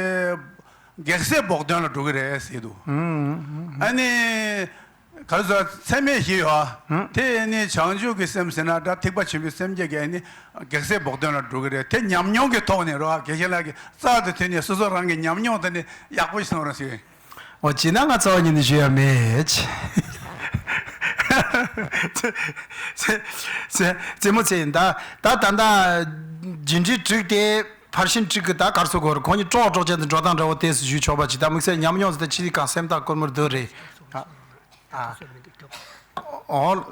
གེགས་སེལ་བོགས་འདོན་ལ་འགྲོ་གི་རེད་ཟེར་འདུག་ཨ་ནི་ག་རེ་ཟེར། ཚད་མེད་བཞི་ཡོད། དེ་ནི་བྱང་ཆུབ་ཀྱི་སེམས་ཟེར་ན་འདྲ་ཐེག་པ་ཆེན་པོའི་སེམས་བསྐྱེད་ཀྱི་ཨ་ནི་གེགས་སེལ་བོགས་འདོན་ལ་འགྲོ་གི་རེད། དེ་ཉམས་མྱོང་གི་ཐོག་ནས་རེད་བ། དགེ་བཤེས་ལགས་ཀྱིས་རྩ་དེ་ཐོན་ནས་སོ་སོ་རང་གི་ཉམས་མྱོང་དེ་ནི་ཡག་པོ་ཞིག་གནང་རོགས་ཞུ། འོ་བྱས་ན་ང་རྩ་བ་ཉིད་ནས་ཞུ་ཡ་མེད། རྩེད་མོ་རྩེ་ཡིན་ད། ད་ད་ད་རྒྱས་འགྲེལ་དྲུག་སྟེ་ཕར་ཕྱིན་དྲུག་གི་ད་གར་སོ་གོ་ར་ཁོང་གཉིས་ཀྲོག་ཀྲོག་བྱས་ཏེ་འགྲོ་སྟངས་འདྲ་བོ་དེ་ཞུ་ཆོག་པ་ཅིག་ད་དམིགས་བསལ་ཉམས་མྱོང་ཟེར་ད་ཕྱི་དེ་གང་སེམས་ཐག་སྐོར་མོར་སྡོད་རེད། ཨ། ཨ།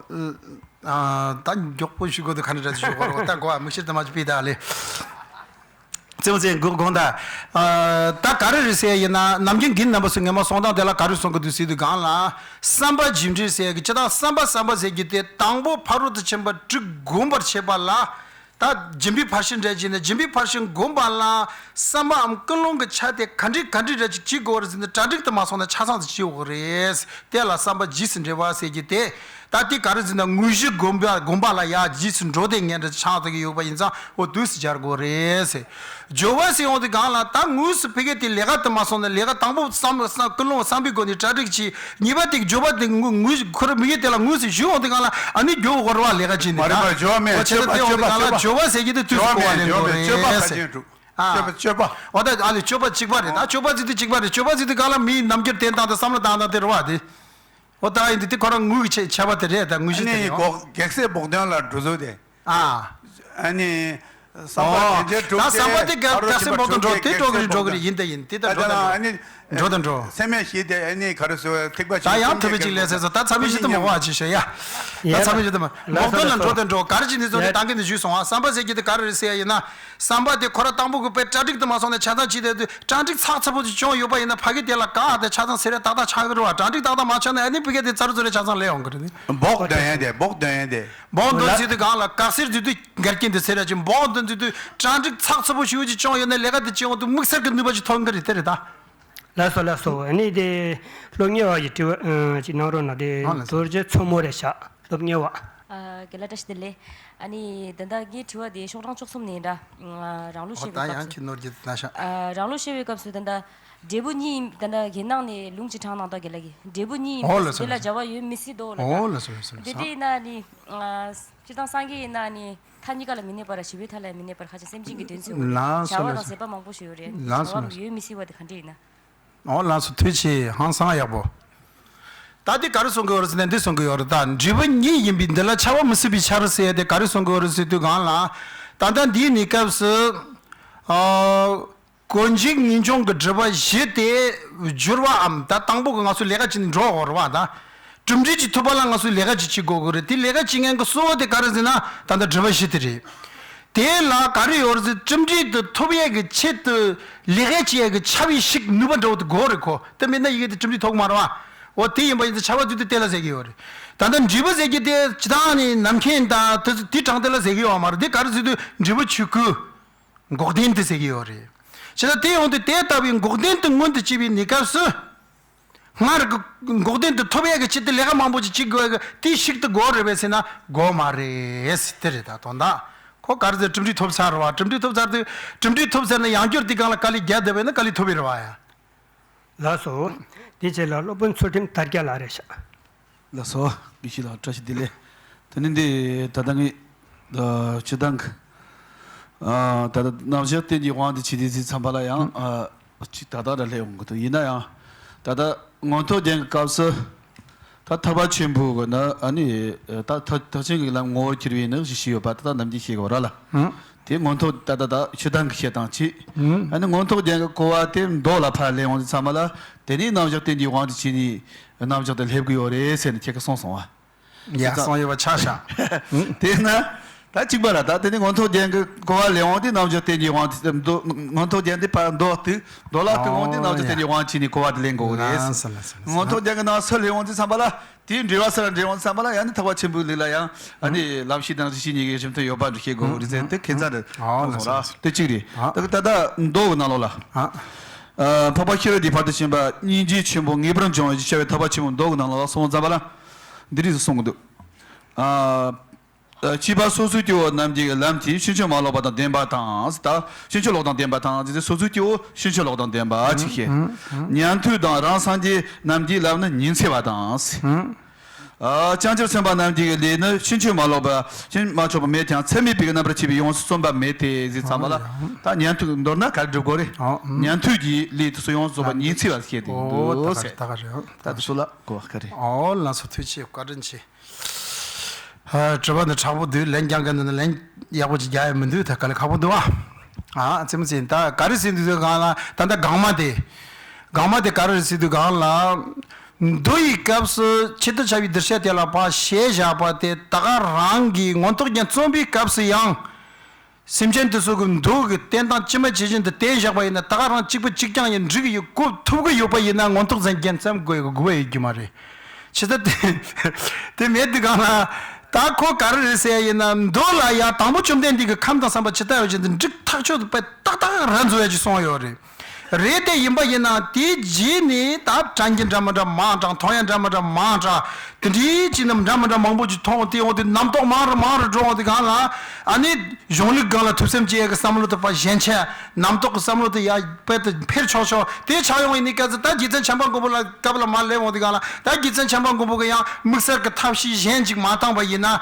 ཨ། ད་མགྱོགས་པོ་ཞུ་དགོས་འདུག་ག་འདྲ་འདྲ་ཞུ་དགོས་རེད། ད་གོ་བ་མི་ཤེས་ད་མ་ཅི་པི་ད་ལེ། རྩེད་མོ་རྩེ་དགོངས་དག་ཨ། ད་ག་རེ་རེད་ཟེར་ཡིན་ན་ནམ་རྒྱུན་རྒན་རྣམ་པ་ཚོས་ངས་མ་གསུང་སྟངས་དེ་ལ་ག་རེ་གསུང་གི་འདུག་ཟེར་དུས་སྒང་ལ། བསམ་པ་རྒྱས་འགྲེལ་ཟེར་གི་ཅི་ད་བསམ་པ་བསམ་པ་ཟེར་གི་དེ་དང་པོ་ཕ་རོལ་ཏུ་ཕྱིན་པ་དྲུག་བསྒོམ་པར་བྱེད་པ་ལ། ད་སྦྱིན་པའི་ཕར་ཕྱིན་འགྲེལ་གྱི་ནི་སྦྱིན་པའི་ཕར་ཕྱིན་བསྒོམ་པ་ལ་བསམ་པའམ་ཀུན་སློང་གི་ཆ་དེ་ག་འདྲ་ག་འདྲ་རེ་ཅིག་བྱེད་དགོས་རེད་ཟེར་ན་གྲ་སྒྲིག་དུ་མ་སོང་ན་ཆ་ཚང་དུ་བྱེད་དགོས་རེད། དེ་ལ་བསམ་པ་རྗེས་སུ་འབྲེལ་བ་ཟེར་གྱི་དེ། ད་དེ་ག་རེ་ཟེར་ན་དངོས་གཞི་བསྒོམ་པ་བསྒོམ་པ་ལ་ཡ་རྗེས་སུ་འགྲོ་དེ་ངན་འདྲ་ཆགས་དགོས་ཡོད་པ་ཡིན་ཙང་འོ་དུས་སུ་སྦྱར་དགོས་རེད་ཟེར། སྦྱོར་བ་ཟེར་ཡོང་དུས་སྒང་ལ་ད་དངོས་སུ་ཕ་གི་དེ་ལས་ཀ་དུ་མ་སོང་ན་ལས་ཀ་དང་པོ་བསམ་བསམ་ཀུན་སློང་བསམ་པའི་སྒོ་ནས་གྲ་སྒྲིག་བྱས། གཉིས་པ་དེ་སྦྱོར་བ་དེ་དངོས་དངོས་ཁོ་རང་མི་གི་དེ་ལ་དངོས་སུ་ཞུ་ཡོང་དུས་སྒང་ལ་ཨ་ནི་སྦྱོར་བ་རེད་བ། ལས་ཀ་བྱས་ནས་མ་རེད་པ། སྦྱོར་བ་མེད། འོ་བྱས་ན་སྤྱོད་པ་དེ་ཡོང་དུས་སྒང་ལ་སྤྱོད་པ་སྦྱོར་བ་ཟེར་གྱི་དེ་དུས་སུ་གོ་བ་ལེན་དགོས་རེད་ཟེར། ཨ། སྤྱོད་པ་སྤྱོད་པ། འོ་ད་ཨ་ལས་སྤྱོད་པ་གཅིག་པ་རེད། ད་སྤྱོད་པ་ཟེར་དུས་གཅིག་པ་རེད། སྤྱོད་པ་ཟེར་དུས་སྒང་ལ་མིའི་རྣམ་འགྱུར་བསྟན་སྟངས་དང་བསམ་བློ་བཏང་སྟངས་དེ་རེད་བ་དེ། འོ་ད་ཡིན་དུས་དེ་ཁོ་རང་དངོས་ཀྱི་ཆེ་ཆེ་བ་དེ་རེད། ད་དངོས་གཞི་དེ་ནི་རེད་བ། གོ་གེགས་སེལ་བོགས་འདོན་ལ་འགྲོ་ཚུལ་དེ། ཨ། ཨ་ནི། བསམ་པ་དེ་འདྲའི་འགྲུབ་ད་བསམ་པ་དེ་ག་ག་སེ་འབོག་ཏུ་འགྲོ་དེ་འགྲོ་གི་རེད། འགྲོ་གི་རེད། ཡིན་དེ་ཡིན་དེ་ད་འགྲོ་དང་འགྲོ། འགྲོ་དང་འགྲོ། སེམས་ཤེས་དེ་ཨ་ནི་ག་རེ་ཟེར་ཐིགས་པ་ད་ཡང་ཐུབ་པའི་ཅིག་ལས་ཟེར་སོ། ད་ཚ་བའི་ཤི་ཏུ་མ་བ་ཅི་ཤོད་ཡ། ད་ཚ་བའི་ཤི་ཏུ་མ་འབོག་ཏུ་ལ་འགྲོ་དང་འགྲོ། ག་རེ་ཅི་ནི་ཚོ་དེ་ཏང་གི་ནི་ཞུས་སོང་ཨ། བསམ་པ་ཟེར་གྱི་དེ་ག་རེ་རེད་ཟེར་ཡ་ཡིན་ན། བསམ་པ་དེ་ཁོ་ར་དང་པོ་གི་དཔེ་གྲ་སྒྲིག་དུ་མ་སོང་ནས་ཆ་ཚང་ཅི་དེ་དུས་གྲ་སྒྲིག་ཚགས་ཚུད་པོ་ཅིག་བྱུང་ཡོད་པ་ཡིན་ན་ཕ་གི་དེ་ལ་ག་ཨ་དེ་ཆ་ཚང་སེ་རེ་ཏག་ཏག་ཆགས་གི་རེད་བ། གྲ་སྒྲིག་ཏག་ཏག་མ་ཆགས་ན་ཨ་ནི་ཕ་གི་དེ་ཙར་ཙོ་རེ་ཆ་ཚང་ལས་ཡོང་གི་རེད། འབོག་འདོན་ཡ་དེ་འབོག་འདོན་ཡ་དེ། འབོག་འདོན་ཚུལ་དུ་གང་ལ་ག་སེར་དུས་དུས་འགལ་རྐྱེན་དུ་སེ་ར་ཅིག་འབོག་འདོན་ཚུལ་དུས་གྲ་སྒྲིག་ཚགས་ཚུད་པོ་ཞུ་ཅིག་བྱུང་ཡོད་ན་ལས་ཀ་དེ་བྱེད་འོང་དུ་དམིགས་བསལ་གྱི་ནུས་པ་ཅིག་ཐོན་གི་རེད་དེ་རེད་ད། ལགས་སོ་ལགས་སོ། ཨ་ནི་དེ་སློབ་གཉེར་བ་ཡི་དྲི་བ་ཨ་ཅིག་གནང་རོགས་གནང་། དེ་ཨ་ལགས་སོ། རྡོ་རྗེ་མཚོ་མོ་རེད་ཤག་སློབ་གཉེར་བ། ཨ་རྒན་ལགས་བཀྲ་ཤིས་བདེ་ལེགས། ཨ་ནི་ད་ལྟ་ངའི་དྲི་བ་དེ་ཤོག་གྲངས་བཅུ་གསུམ་ནས་འདྲ། ཨ་རང་ལུགས་ཨོ་བཤད་པའི་ད་ཡང་སྐབས་སུ། ཁྱི་ནོར་གྱི་ན་ཤག་ཨ་རང་ལུགས་བཤད་པའི་སྐབས་སུ་ད་ལྟ་འབྲས་བུ་གཉིས་ཡིན། ད་ལྟ་རྒན་ནང་ནས་ལུང་ཅིག་དྲངས་གནང་ད་རྒན་ལགས་ཀྱིས་འབྲས་བུ་གཉིས་ཡིན་ཨོ་པས་ལགས་སོ་དེ་ལ་ལགས་སོ། བྱ་བ་ཡོད་མི་སྲིད་དོ་ལ་ད། ཨོ་ལགས་སོ་ལགས་སོ་ལགས་དེ་སོ། འདྲ་ཡིན་ན་ནི། ཨ་སྤྱིར་བཏང་སངས་རྒྱས་ཡིན་ན་ནི་མཐའ་གཉིས་ཀ་ལ་མི་གནས་པ་ར་ཞི་བའི་མཐའ་ལ་ཡང་མི་གནས་པར་ཁ་ཅིག་སེམས་ཅན་གྱི་དོན་མཚོན་དགོས་རེད། ལགས་སོ་བྱ་བ་ལགས་དང་སོ། ཟད་པ་མང་པོ་ཞིག་ཡོད་རེད། ལགས་སོ་བྱ་ལགས་བ་སོ། ཡོད་མི་སྲིད་པ་དེ་ག་འདྲ་ཡིན་ན། ཨོ་ལགས་སོ་ཐུགས་རྗེ་ཆེ་ཧང་སང་ཡག་པོ། ད་འདི་ག་རེ་གསུང་གི་ཡོད་རེད་ཟེར་ན་འདི་གསུང་གི་ཡོད་རེད། ད་འབྲས་བུ་གཉིས་ཡིན་པའི་འདི་ལ་ཆ་བ་མི་སྲིད་པའི་ཆ་རེད་ཟེར་ཡ་དེ་ག་རེ་གསུང་གི་ཡོད་རེད་ཟེར་དུས་གང་ལ། ད་ལྟ་འདིའི་གནས་སྐབས་སུ། ཨ། གོ་འཇིག་ངེས་འབྱུང་གི་སྒྲིབ་པ་བཞི་དེ་བསྒྱུར་བའམ་ད་དང་པོ་གི་ང་ཚོའི་ལས་ཀ་ཅིག་འགྲོ་དགོས་རེད་བ་ད། གྲུབ་འབྲས་ཅིག་ཐོབ་པ་ལ་ང་ཚོས་ལས་ཀ་ཅིག་བྱེད་དགོས་ཀྱི་རེད། དེ་ལས་ཀ་བྱེད་མཁན་གྱི་གཙོ་བོ་དེ་ག་རེ་ཟེར་ན་ད་ལྟ་སྒྲིབ་པ་བཞི་དེ་རེད། དེ་ལ་ག་རེ་ཡོད་རེད་ཟེར་གྲུབ་འབྲས་དེ་ཐོབ་ཡས་ཀྱི་ཆེད་དུ་ལས་ཀ་བྱེད་ཡས་ཀྱི་བྱ་བའི་ཤུགས་ནུས་པ་འདྲ་བོ་དེ་དགོས་རེད་ཁོ། དེ་མེད་ན་ཡི་གེ་དེ་གྲུབ་འབྲས་ཐོབ་ཀྱི་མ་རེད་བ། འོ་དེ་ཡིན་པ་ཡིན་ཙང་བྱ་བ་དེ་དེ་ལྟས་ལ་ཟེར་གྱི་ཡོད་རེད། ད་ལྟ་འབྲས་བུ་ཟེར་གྱི་དེ་ཇི་ལྟར་ནི་ནམ་མཁའི་མཐའ་དེ་དེ་དྲང་དེ་ལ་ཟེར་གྱི་ཡོད་མ་རེད། དེ་ག་རེ་ཟེར་དུས་འབྲས་བུ་ཆོས་སྐུ། འགོག་བདེན་དེ་ཟེར་གྱི་ཡོད་རེད། བྱས་ཙང་དེ་ཡོང་དུས་དེ་ལྟ་བུའི་འགོག་བདེན་དེ་མངོན་དུ་བྱེད་པའི་གནས་སྐབས་སུ། སྔར་གྱི་འགོག་བདེན་དེ་ཐོབ་ཡས་ཀྱི་ཆེད་དུ་ལས་ཀ་མང་པོ་ཅིག་བྱེད་དགོས་ཀྱི་དེའི་ཤུགས་དེ་དགོས་རེད་པས་ཟེར་ན་དགོས་མ་རེད་ཟེར་དེ་རེད། ད་དོན་དག་ཁོ་ག་རེ་ཟེར་གྲུབ་འབྲས་ཐོབ་ཚར་བ། གྲུབ་འབྲས་ཐོབ་ཚར་དུས་གྲུབ་འབྲས་ཐོབ་ཚར་ན་ཡང་བསྐྱར་དེ་སྒང་ལ་དཀའ་ལས་རྒྱག་བསྡད་པས་ན་དཀའ་ལས་ཐོབ་པའི་རེད་བ་ཡ། ལགས་སོ། དེ་རྗེས་ལ་སློབ་དཔོན་ཚུལ་ཁྲིམས་དར་རྒྱས་ལགས་རེད་ཤག་ལགས་སོ། དགེ་བཤེས་ལགས་བཀྲ་ཤིས་བདེ་ལེགས། དེ་ནི་འདི་ད་ལྟ་ངས་ད་སྤྱིར་བཏང་གི་ཨ་ད་ལྟ་རྣམ་གཞག་རྟེན་གྱི་དབང་དུ་བྱས་ཏེ་ཟེར་ཙམ་པ་ལ་ཡང་ཨ་ཅིག་ད་ལྟ་ར་སླེབས་འོང་གི་འདུག་ཡིན་ན་ཡང་ད་ལྟ་མངོན་མཐོ་རྒྱན་གྱི་སྐབས་སུ། ད་ཐེག་པ་ཆེན་པོའི་གི་ནི་ཨ་ནི་ད་ཐེག་ཐེག་ཆེན་གྱི་ལམ་ངོ་བོར་གྱུར་པའི་ནི་ཞེས་ཞུས་ཡོད་པ་ད་ལྟ་ནམ་རྒྱུན་ཤེས་དགོས་ར་ལ། ཧུམ། དེ་མངོན་མཐོ་ད་ལྟ་ད་ཕྱི་དང་གི་བཤད་སྟངས་གཅིག་ཧུམ། ཨ་ནི་མངོན་མཐོ་རྒྱན་གྱི་གོ་བ་དེ་མདོ་ལ་ཕར་སླེབས་འོང་དུས་ཙམ་པ་ལ་དེ་ནས་རྣམ་གཞག་རྟེན་གྱི་དབང་དུ་བྱས་ནས་རྣམ་གཞག་དེ་སླེབས་ཀྱི་ཡོད་རེད་ཟེར་ནས་ཁྱེད་ཀྱིས་གསུངས་སོང་བ། ཡ་གསུངས་ཡོད་པ་ཆ་བཞག་དེས་ན། ད་གཅིག་པ་ལ་ད་དེ་ནི་མངོན་མཐོ་རྒྱན་གྱི་གོ་བ་ལེན་འོང་དུས་རྣམ་གཞག་རྟེན་གྱི་དབང་དུ་མདོ་མངོན་མཐོ་རྒྱན་དེ་ཕར་མདོ་གཏུག་མདོ་ལ་གཏུག་འོང་དུས་རྣམ་གཞག་རྟེན་གྱི་དབང་བྱས་ནས་གོ་བ་དེ་ལེན་དགོས་རེད། ལགས་སོ་ལགས་སོ་ལགས་སོ། མངོན་མཐོ་རྒྱན་གྱི་ནང་སུ་ལེན་འོང་དུས་ཙམ་པ་ལ་དེའི་འགྲེལ་པ་སུ་ལ་འགྲེལ་འོང་དུས་ཙམ་པ་ལ་ཡང་ནི་ཐེག་པ་ཆེན་པོའི་ལུགས་ལ་ཡང་ཨ་ནི་ལམ་ཤེས་དང་རིགས་ཤེས་གཉིས་ཀའི་གཞི་མཐུན་ཡོད་པ་འདྲ་ཤེས་དགོས་རེད་ཟེར་དེ་ཁྱད་མཚར་རེད། ཨོ་ལགས་སོ་ལགས་སོ། དེ་གཅིག་རེད། ད་ད་ལྟ་མདོ་གི་ནང་ལོགས་ལ་ཨ་འཕགས་པ་ཤེས་རབ་ཀྱི་ཕ་རོལ་ཏུ་ཕྱིན་པ་སྙིང་རྗེའི་ཆེན་པོ་ངེས་པར་འབྱུང་བའི་ཕྱིར་བའི་ཐེག་པ་ཆེན་པོའི་མདོ་གི་ནང་ལོགས་ལ་སོང་ཙམ་པ་ལ་འདི་རིགས་སུ་གསུང་གི་འདུག་ཨ། ཨ། སྐྱེས་པ་སོ་སོའི་སྐྱེ་བོ་རྣམས་ཀྱི་ལམ་དེ་ཕྱིན་ཅི་མ་ལོག་པ་དང་ལྡན་པ་དང་། ད་ཕྱིན་ཅི་ལོག་དང་ལྡན་པ་དང་ཟེར་ཏེ་སོ་སོའི་སྐྱེ་བོ་ཕྱིན་ཅི་ལོག་དང་ལྡན་པ་ཅིག་བཤད། ཉན་ཐོས་དང་རང་སངས་རྒྱས་རྣམས་ཀྱི་ལམ་ནི་ཉི་ཚེ་བ་དང་། ཨ། བྱང་ཆུབ་སེམས་དཔའ་རྣམས་ཀྱི་ལས་ནི་ཕྱིན་ཅི་མ་ལོག་པ་ཕྱིན་མ་ཆོག་པ་མེད་ཀྱང་ཚད་མེད་པའི་རྣམ་པར་ཕྱེ་བའི་ཡོངས་སུ་རྩོམ་པ་མེད་དེ་ཟེར་ཙམ་པ་ལ། ད་ཉན་ཐོས་མདོར་ན་ག་རེ་སྒྲུབ་དགོས་རེད། ཉན་ཐོས་ཀྱི་ལས་དེ་ཚོ་ཡོངས་སུ་རྫོགས་པ་ཉི་ཚེ་བ་བཤད་དེ་འདུག་ཟེར། ད་དེ་ཚོ་ལ་གོ་བ་ག་རེ། ཨོ་ལགས་སོ་ཐུགས་རྗེ་བཀའ་དྲིན་ཆེ། ཨ། དྲི་བ་འདི་དྲག་པོ་འདུག་ལན་རྒྱག་མཁན་འདི་ནི་ལན་ཡག་པོ་ཅིག་རྒྱག་ཡ་མི་འདུག་ད་དཀའ་ལས་ཁག་པོ་འདུག་ཨ། ཨ་རྩེད་མོ་རྩེ་ད་ག་རེ་ཟེར་འདུག་ཟེར་གང་ལ་ད་ལྟ་དགོངས་མ་དེ། དགོངས་མ་དེ་ག་རེ་ཟེར་འདུག་གང་ལ། མདོ་ཡི་སྐབས་སུ་ཆེད་དུ་བྱ་བའི་གདུལ་བྱ་དེ་ལ་ཕར་བཤད་བཞག་པ་དེ་ད་ག་རང་གིས་མངོན་རྟོགས་རྒྱན་རྩོམ་པའི་སྐབས་སུ་ཡང་། སེམས་ཅན་དེ་ཚོ་གི་མདོ་གི་བསྟན་སྟངས་ཇི་མ་ཇི་བཞིན་དུ་བསྟན་བཞག་པ་ཡིན་ན་ད་ག་རང་གཅིག་པ་གཅིག་རྐྱང་ཡིན་འགྲིག་གི་ཡོད་གོ་ཐུབ་གི་ཡོད་པ་ཡིན་ན་མངོན་རྟོགས་རྒྱན་རྩོམ་དགོས་ཡོད་དགོས་པ་ཡོད་རྒྱུ་མ་རེད། ཇི་ལྟར་དེ་དེ་མེད་དུས་གང་ལ་ད་ཁོ་ག་རེ་རེད་ཟེར་ཡ་ཡིན་ན་མདོ་ལ་ཡ་དང་པོ་བཅོམ་ལྡན་འདས་ཀྱི་ཁམས་དང་བསམ་པ་ཇི་ལྟ་བ་བཞིན་དུ་འགྲིག་ཐག་ཆོད་དུ་དཔེ་ཏག་ཏག་ར་འཛོལ་ཡ་ཅིག་སོང་ཡོད་རེད། རེད་དེ་ཡིན་པ་ཡིན་ན་དེའི་རྗེས་ནས་ད་དྲན་རྒྱུ་འདྲ་མི་འདྲ་མང་དྲགས་མཐོང་ཡ་འདྲ་མི་འདྲ་མང་དྲགས་དེ་འདྲའི་ཅིག་ནི་འདྲ་མི་འདྲ་མང་པོ་ཅིག་མཐོང་དེ་འོང་དུས་རྣམ་རྟོག་མང་རུ་མང་རུ་འགྲོ་འོང་དུས་གང་ལ་ཨ་ནི་གཞུང་ལུགས་སྒང་ལ་ཐུབ་སེམས་ཅན་གྱི་བསམ་བློ་དེ་ཕར་ཞེན་ཆེ་རྣམ་རྟོག་གི་བསམ་བློ་དེ་ཡར་དཔེ་དེ་འཕེལ་ཆོག་ཆོག་དེ་ཆགས་ཡོང་ཡིན་ནི་སྐབས་སུ་ད་རྗེ་བཙུན་བྱམས་པ་མགོན་པོ་ལ་སྐབས་ལ་མར་སླེབས་འོང་དུས་གང་ལ་ད་རྗེ་བཙུན་བྱམས་པ་མགོན་པོ་གི་ཡང་དམིགས་བསལ་གྱི་ཐབས་ཤེས་གཞན་ཅིག་མ་བཏང་བ་ཡིན་ན།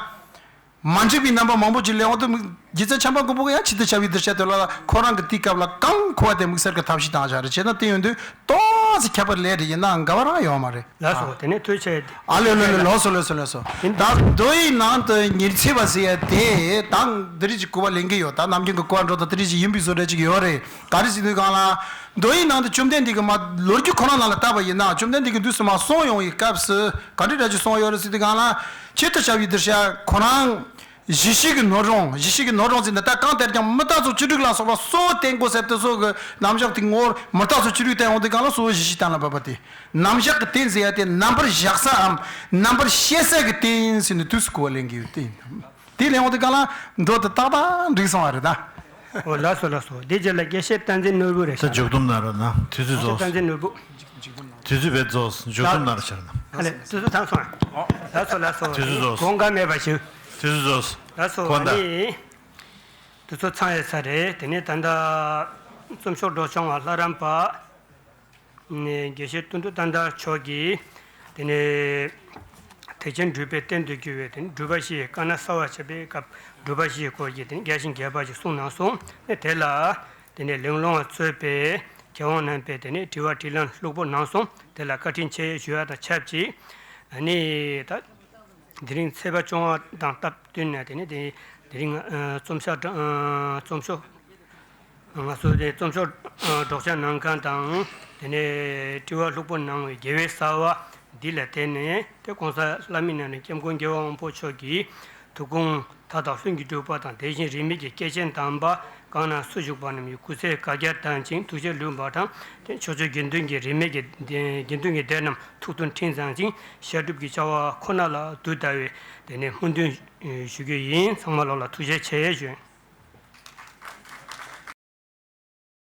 མ་འགྲིག་པའི་རྣམ་པ་མང་པོ་ཅིག་སླེབས་འོང་དུས། རྗེ་བཙུན་བྱམས་པ་མགོན་པོ་གིས་ཡང་ཆེད་དུ་བྱ་བའི་གདུལ་བྱ་དེ་ལ་ཁོ་རང་གི་དུས་སྐབས་ལ་གང་མཁོ་བ་དེ་དམིགས་བསལ་གྱི་ཐབས་ཤེས་བཏང་བཞག་རེད། བྱས་ན་དེ་ཡོང་དུས་ཏོག་ཙམ་ཁྱད་པར་སླེབས་རེད། ཡིན་ནའང་འགལ་བ་རང་ཡོད་མ་རེད། ལགས་སོ། དེ་ནས་ཐུགས་རྗེ་ཆེ། ཨ་ལེ་ལེ་ལེ། ལགས་སོ་ལགས་སོ་ལགས་སོ། ཡིན། ད་མདོ་ཡི་ནང་དུ་ཉེར་འཚེ་བ་ཟེར་ཡ་དེ་ད་འདི་རིགས་ཀྱི་གོ་བ་ལེན་གྱི་ཡོད། ད་ནམ་རྒྱུན་གྱི་གོ་བ་འགྲོ་ད་དེ་རིགས་ཀྱི་ཡིན་པའི་བཟོ་འདྲ་ཅིག་ཡོད་རེད། ག་རེ་ཟེར་དུས་སྒང་ལ། མདོ་ཡི་ནང་དུ་བཅོམ་ལྡན་འདས་ཀྱིས་མ་ལོ་རྒྱུས་ཁོ་རང་ནང་ལ་བལྟས་པ་ཡིན་ན། བཅོམ་ལྡན་འདས་ཀྱིས་དུས་སུ་མ་གསུངས་ཡོང་བའི་སྐབས་སུ་ག་འདྲ་འདྲ་ཅིག་གསུངས་ཡོད་རེད་ཟེར་དུས་སྒང་ལ། ཆེད་དུ་བྱ་བའི་གདུལ་བྱ་ཁོ་རང་། གཞི་ཤེས་ཀྱི་སྣོད་རུང་། གཞི་ཤེས་ཀྱི་སྣོད་རུང་ཟེར་ན་ད་གང་ལྟར་ཀྱང་མུ་སྟེགས་ཚོགས་བཅུ་དྲུག་ལ་སོགས་པ་གཙོ་བོ་བསྟེན་དགོས་ཟེར་དེ་ཚོ་གི་རྣམ་གཞག་དེ་ངོར་མུ་སྟེགས་ཚོགས་བཅུ་དྲུག་བསྟེན་འོང་དུས་སྒང་ལ་གཙོ་བོ་གཞི་ཤེས་གཏན་ལ་ཕབ་པ་དེ། རྣམ་གཞག་གི་རྟེན་ཟེར་ཡ་དེ་རྣམ་པར་བཞག་སའམ་རྣམ་པར་ཤེས་ས་གི་རྟེན་ཟེར་ནས་དུས་སུ་གོ་བ་ལེན་གྱི་ཡོད་དེ་ཡིན། དེ་ལེན་འོང་དུས་སྒང་ལ་མདོ་དེ་ཏག་ཏག་འགྲིག་སོང་བ་རེད་ད། འོ་ལགས་སོ་ལགས་སོ། དེ་རྗེས་ལ་དགེ་བཤེས་བསྟན་འཛིན་ནོར་བུ་རེད་ཤག། མཇུག་སྡོམ་གནང་རོགས་གནང་། དུས་ཚོད་རྫོགས། བསྟན་འཛིན་ནོར་བུ། དུས་ཚོད་བས་རྫོགས། མཇུག་སྡོམ་གནང་རོགས་ཤག་ན། ཨ་ལེ། དུས་ཚོད་ཚང་སོང་། ལགས་སོ་ལགས་སོ། དུས་ཚོད་རྫོགས། དགོངས་འགལ་མེད་པ་ཞུ། དུས་ཚོད་རྫོགས། ལགས་སོ། གོ་ད། ཨ་ནི། དུས་ཚོད་ཚང་ཡོད་ས་རེད། དེ་ནས་ད་ལྟ་རྩོམ་ཤོག་སྒྲོག་སྦྱང་བ་ལྷ་རམས་པ་ནས་དགེ་བཤེས་དོན་གྲུབ་བསྟན་དར་མཆོག་གིས་དེ་ནས་ཐེག་ཆེན་སྒྲུབ་པའི་རྟེན་དུ་གྱུར་བའི་དེ་ནས་སྒྲུབ་པ་བཞི་ཡི་དཀའ་གནད་གསལ་བར་བྱེད་པའི་སྐབས་སྒྲུབ་པ་བཞི་ཡི་སྐོར་གྱི་དེ་ནས་རྒྱས་ཤིང་རྒྱས་པ་ཞིག་གསུངས་གནང་སོང་། དེ་ལ་དེ་ནས་ལུང་སློང་བ་གཙོས་པའི་མཁས་དབང་རྣམ་པས་དེ་ནས་དྲི་བ་དྲིས་ལན་ལྷུག་པོ་གནང་སོང་། དེ་ལ་བཀའ་དྲིན་ཆེ་ཞུ་བ་དང་ཆབས་ཅིག། ཨ་ནི་ད། དེ་རིང་ཚེས་པ་བཅོ་ལྔ་དང་སྟབས་བསྟུན་ནས་དེ་ནས་དེ་དེ་རིང་ཨ་རྩོམ་ཤོག་ཨ་རྩོམ་ཤོག་ང་ཚོ་དེ་རྩོམ་ཤོག་ཨ་སྒྲོག་སྦྱང་གནང་མཁན་དང་། དེ་ནས་དྲི་བ་ལྷུག་པོ་གནང་བའི་དགེ་བའི་རྩ་བ་འདི་ལ་བརྟེན་ནས། དེ་༸གོང་ས་ལྷ་མིའི་ནང་ནས་སྐྱབས་མགོན་རྒྱལ་བ་དབང་པོ་མཆོག་གི་ཐུགས་དགོངས་མཐའ་དག་ལྷུན་གྱིས་གྲུབ་པ་དང་། དེ་བཞིན་རིས་མེད་ཀྱི་སྐྱེས་ཆེན་དམ་པ་གང་ན་སུ་བཞུགས་པ་རྣམས་ཀྱི་སྐུ་ཚེ་བསྐལ་བརྒྱར་བརྟན་ཅིང་ཐུགས་རྗེས་ལུས་པ་དང་། དེ་ཕྱོགས་བཅུའི་དགེ་འདུན་གྱི་རིས་མེད་ཀྱི་དགེ་འདུན་གྱི་སྡེ་རྣམས་ཐུགས་དོན་མཐིལ་ཚང་ཅིང་བཤད་སྒྲུབ་ཀྱི་བྱ་བ་ཁོ་ན་ལ་དུས་ལྟ་བའི་དེ་ནས་སྨོན་འདུན་ཞུ་རྒྱུ་ཡིན། ཚང་མ་ལོག་ལ་ཐུགས་རྗེ་ཆེ་ཞུ།